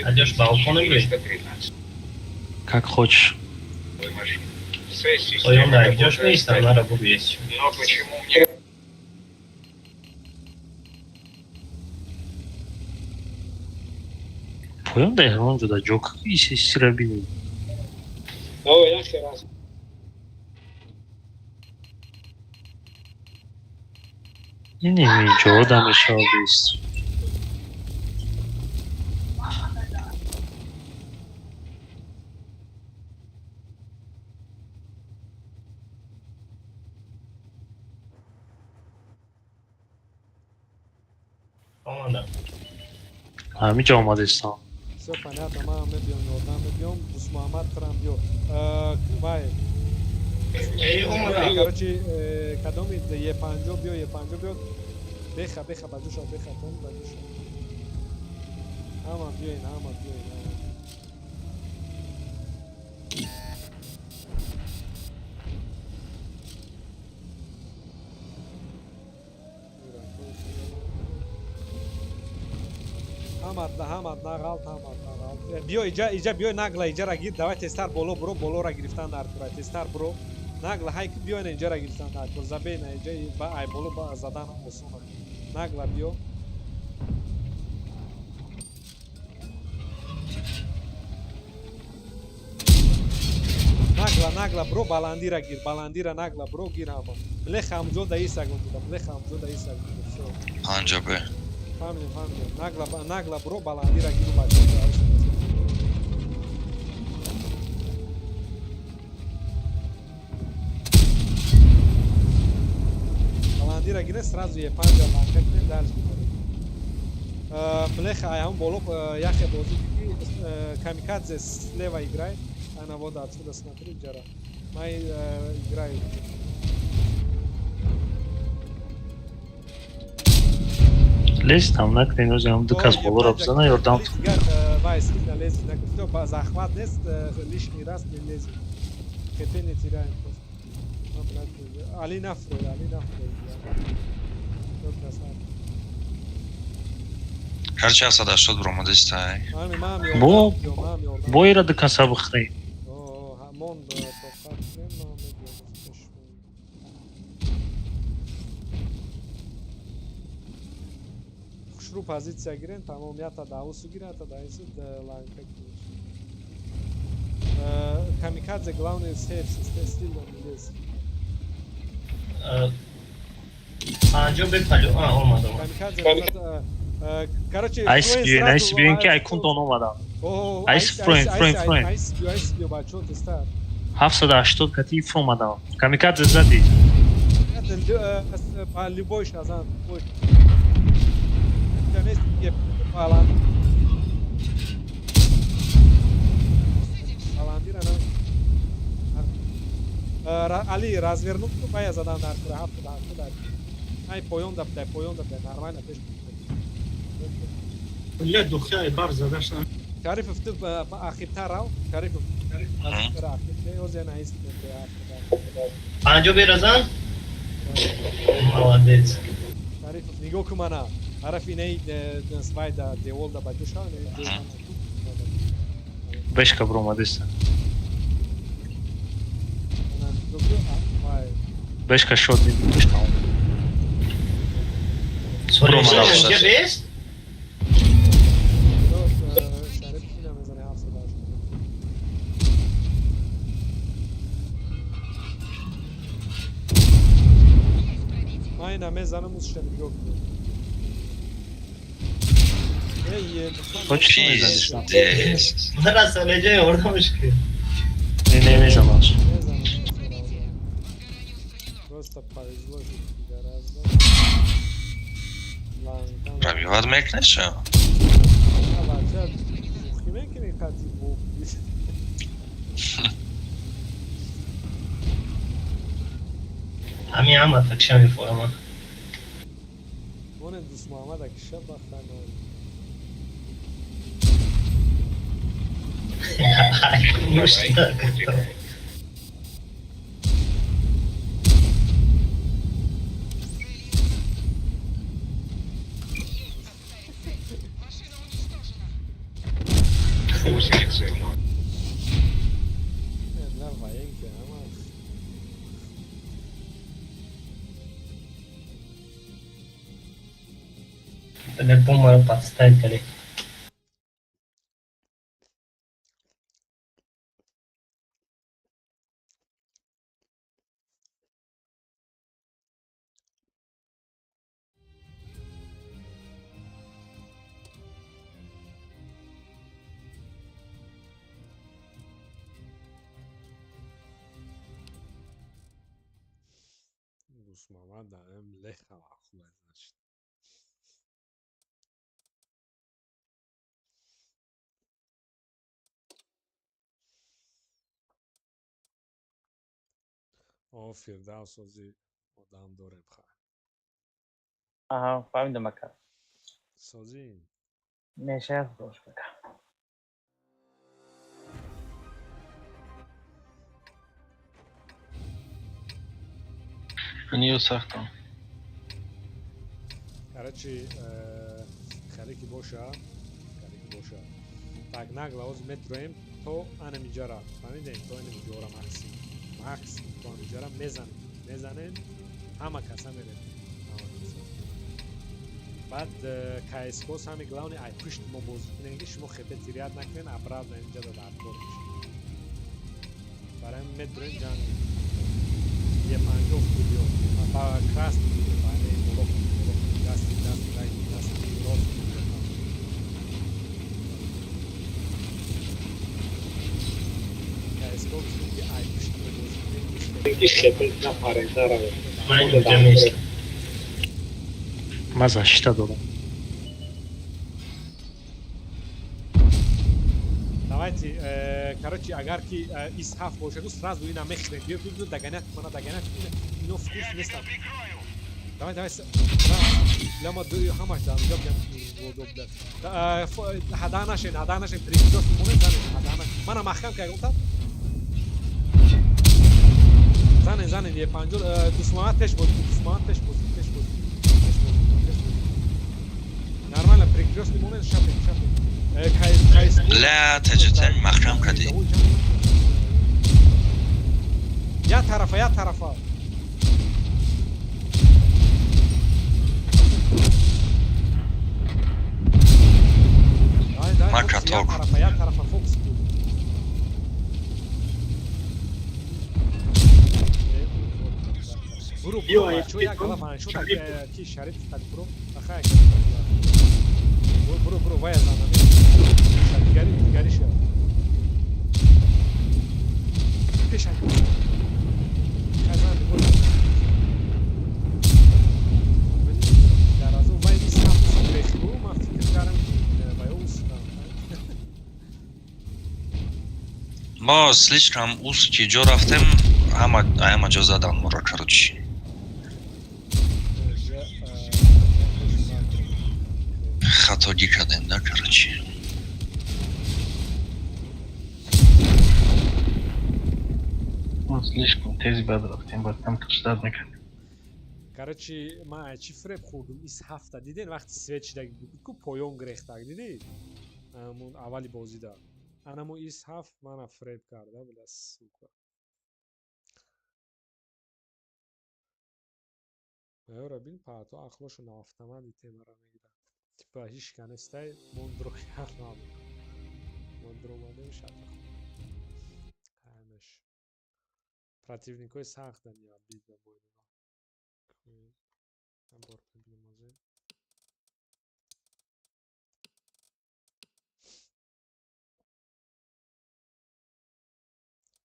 Алёш, балкон играй. Как хочешь. Поём, да, идёшь вниз, там на работу есть. Поён да ҳамон ҷода ҷо исира бинӣ. Инеми ҷо да мешава бист. Омадам. Ҳамин ҷо омадистам. Всё понятно, ман мебиём, ёрдам мебиём, Дусмуҳаммад трам биё. Вай. Эй, омадам. Короче, кадоми Е50 биё, Е50 биё. Беха, беха, ба ҷӯша, беха, тон ба ҷӯша. Ҳама биёин, ҳама биёин, ҳама. Ҳамат, ҳамат, нағалт, ҳамат, нағалт. Биё, иҷа, иҷа, биё, нагла, иҷара гир, давай тезтар боло буро, болора гирифтан дар кура, тезтар буро. Нагла, ҳай ки биё, иҷара гирифтан дар кур, забей на иҷа, ба ай боло ба задан осона. Нагла, биё. Нагла, нагла, бро, баландира гир, баландира, нагла, бро, гир ҳама. Млеха ҳамҷо да исагон буда, млеха ҳамҷо да исагон буда, всё. Панҷа бе. Фаҳмидем, фаҳмидем. Нагла, нагла, бро, баландира гиру бача. Баландира гире, сразу е панҷа ланка кунем, дарс бикунем. Млеха, ай ҳам боло яхе бозӣ ки камикадзе слева играй. Ана вот отсюда смотри, ҷара. Май играю. Лез там накунед, ози ҳам ду кас болоро бизана, ёрдам. Вай, сильно лези, всё, захват нест, лишний раз не лези. ХП не теряем просто. Али нафрой, али нафрой. Ҳарчи 780 буромадистай. Бо бо ира ду каса бихӯрем. Ҳамон тоқат кунем, ман мебиём. Хушрӯ позитсия гирен, тамом, ята даусу гирен, ята даису ланка гирен. Камикадзе главное сейф, сильно не лез. Панҷо бе палю, а, омадам. Камикадзе, короче, Айс биёин, айс биёин ки айкунтон омадам. Айс фроин, фроин, фроин. Айс биё, айс биё, бачо, тестар. 780 кати фромадам. Камикадзе задӣ. Любой шазан, любой. Баланд. Баландира на. Али развернул, бая задан дар кура, ҳафт дар кура. Ай поён да дай, поён да дай, нормально пеш. Бля, духя и бар задаш на. Шарифов ту ахиртар рав, Шарифов. Ахиртар, озе на ист. Панҷо беразан? Молодец. Шарифов нигоҳ кун мана. Тарафи инаи свай да девол да ба ҷӯша. Бешка буромадиста. Бешка шот бешка. Буромада. Инҷа бест? Ман ина мезанам, узша нигоҳ кун. Точно мезаниш? Мара салеҷа ёрдамаш ки. Не, не мезанаш. Просто повезло, что гораздо. Пробивать мекунеш? Бача, шӯхӣ мекунӣ қати боб. Ҳамин ҳама такша мефоҳамад. Монем Дусмуҳаммад акиша бахтано. На военке, ама. Бля, бомбара подставили. Гусмамад даем леха вахула, значит. О, Фирдавс ози одам дорем ха. Аҳа, фаҳмидам ака. Созӣ? Мешаяд бош ака. Ниё сахтам. Короче, харе ки боша, харе ки боша. Так, нагла оз метроем то анамиҷара. Фаҳмидем? То анамиҷора максимум. Максимум то анамиҷара мезанем. Мезанем, ҳама каса мерем. Ҳама каса. Баъд КСКО самый главный ай пушти мо бозӣ кунем ки шумо хепе тирят накунен, обратно инҷа дар кор мешед. Барои ҳамин метроем ҷанг. Е панҷоҳ биё. Ба красный биё, ба не боло кун, боло кун. Дасти, даст, рай, даст, рост. КСКО гуфтем ки ай пушти мо бозӣ кунем ки хепе напарен, наравем. Ман инҷа нестам. Ман защита дорам. Давайте, короче, агар ки ИС ҳафт бошаду сразу ина мехӯрем. Биё, биё, биё, догонять мана, догонять. Ино в курс нестанд. Давай, давай, ляма ҳамаш дар онҷо бигам водо буда. Ҳада нашен, ҳада нашен, прикидош мемонед, занед, ҳада нашен. Мана маҳкам ка ягон тар. Занен, занен, е панҷо, дусмоат пеш бозӣ, дусмоат пеш бозӣ, пеш бозӣ, пеш бозӣ, пеш бозӣ. Нормально, прикидош мемонед, шапем, шапем. КС Ля, ТЖТ маҳкам кардӣ. Я тарафа, я тарафа. Давай, давай, Ма Фокс, я каток. тарафа, я тарафа, Фокс. Буру, буру, бачо, як гала ваншо, так, ки Шариф, так, буру, аха, як буру, буру, буру, вая занам. Дигари, дигари ша. Пеша. Казан, буру. Дар аз он вай бистам рехту, ман фикр кардам, вай устам. Мо слишком узкий ҷо рафтем, ҳама ҳама ҷо задан моро, короче. Хатогӣ кардем, да, короче. Мо слишком тези бад рафтем, баъд камтар ждать мекардем. Короче, ман ай чӣ фиреб хӯрдум ис ҳафта диден вақти свет шидаги буд ку поён гирехтак дидӣ? Ҳамун аввали бозида. Анамо ис ҳафт мана фиреб карда буда, сука. Ёра бин паато ақлошо на автомати темара мегирад. Типа ҳич ка нестай, мондро ярнам. Мондро мадем шата. Ҳамаш. Противникои сахт дани обидно бойдо. Набор мебинем озин.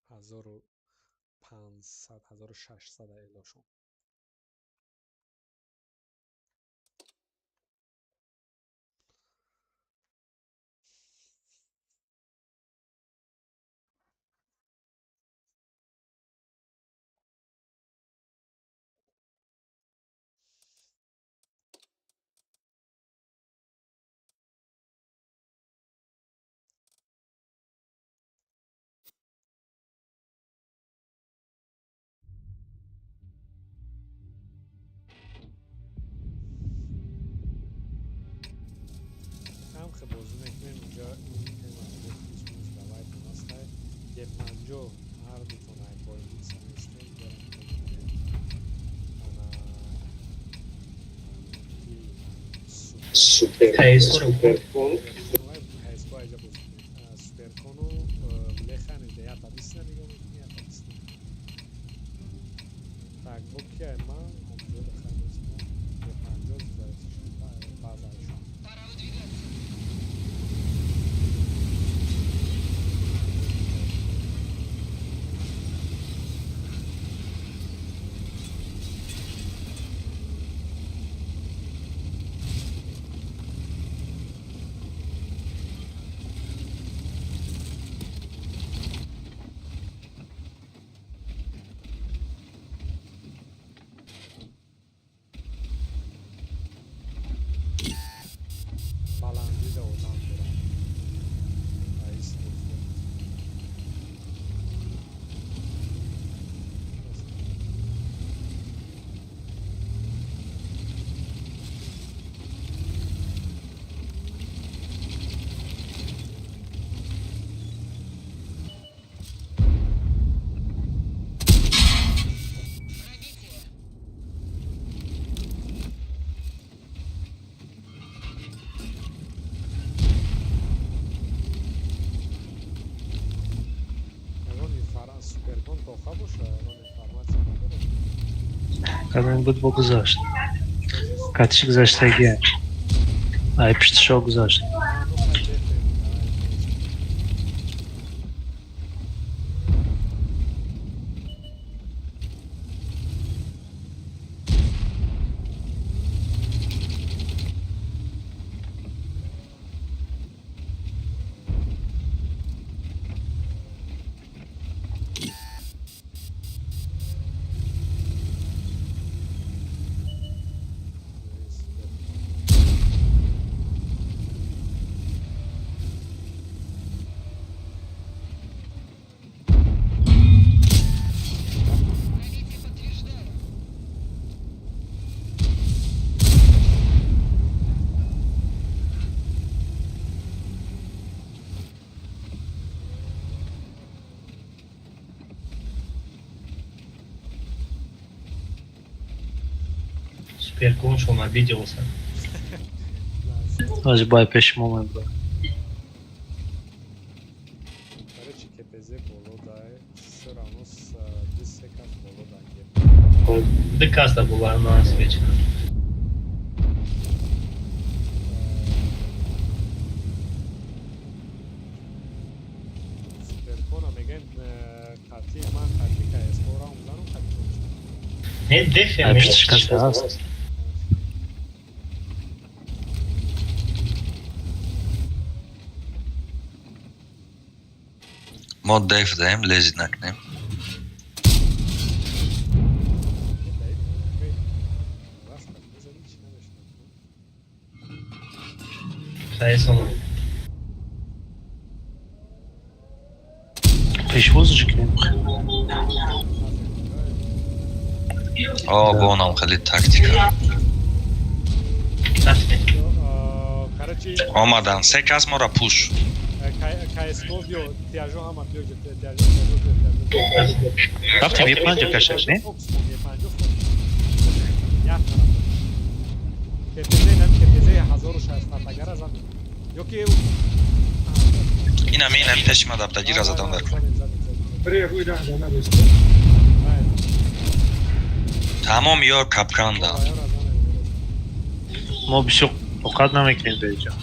1500, 1600 элошон. Е50 ҳар дутон ай больница нестем, берам ана КСК айҷа боз суперкону лехан ида ята бисна нигоҳ мекунӣ, ята бисна. Так, бо кияй ман омҷо дахай нестам. Е50 базаашон. Баландида одам дорад. Раис гуфта. Ягон суперкон тоха боша, ягон информация надорем. Кадом буд бо гузашт. Катиши гузаштагия. Ай пиштишо гузашт. Ну хай дефем, давай. Суперконшон обиделся. Аз бай пеши мо мебра. Короче, КПЗ боло дай, все равно с 10 секунд боло дай. Д каста была на свечка. Суперкона мегӯем, қатъи ман қатъи КСК-ро мзанам қатъи. Не, дефе. Ай пиштиш касе ҳаст. Мо деф даем, лези накунем. Пешвозиш кунем. О, бонам хеле тактика. Короче, Омадан, се кас мора пуш. КСК биё, тиажо ҳама биё, тиажо, тиажо, тиажо. Рафтем Е50 кашаш, не? Фокус кун, Е50 фокус. Як тараф. КПЗ нам КПЗ 1600 агара зан. Ё ки Инами, инами пеши ма даптагира задам дар. Задем, задем, задем. Тамом ё капкан дам. Мо бисёр тоқат намекунем дар инҷо.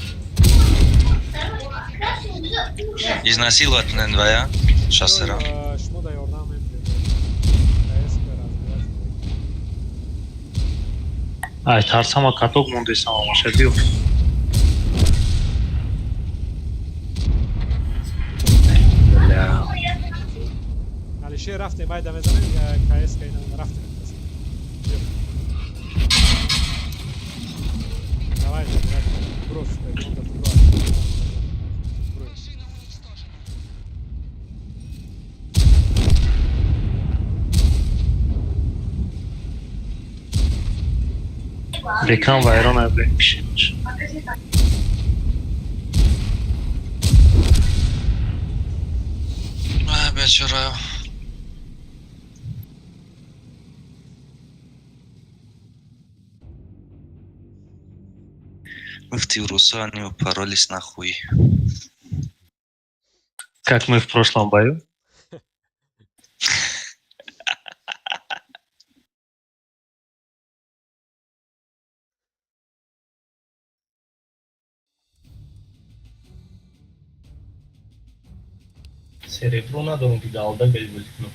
Изнасиловать кунен вая шассера. Шумо да ёрдам метиҳед. КСК разбираться. Ай тарсама каток мондесам амаша биё. Бля. Алишер рафтем, байда мезанем, КСК ина рафтем. Биё. Давай, давай, брось, он да туда. Брось. Бекам вайрон ай бек пишемш. А, бе Бечора. Гуфти русо, они упоролись нахуй. Как мы в прошлом бою? Серебро надорам ки галда гали бозӣ кунам.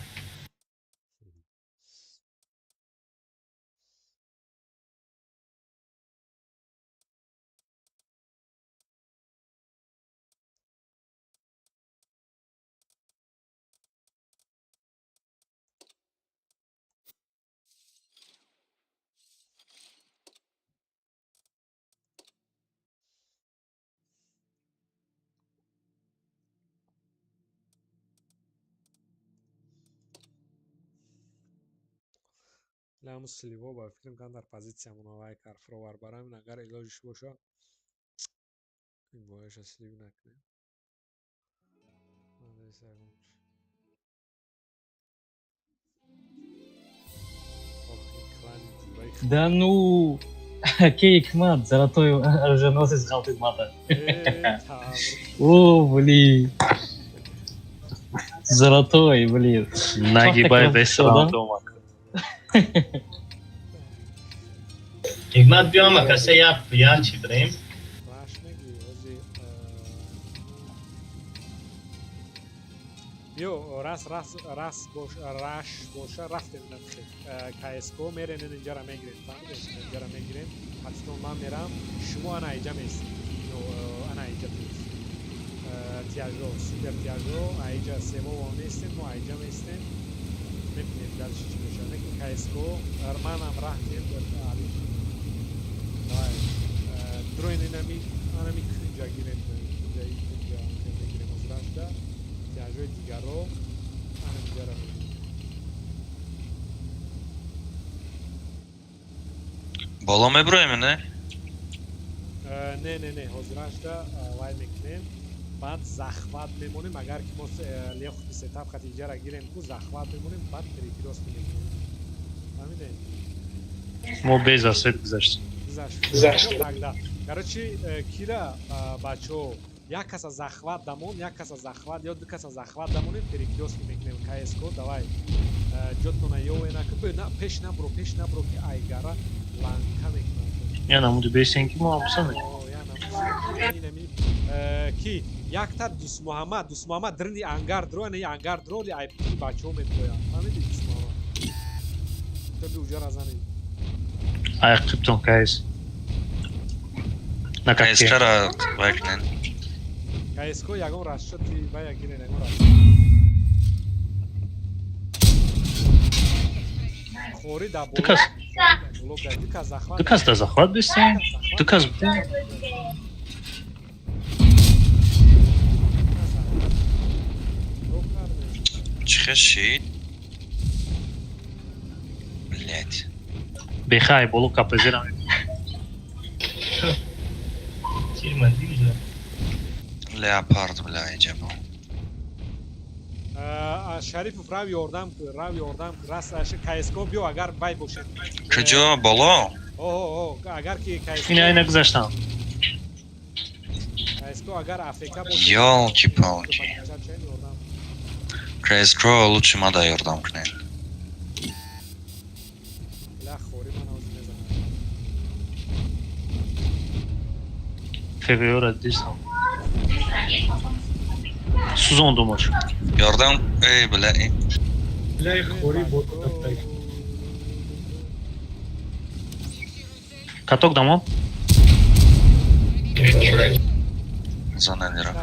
Ламу сливо ба фикрам кан дар позитсиямон авай кар фровар барам, агар илоҷиш боша ин бояша слив накунем. Да ну, Кейк мат, золотой оруженосец ғалтид мата. О, блин. Золотой, блин. Нагибай весь раунд дома. Ҳикмат, биё ама касе як як чӣ бирем. Раш мегӣ, ози биё, рас рас рас бош, раш боша, рафтем нахе. КСК мерем, инҷара мегирем, фаҳмидем? Инҷара мегирем. Ҳатто ман мерам, шумо ана иҷа меистед. Ана иҷа меистед. Тиажо, супер тиажо, аиҷа сево меистем, мо аиҷа меистем. Мебинем дальше чӣ мешавад. Лекин КСК манам раҳтем али. Давай. Дроин инами анами кунҷа гирем, кунҷа кунҷа мегирем аз рашда. Тиажои дигаро анамиҷара мегирем. Боло меброем, не? Не, не, не, ҳозирашда вай мекунем. Баъд захват мемонем, агар ки мо лёгкий сетап хати иҷара гирем ку захват мемонем, баъд перекрёстки мекунем. Фаҳмидем? Мо без засвет гузаштем. Гузашт. Тогда. Короче, кира бачаҳо, як каса захват дамон, як каса захват ё ду каса захват дамонем, перекрёстки мекунем. КСК, давай. Ҷотона ёвена ки на пеш набро, пеш набро ки айгара ланка мекунад. Я намуди бесен ки мо ҳамса мекунем. Ки якта Дусмуҳаммад, Дусмуҳаммад дрини ангар дро, не ангар дро, ли ай бачаҳо метоянд. Фаҳмидӣ Дусмуҳаммад? То би уҷара зани. Ай қиптон КС. На КС кара вай кунен. КСК ягон расчёти вай гирен, ягон расчёт. Хори да боло. Ду кас захват. Ду кас да захват бистем? Ду кас. Чӣ шид? Блять. Бехай боло капезира. Леопард, бля, иҷабо. Шарифов рав ёрдам кун, рав ёрдам кун. Рас КСК биё агар вай бошед. Куҷо? Боло? О, о, агар ки КСК. Ина ина гузаштам. КСК агар АФК бошед. Ёлки-палки. КСК лучше мада ёрдам кунед. Бля, хори ман ҳозир мезанам. ФВО-ра дистам. Сӯзондумаш. Ёрдам, эй, бля. Бля, хори бо. Каток дамон? Зона нера.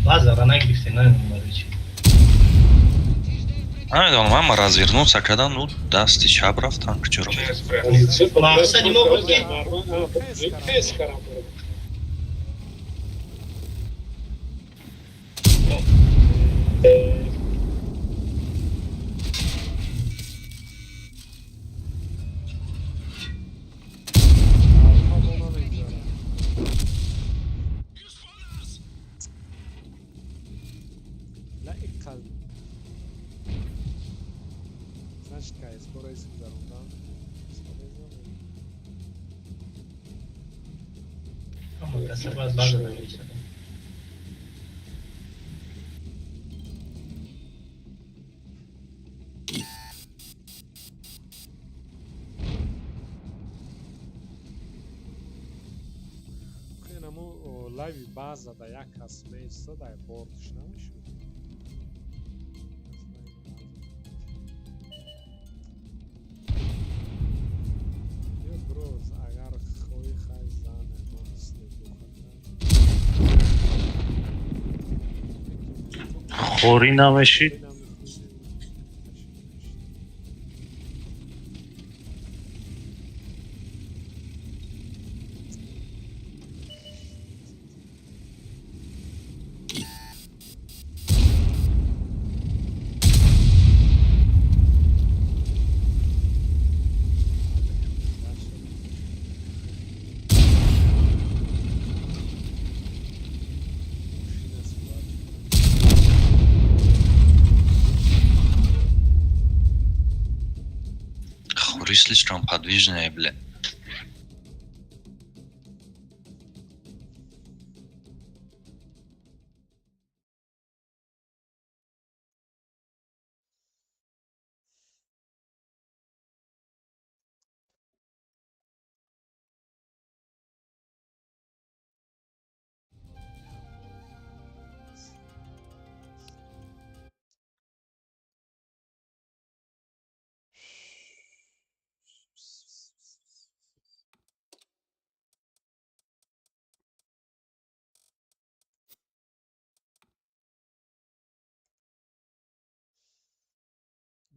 Базара нагирифте, намедонам барои чӣ. Намедонам, ҳама развернуться кардан, ну дасти чап рафтан, куҷоро. Мақсади мо буд ки На иқал. Значит, КС рейс гузарондан. Ҳама каса бояд база намешавад. Инаму лайви база да як кас меистода, бордш намешуд. Ё броз, агар хоҳӣ, хай зан ягон следухата. Хорӣ намешид. Хори слишком подвижная, бля.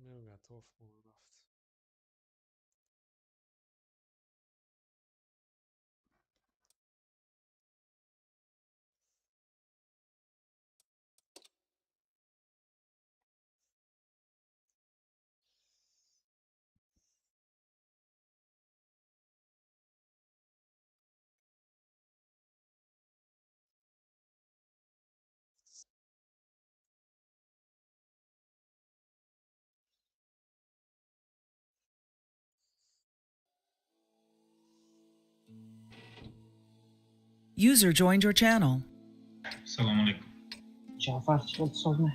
Ну, готов, рафт. User joined your channel. Салом алейкум. Ҷаъфар, чӣ хел созме?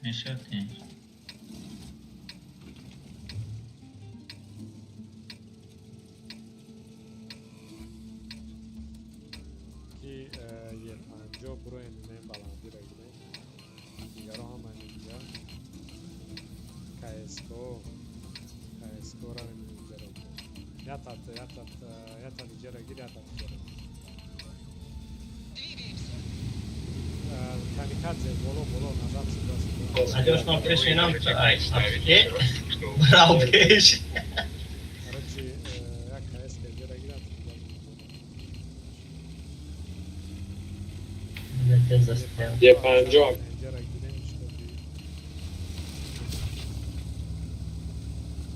Мешавад? Ки Е50 буроен инаи баландиро гирем. Дигаро ҳама инҷа. КСКО. КСКО равем инҷаро. Ятат, ятат, ятат иҷара гир, ятат иҷара. Камикадзе, боло, боло, назад, сюда, сюда. Алёш, ман пеш инам, ай, э, брав пеш. Короче, як КС иҷара гирад. Застрял. Е50. Иҷара гирем, чтобы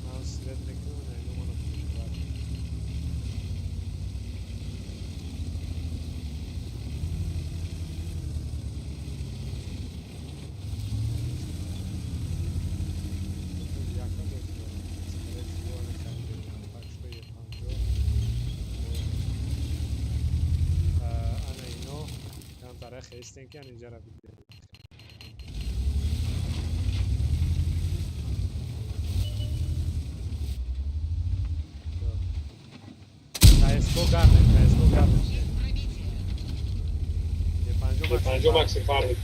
ман свет мекунам, на ино мана прикрывать. Яка скорее всего, она так что Е50. Ана ино камтар хестен ки ан иҷара бидем. КСКО гарнем, КСКО гарнем. Е50 максим фармит.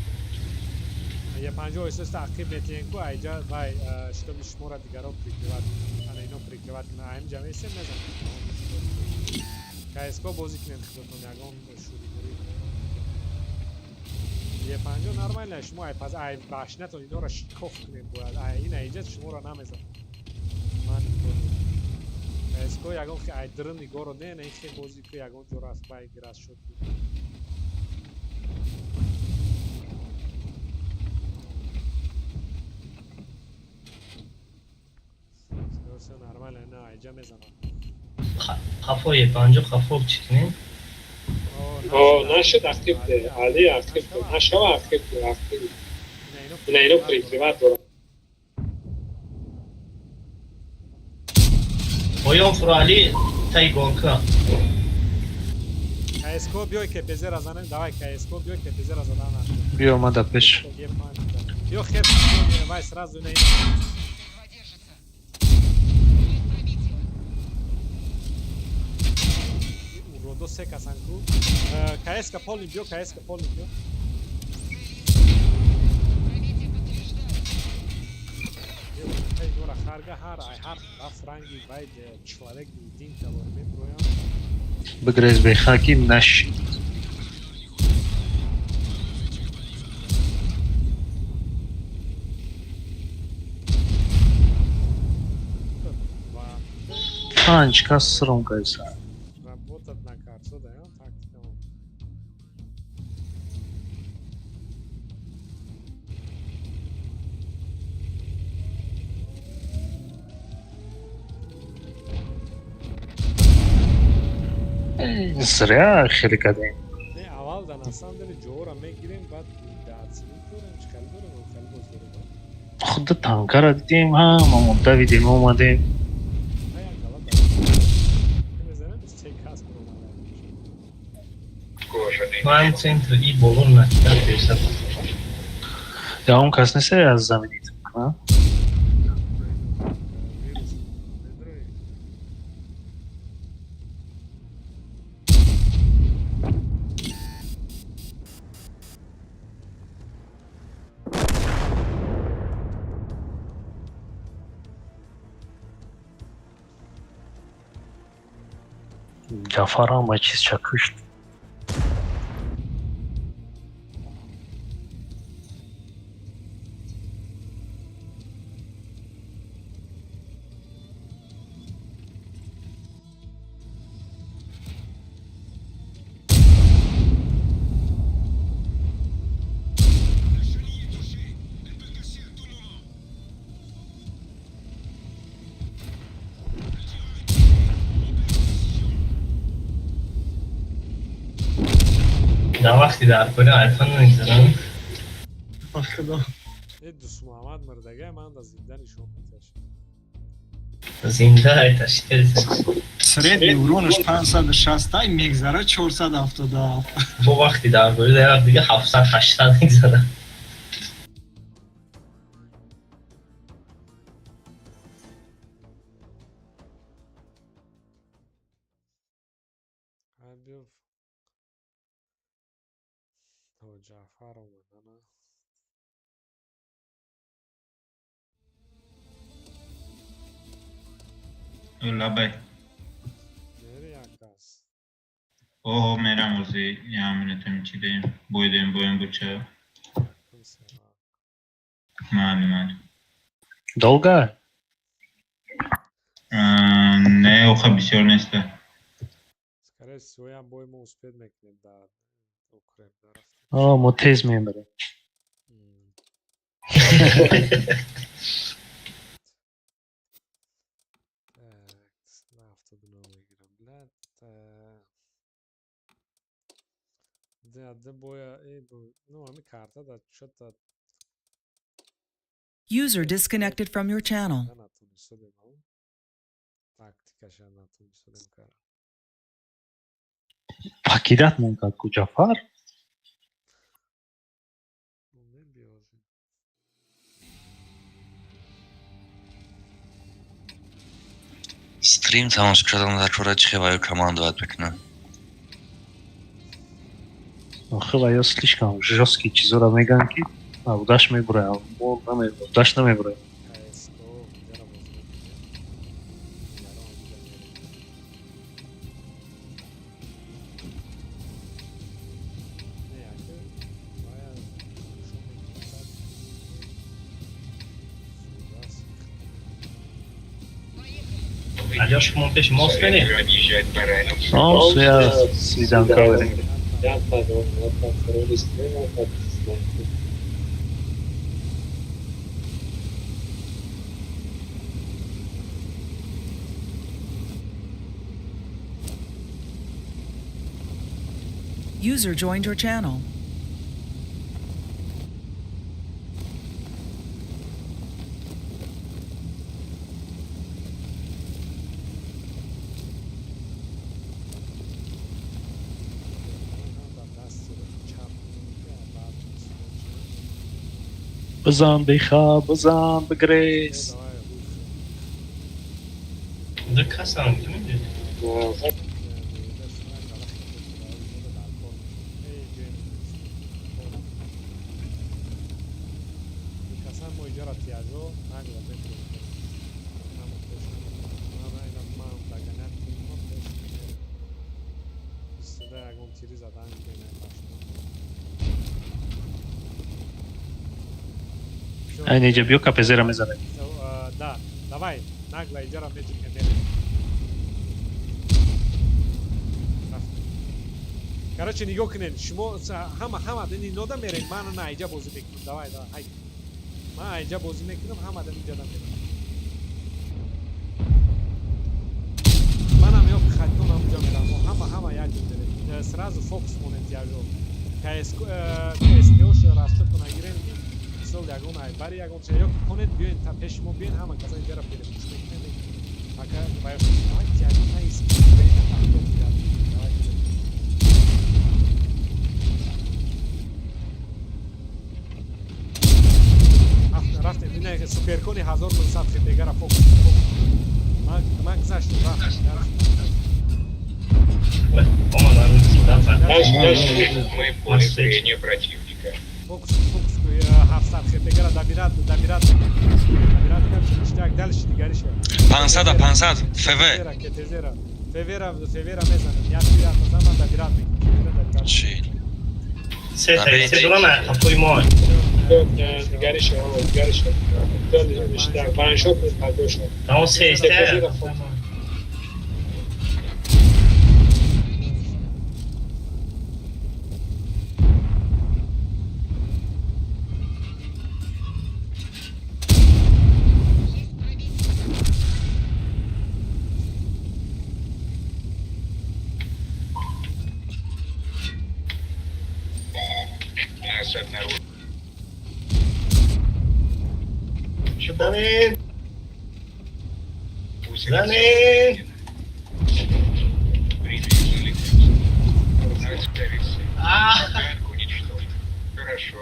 Е50 оҳиста ақиб метиҳем ку айҷа вай, чтобы шуморо дигаро прикрывать. Ана ино прикрывать кунад. Аим ҷамъесем мезанем. КСКО бозӣ кунем худатон, ягон шӯригӯрӣ. Е50 нормально, шумо ай пас ай башнатон инора шикоф кунед бояд. Ай ина иҷа шуморо намезанад. Ман КСК ягон хе ай дрын нигоро не, не хе бозӣ ку ягон ҷо раст бай гирас шуд. Все нормально, на айҷа мезанад. Қафо Е50 қафо чӣ кунем? О, нашуд актив де, Али актив де, нашава актив де, актив. Ина ино прикриват дорад. Поён фуро Али таи горка. КСК биёй КПЗ-ра занем, давай КСК биёй КПЗ-ра задан. Биё омада пеш. Биё хер, вай сразу ина. Уродо се касан ку. КСК полни биё, КСК полни биё. Дора харга ҳар ай ҳар рафт ранги вай человек дин калор меброям. Бигрез бехаки нашид. Панҷ кас сром кайса. Работать на карту, да, тактика. Зря хеле кардем. Не, аввал да на самом деле ҷоҳоро мегирем, баъд дацини дорем, чӣ хел дорем, хел боз дорем. Худо танкара дидем, ҳамамон давидем, омадем. Ман центр и болон накидан персад. Я он кас нест аз заминит, а? Ҷафар ҳама чизча кушт. Дар вақти даркорӣ айфон мегзарам. Худо. Э Дусмуҳаммад мурдагай ман да зинда нишон меташид. Зинда айташидерса. Средний уронаш 560 ай мегзара 477. Бо вақти даркорӣ дар дига 700 800 мегзара. Ҷаъфар омадана. Лабай. Мери як кас. Оҳо, мерам ози яминатам чӣ дем, бойдем, боем буча. Майли, майли. Долго? Не, оха бисёр неста. Скорее всего, ям бой мо успеть мекунем да укреп нарафтем. О, мо тез мебарем. Так, на 79 мегирам. Блядь. Да, да боя, ну, ами карта да что-то User disconnected from your channel. натонистодем, тактикаша натонистодем кара. Покидать мон кард ку Ҷафар? Стрим тамошо кардам дар кора чӣ ваю командовать мекунам. Охи ваё слишком жёсткий чизоро мегӯянд ки удаш мебурад, мо удаш намебурад. Алёш, мо пеши мост мерем? Ну, я свиданка мерем. User joined your channel. بزن بخواب بزن بگریز. ده کسان که می‌دونی؟ Айнеҷа биё капезера мезанем. Да, давай, нагло иҷара меҷике мерем. Короче, нигоҳ кунед, шумо ҳама ҳама инода мерем, ман на иҷа бозӣ мекунам. Давай, давай, ҳай. Ман иҷа бозӣ мекунам, ҳама дан иҷа мерем. Манам ё хаттон ҳамҷа мерам, ҳама ҳама як ҷо мерем. Сразу фокус монед яжо. КСКОш расчётро нагирем ки мисол ягон айбари ягон чиз ё ки конед биёен та пеши мо биёен ҳама каса иҷара перепуш мекунем. Пока давай тяги на давай. Рафтем, ина суперкони 1900 хетегара фокус. Ман гузаштам, рафтем. Мы поле зрения противника. Фокус, фокус, 700 хетегара добират, добират. Добират короче, ништяк, дальше дигариша. 500 500 ФВ. Кетезера. ФВ-ра, ФВ-ра мезанам. Я тира заман добират мекунам. Чил. Се се дорана қафои мо. Дигариша, дигариша. Ништяк, ваншот пайдо шуд. Тамом се се. Замин! Хорошо.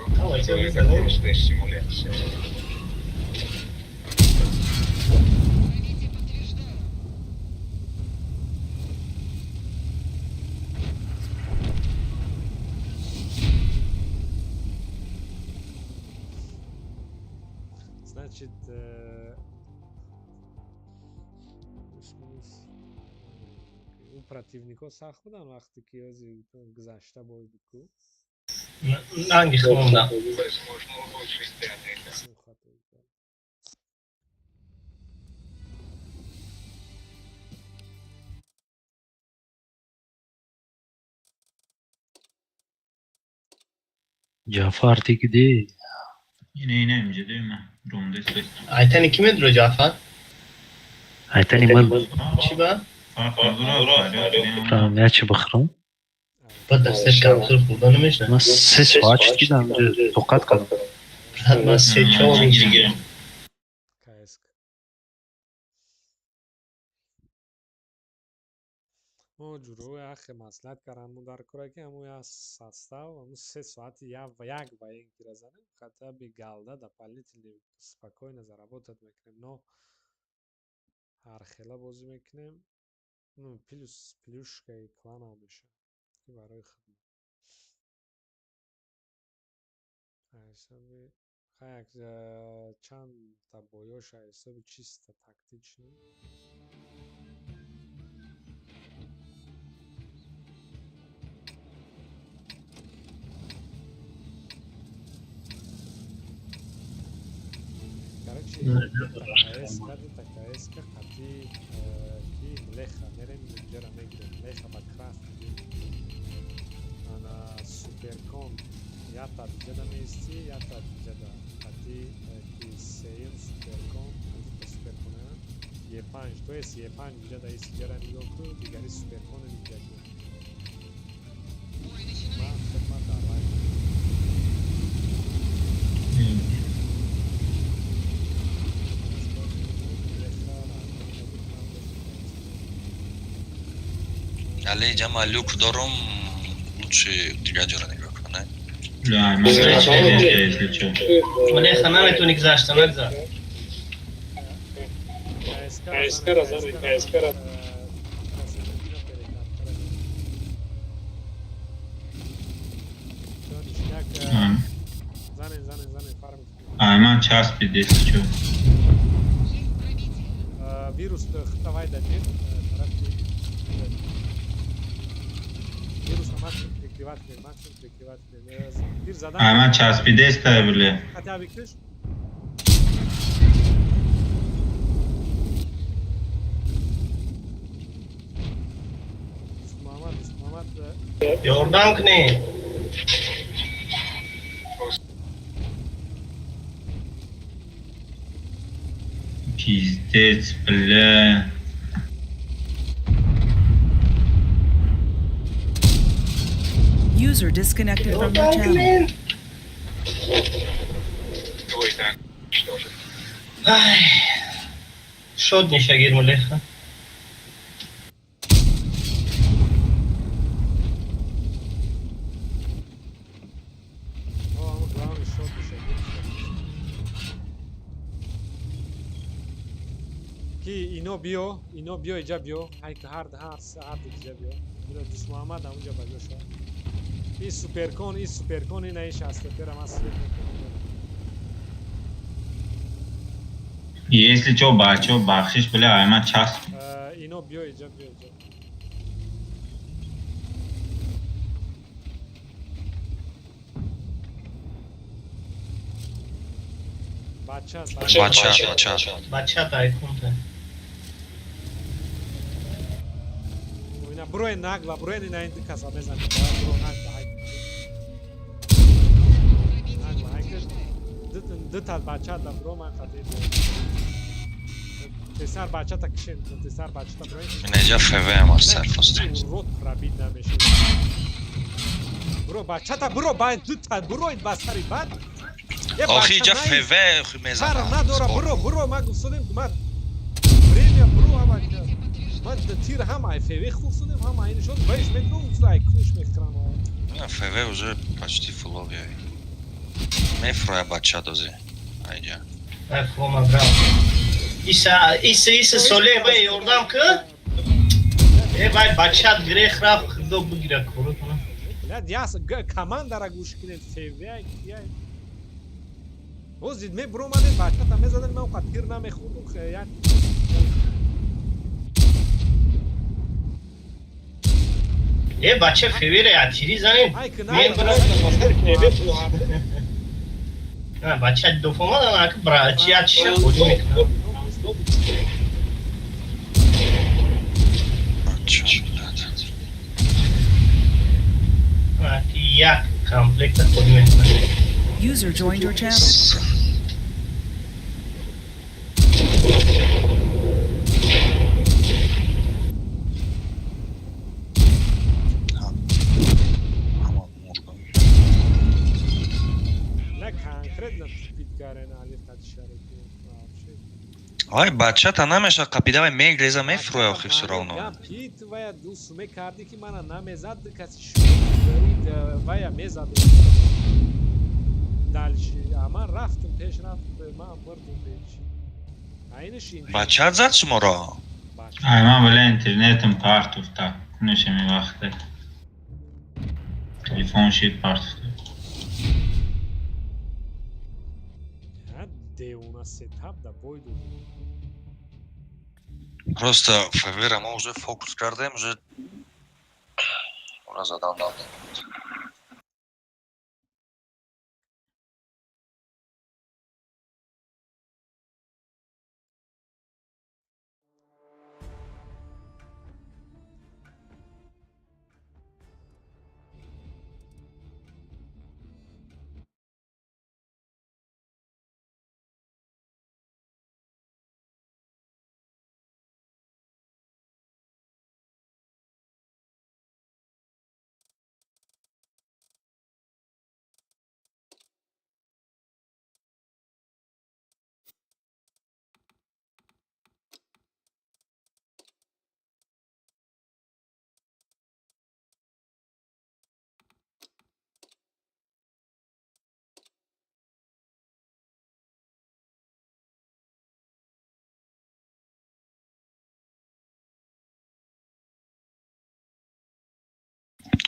Это просто симуляция. Значит, у противникҳо сахт буданд вақте ки ози гузашта бой буд ку? Ранги хонда. Ҷаъфар ты где? Ина ина инҷа дем ромда исто. Айтани ки медро Ҷаъфар? Айтани ман. Чӣ ба? Прям я чӣ бихӯрам? Ба дасташ камтар хӯрда намешавад. Ман се соат шуд ки дар тоқат кардам. Брат, ман се чор рӯз. Мо ҷурои ахе маслиҳат кардам дар кора ки ҳамун як состав ҳамун се соати як военкира занем, хотя бы галда дополнительно спокойно заработать мекунем, но ҳар хела бозӣ мекунем, ну плюс плюшкаи кланам мешавад ки барои хидмат. Ҳисоби як чандта боёша ҳисоби чисто тактичный. Короче, КСК, дута КСК қати ки млеха мерем, инҷара мегирем. Млеха ба крафт мегирем. Ана суперкон ята диҷада меистӣ, ята диҷада қати ки сеюм суперкон, дута суперкона Е5, то есть Е5 диҷада ист, иҷара нигоҳ кун, дигари суперконе диҷа кун. Ман худман дар вай. Але ҷама люк дорум, лучше дигар ҷора нигоҳ кун, не? Да, ман если чё. Млеха наметавони гузашта, нагзар. КСК-ра занед, КСК-ра. Занед, занед, занед, фарм. Ай, ман часпид, если чё. Вирус хитавай дадед, тарафи вирус максимум прикрывать кунед, максимум прикрывать кунед. Тир задан. Ай, ман часпидеста, бля. Хотя бы киш. Муҳаммад, Муҳаммад. Ёрдам кунед. Пиздец, бля. User disconnected from your channel. Твой танк уничтожен. Ай, шод нишагир млеха. О, главный шод нишагир. Ки ино биё, ино биё, иҷа биё, ҳай ки ҳар ҳар ҳар диҷа биё. Биё Дӯст Муҳаммад ҳамунҷа ба ҷо шав. И суперкон, и суперкон, ина иш аст, ман свет мекунам. Если чё, бачо, бахшиш, бля, ай ман часп. Ино биё, иҷа биё, иҷа. Бача, Бача, бача. Бача тайкунта. Ина броен нагла, броен ина ин каса мезанад. Бро нагла, ҳай. Нагла, ҳай киш. Дута бача да бро ман қати. Писар бача та кишен, писар бача та броен. Ина иҷа ФВ ам аст сарфост. Рот пробид намешид. Бро бачата бро ба дута бро ин ба сари бад. Охи иҷа ФВ Фар мезанам. надора, бро, бро, ман гуфтодем, ман время бро ҳама ман тир ҳам ай ФВ хуфтодем, ҳам ай нишон баиш мекунам, ай куш мехӯрам. На ФВ уже почти фуловый. Мефроя бача дози. Айҷа. Ай, флома брав. Иса, иса, иса, соле, бай, ёрдам ки? Э, бай, бачат грех рафт, худо бигира кору кунам. Блядь, яс командара гӯш кунед, ФВ ай кияй. Боз дид мебуромадем, бачата мезадем, ман оқат тир намехӯрдум, як Э, бача февере атири занем. Ай ки Мен на, бача дофомадан, аки бра, чи ачиша хоҷӣ мекунам. Бача, блядь. Аки як комплекта хоҷӣ мекунам. User joined your channel. Ҳама мурдам. На конкретно тупит карен али қати шарики вообще. Ай, бачата намеша қапида, вай мегреза, мефроя охи всё равно. Гап ки ту вая ду суме кардӣ ки мана намезад, каси шуд вая мезад. Дальше, а ман рафтам пеш, рафтам, ман бурдум пеш. Айниш ин. Бачат зад шуморо. Ай, ман, бля, интернетам партуфта. Кунешами вақте. Телефон шид партуфта. Ҳа, девона сетап да бой дод. Просто ФВ-ра мо уже фокус кардем, уже ура задан додем.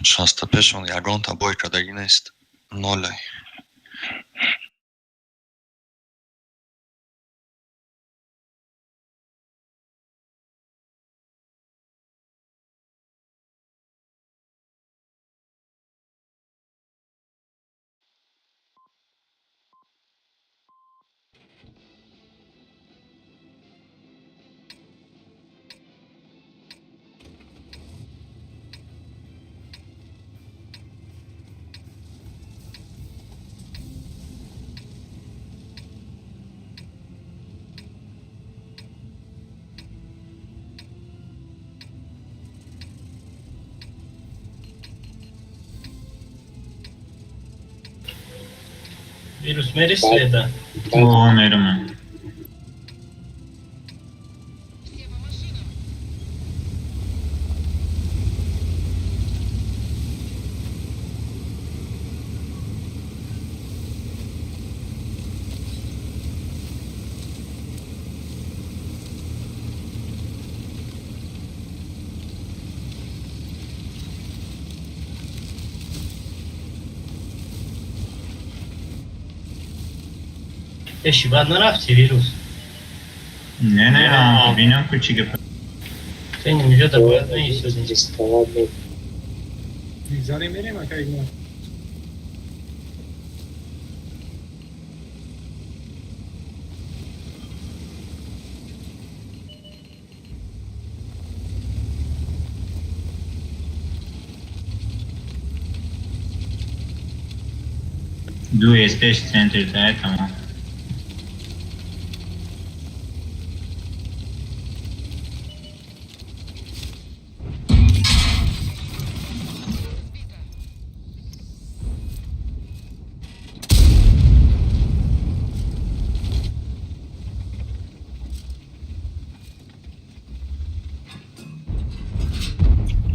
Шаста пешон ягонта бой кардагӣ нест. Нолай. Вирус мери света? О, мерам. Эши, баъд нарафти, вирус? Не, не, а бинам ку чӣ гап. Ты не да бояд наисоди. Мегзарем, мерем, ака Игнат. Ду СТ центр та тамом.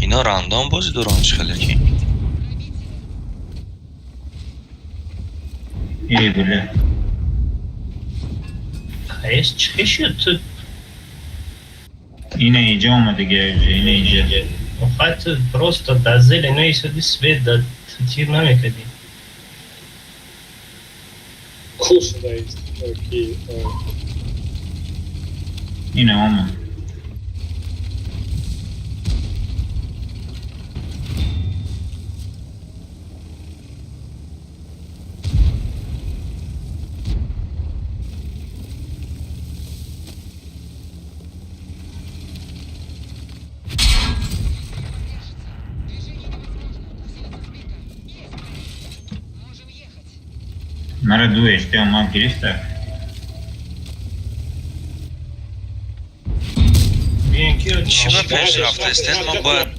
Ино рандом бозӣ доранд чӣ хеле ки? Эй, бля. Ҳаес чӣ шуд ту? Ина иҷа омадагия уже, ина иҷа. Охай, ту просто дар зели наисоди, свет да тир намекардӣ. Кушай, ки Ина омад. Мара ду СТ омад гирифта. Чӣ ба пеш рафтаистед? Мо бояд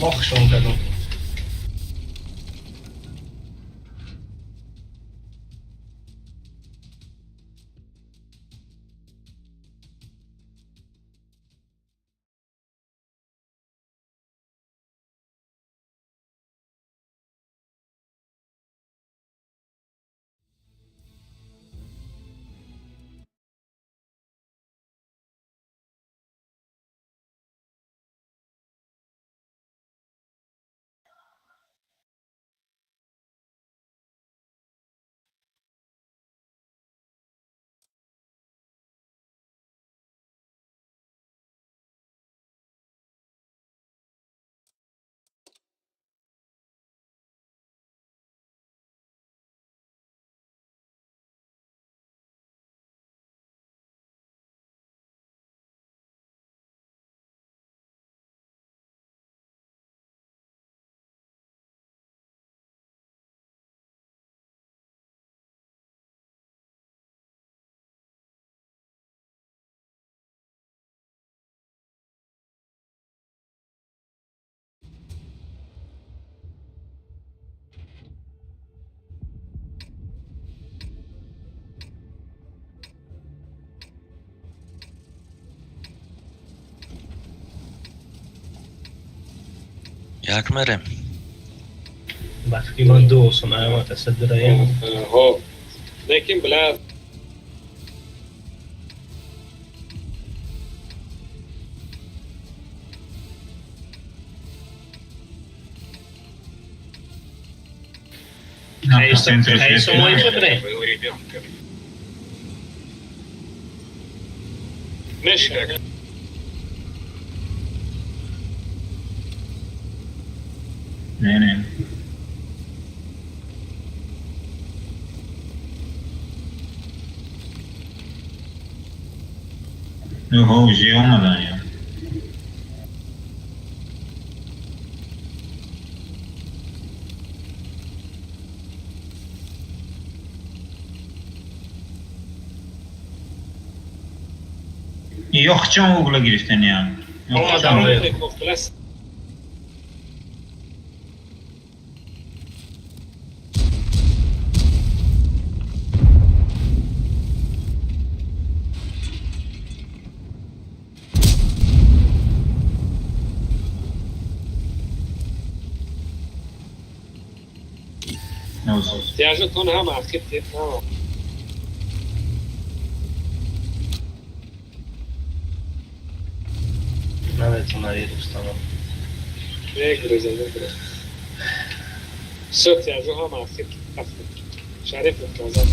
Лохшон кардам. Як мерем? Ба фикри ман ду осон аямат асадираем. Ҳо. Лекин бля. Был ребенком. Меша. Не, не. Ҳо, уже омадан я. Ёхчон угла гирифтаниям. Омадан. Тяжатон ҳама ахир теп ҳама. Наметавонад Рустама. Мегуреза, мегуреза. Всё, тяжу ҳама ахир рафт. Шариф казад.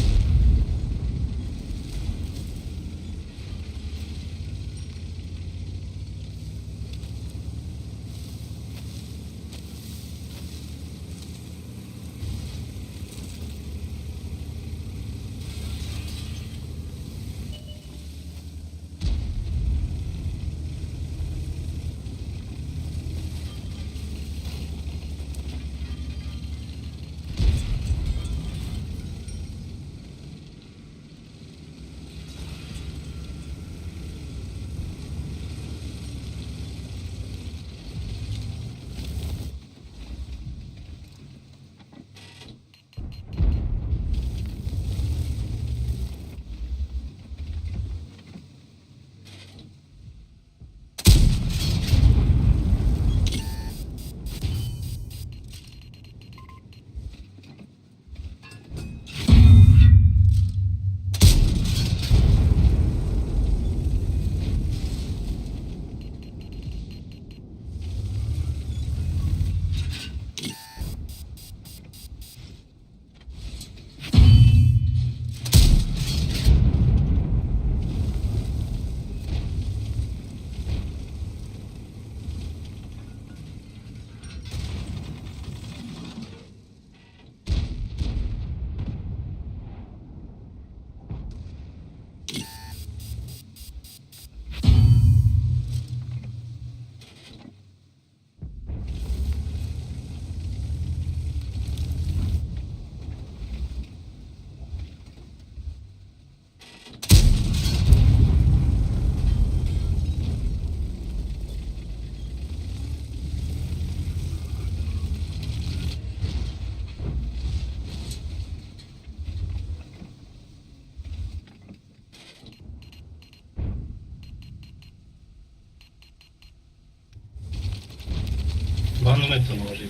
Ман наметавонам уже.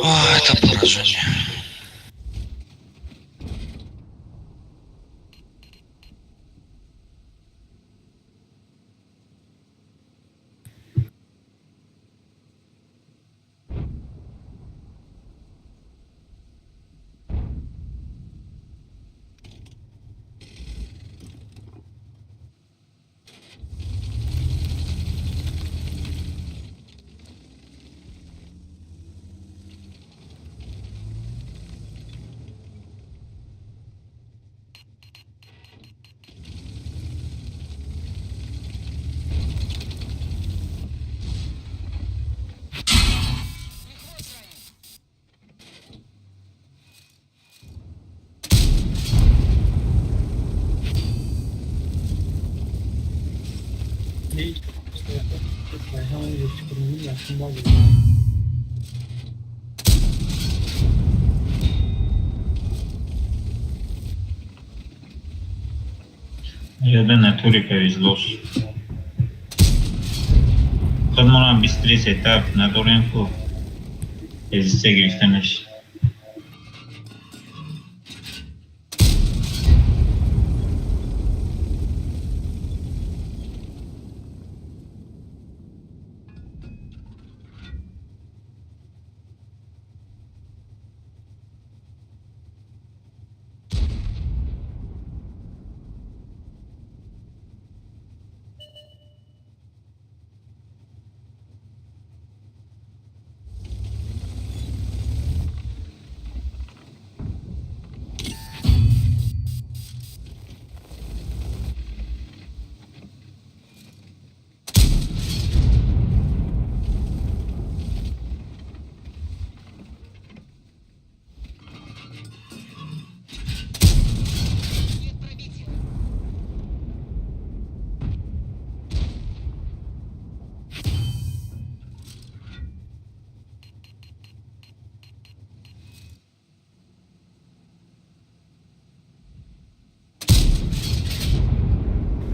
А, это поражение. Я натуре повезло. Худмона быстрее сетап надорем ку. Эзисе гирифтанаш.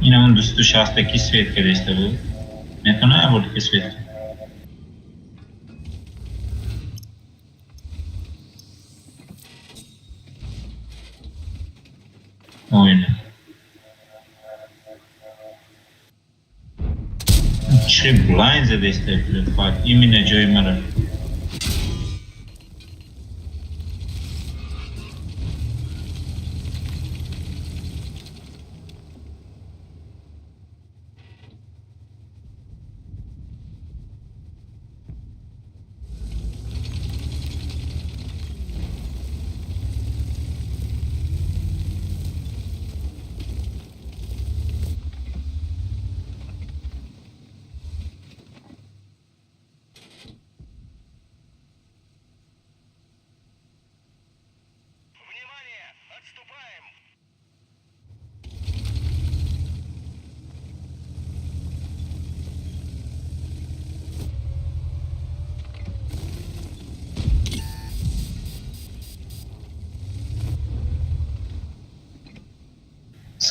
Инамон дусту шастаки свет кадеста буд. Метавона бурд ки свет. Ойна. Чӣ блайн задеста, блядь, именно ҷои мара.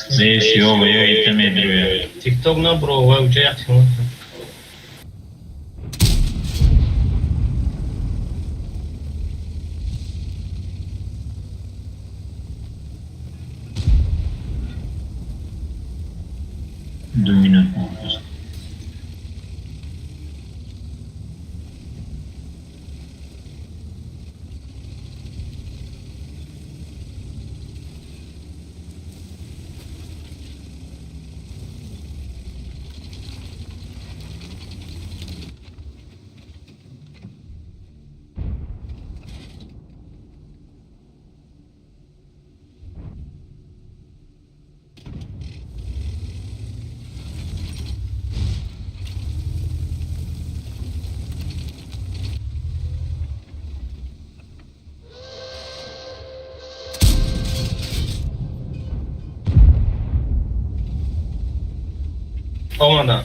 Здесь ё ё ита медрӯя. Тикток набро, вай уҷа як химат. Ду минут мондааст. Омадам.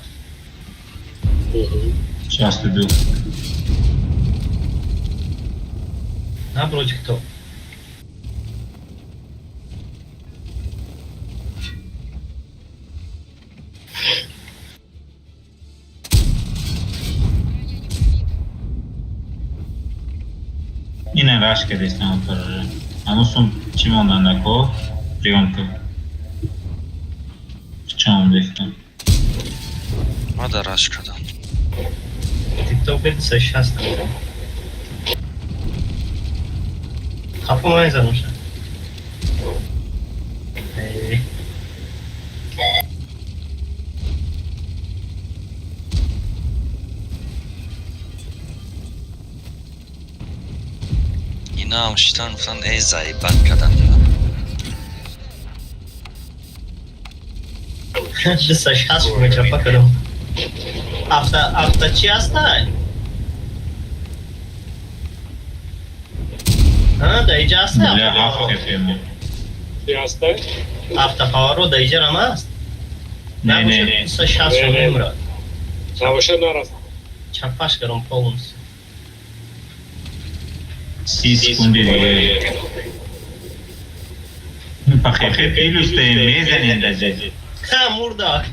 62. Набро тикток. Раш кардистам оператора. Ҳамун сум чӣ мондандако? Приёмка. Чом дифтам. Ма да раш кардам. Тикток 260. Хафо мезануша. Эй. Инаам шитан гуфтан, эй, заебат кардам. 260 мечапа кардам. Авто, авто чи ҳастай? А, да иҷа ҳастай? Бля, ҳафт ФМ. Чи ҳастай? Автоповорот да иҷарам аст? Не, не, не. 260 мемурад. Набошад, нараст. Чапаш кардам полностью. 30 секунди дига. Па хепе плюс те мезанем даҷа. Ха, мурда.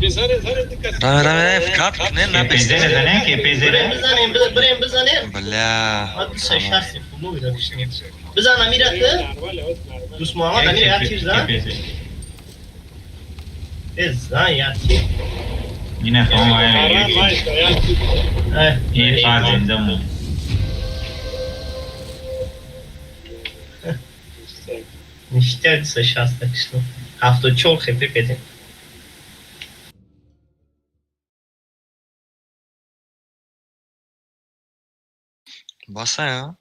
Бизанед, занед дикас. Раме, раме, вкат не на Пезере занем, ке Бирем пезере. бизанем, бирем бизанем. Бля. Ма 260 футбол бизан амира ты? Дӯст Муҳаммад Амир як тир зан. Э, зан як тир. Ина фаҳм Э, Е фазинда му. Ништяк 260 кишло. 74 хп кардем. Басая.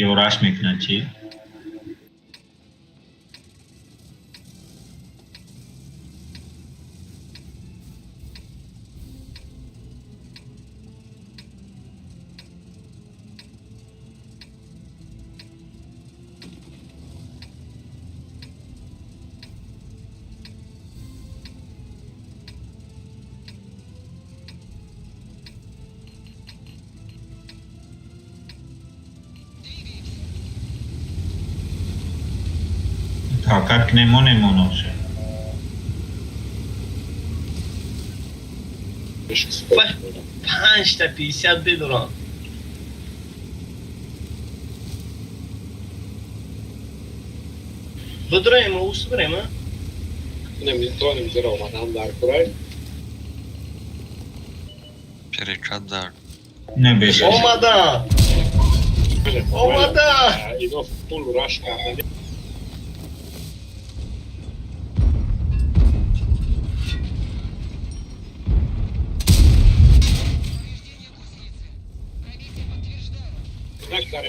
Ёраш мекунад чӣ? Прокат кунем, монем моноша. Панҷта 50 бидурам. Бидураем, ус бирем, а? Наметавонем, зеро омадан дар курай. Перекат дар. Не беш. Омада! Омада! Ино фул раш кардани.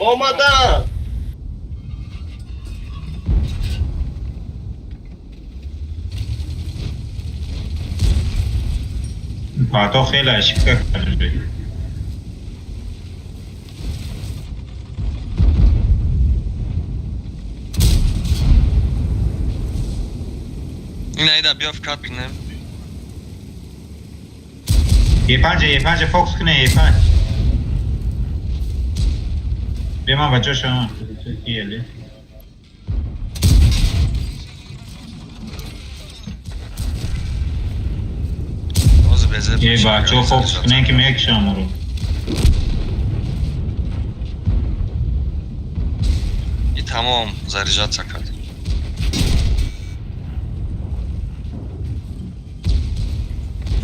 Омада! Пато хеле ошибка кард. Ина ида биё вкат кунем. Е5, Е5 фокус куне, Е5. Бема ба ҷоша. Киеле. Ҳозир безеб. Е бачо фокус кунем ки мекушам уро. И тамом заряжаться кард.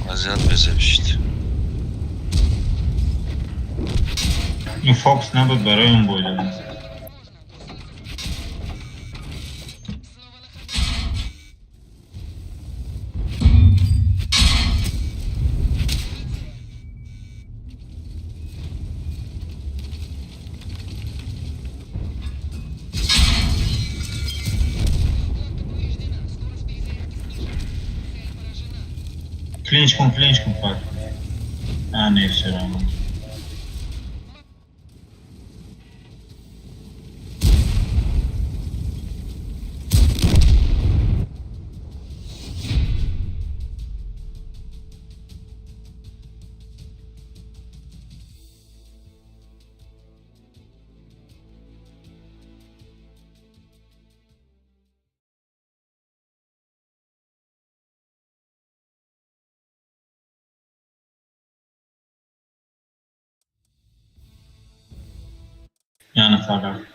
Вазият безеб шид. Ин фокус набуд барои он бойда. Клинч кун, клинч кун, фак. А, не, всё равно. Я нафар рафт.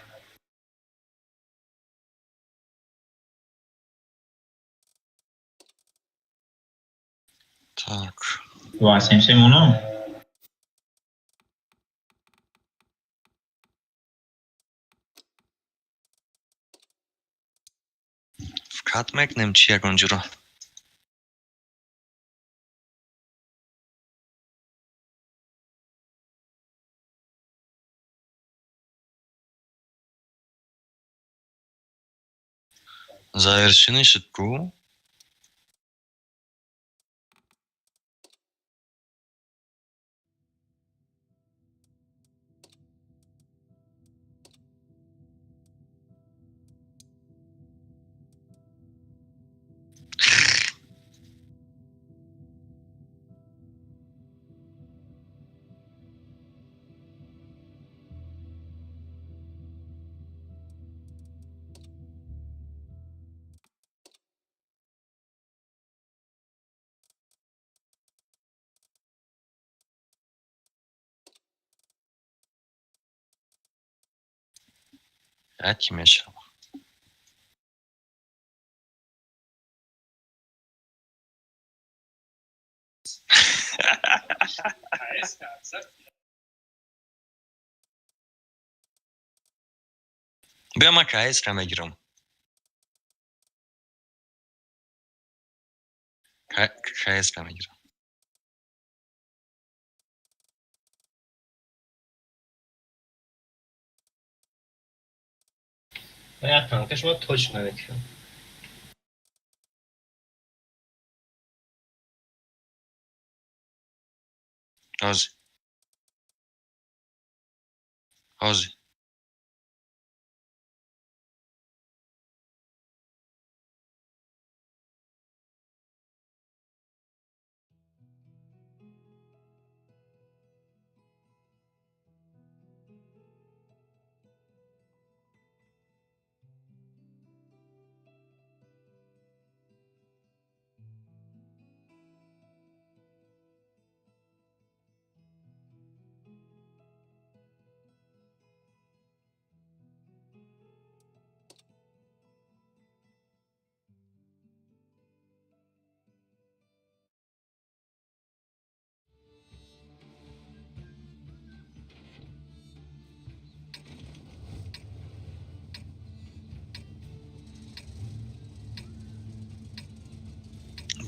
Так. 2 7 7 монам. Вкат мекунем чи ягон ҷуро? Завершенный шуд ку? Яке мешавад. Биё, ман КС-ра мегирам. КС-ра мегирам. Як танка шумо точно мекунам. Ҳозир. Ҳозир.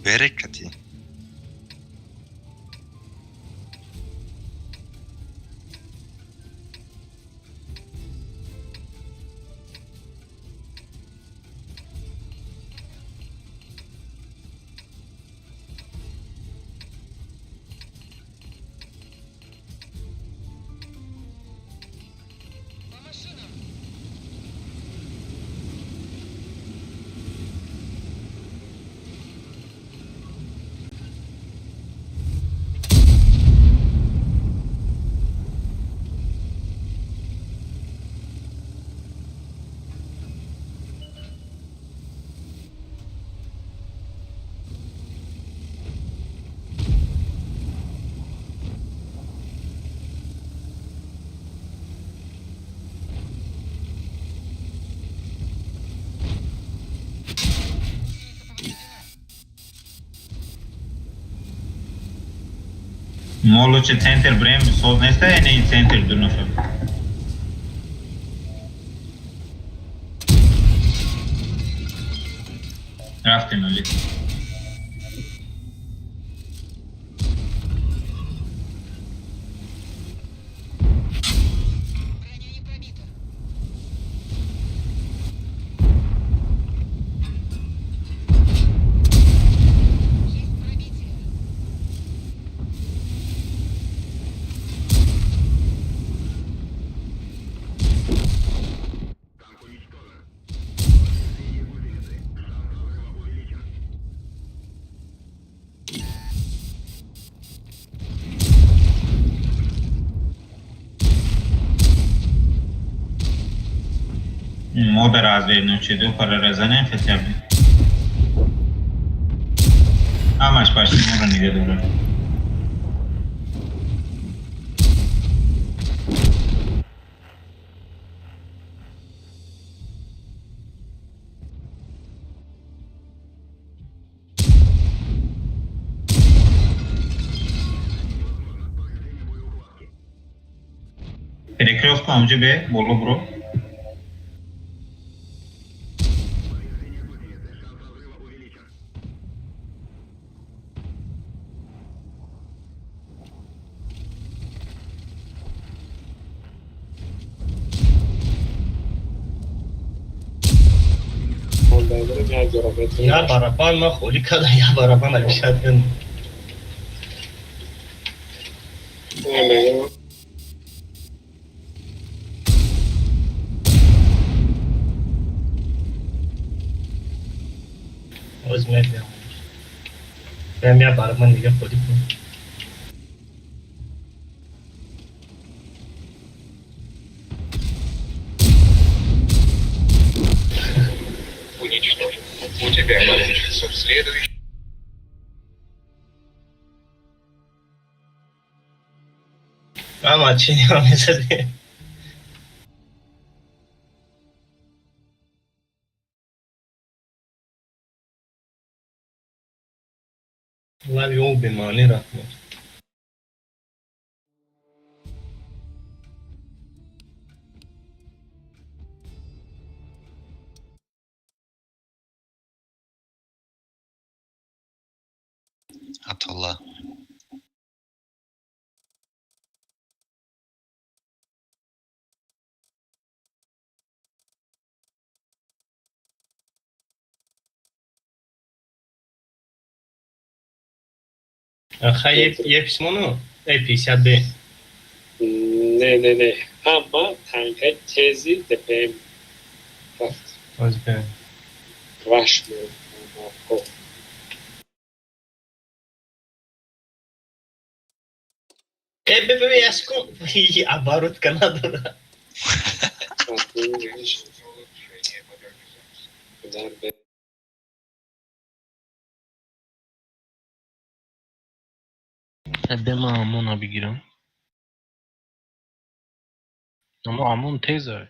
Берекати. Мо лучше центр брем, соз неста, не центр ду нафар. Рафтем, али. Мода развернуть, пора разанем хотя бы. Ҳамаш пашти моро нигаҳ дорад. Перекрестку амҷа бе, боло буро. Я барабан ма холӣ кардам, я барабан обещать кардам. Боз мебиям. Бям я барабан дига холӣ кун. Уничтожен. У тебя получится в следующем. Ама чӣ нигоҳ мезадӣ? Лаби об бемаънӣ рафт. Атолла. Хай е письмо, е 50Б. Не, не, не. Ҳама танкаи тези ДПМ рафт. Озбе. Раш меомад. Е, бе, бе, аз ко... Оборотка надора. Бема Амона бигирам. Амо Амон теза.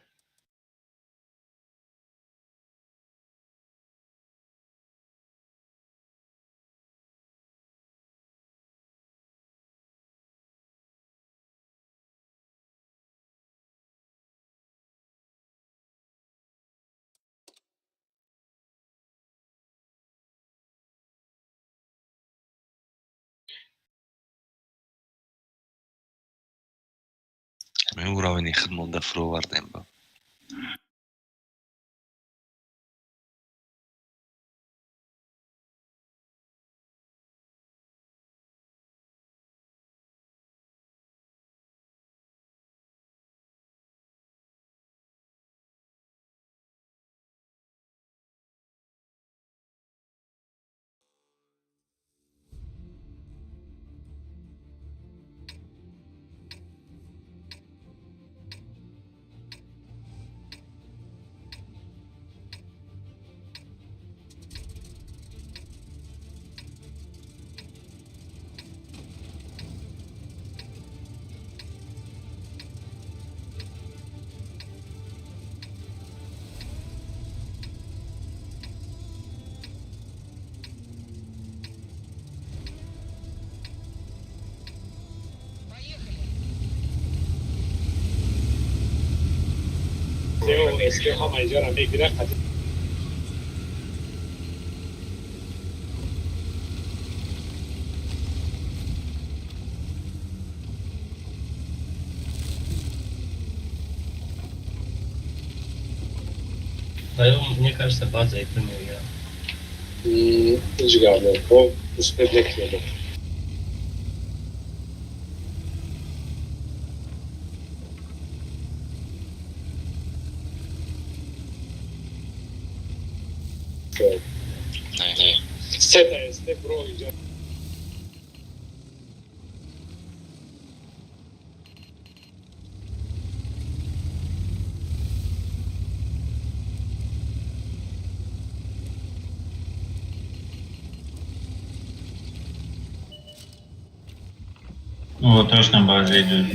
Ҳамин уровени худ монда фуровардем ба. СК ҳама иҷора мегирад. Мне кажется, база это не я. Ҳеҷ гап не. Бо успеть мекунем. Сета СТ бро иҷора. О, точно база идут.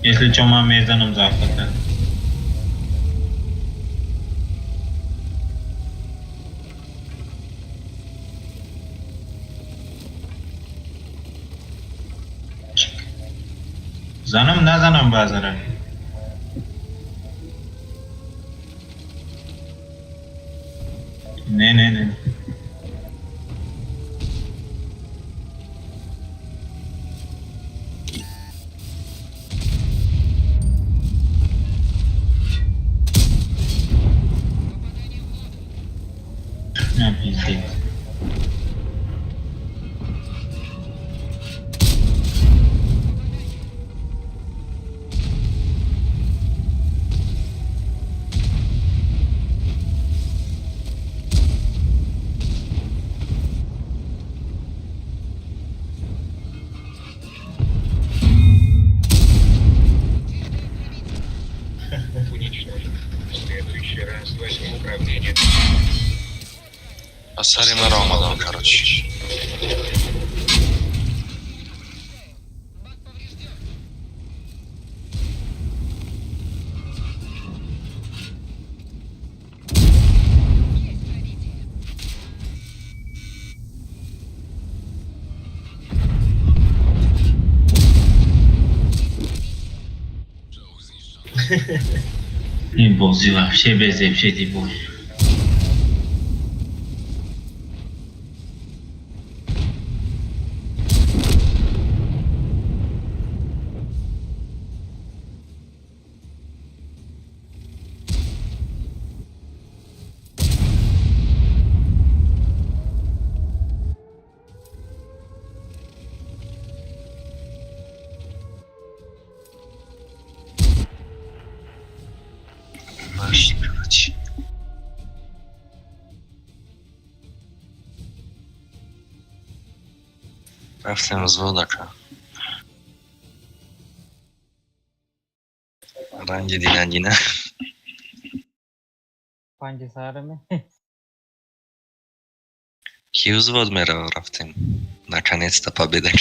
Если чё, ман мезанам завтра. Занам назанам базара. Не, не, не. На, пиздец. Уничтожен. В следующий раз возьми управление. Ба сари маро омадам, короче. Ин бозӣ вообще безеб шеди бой. Маш, короче. Рафтем взводака. Ранги дигангина. Панҷи саҳараме. Ки взвод мерава рафтем? Наконец-то победа.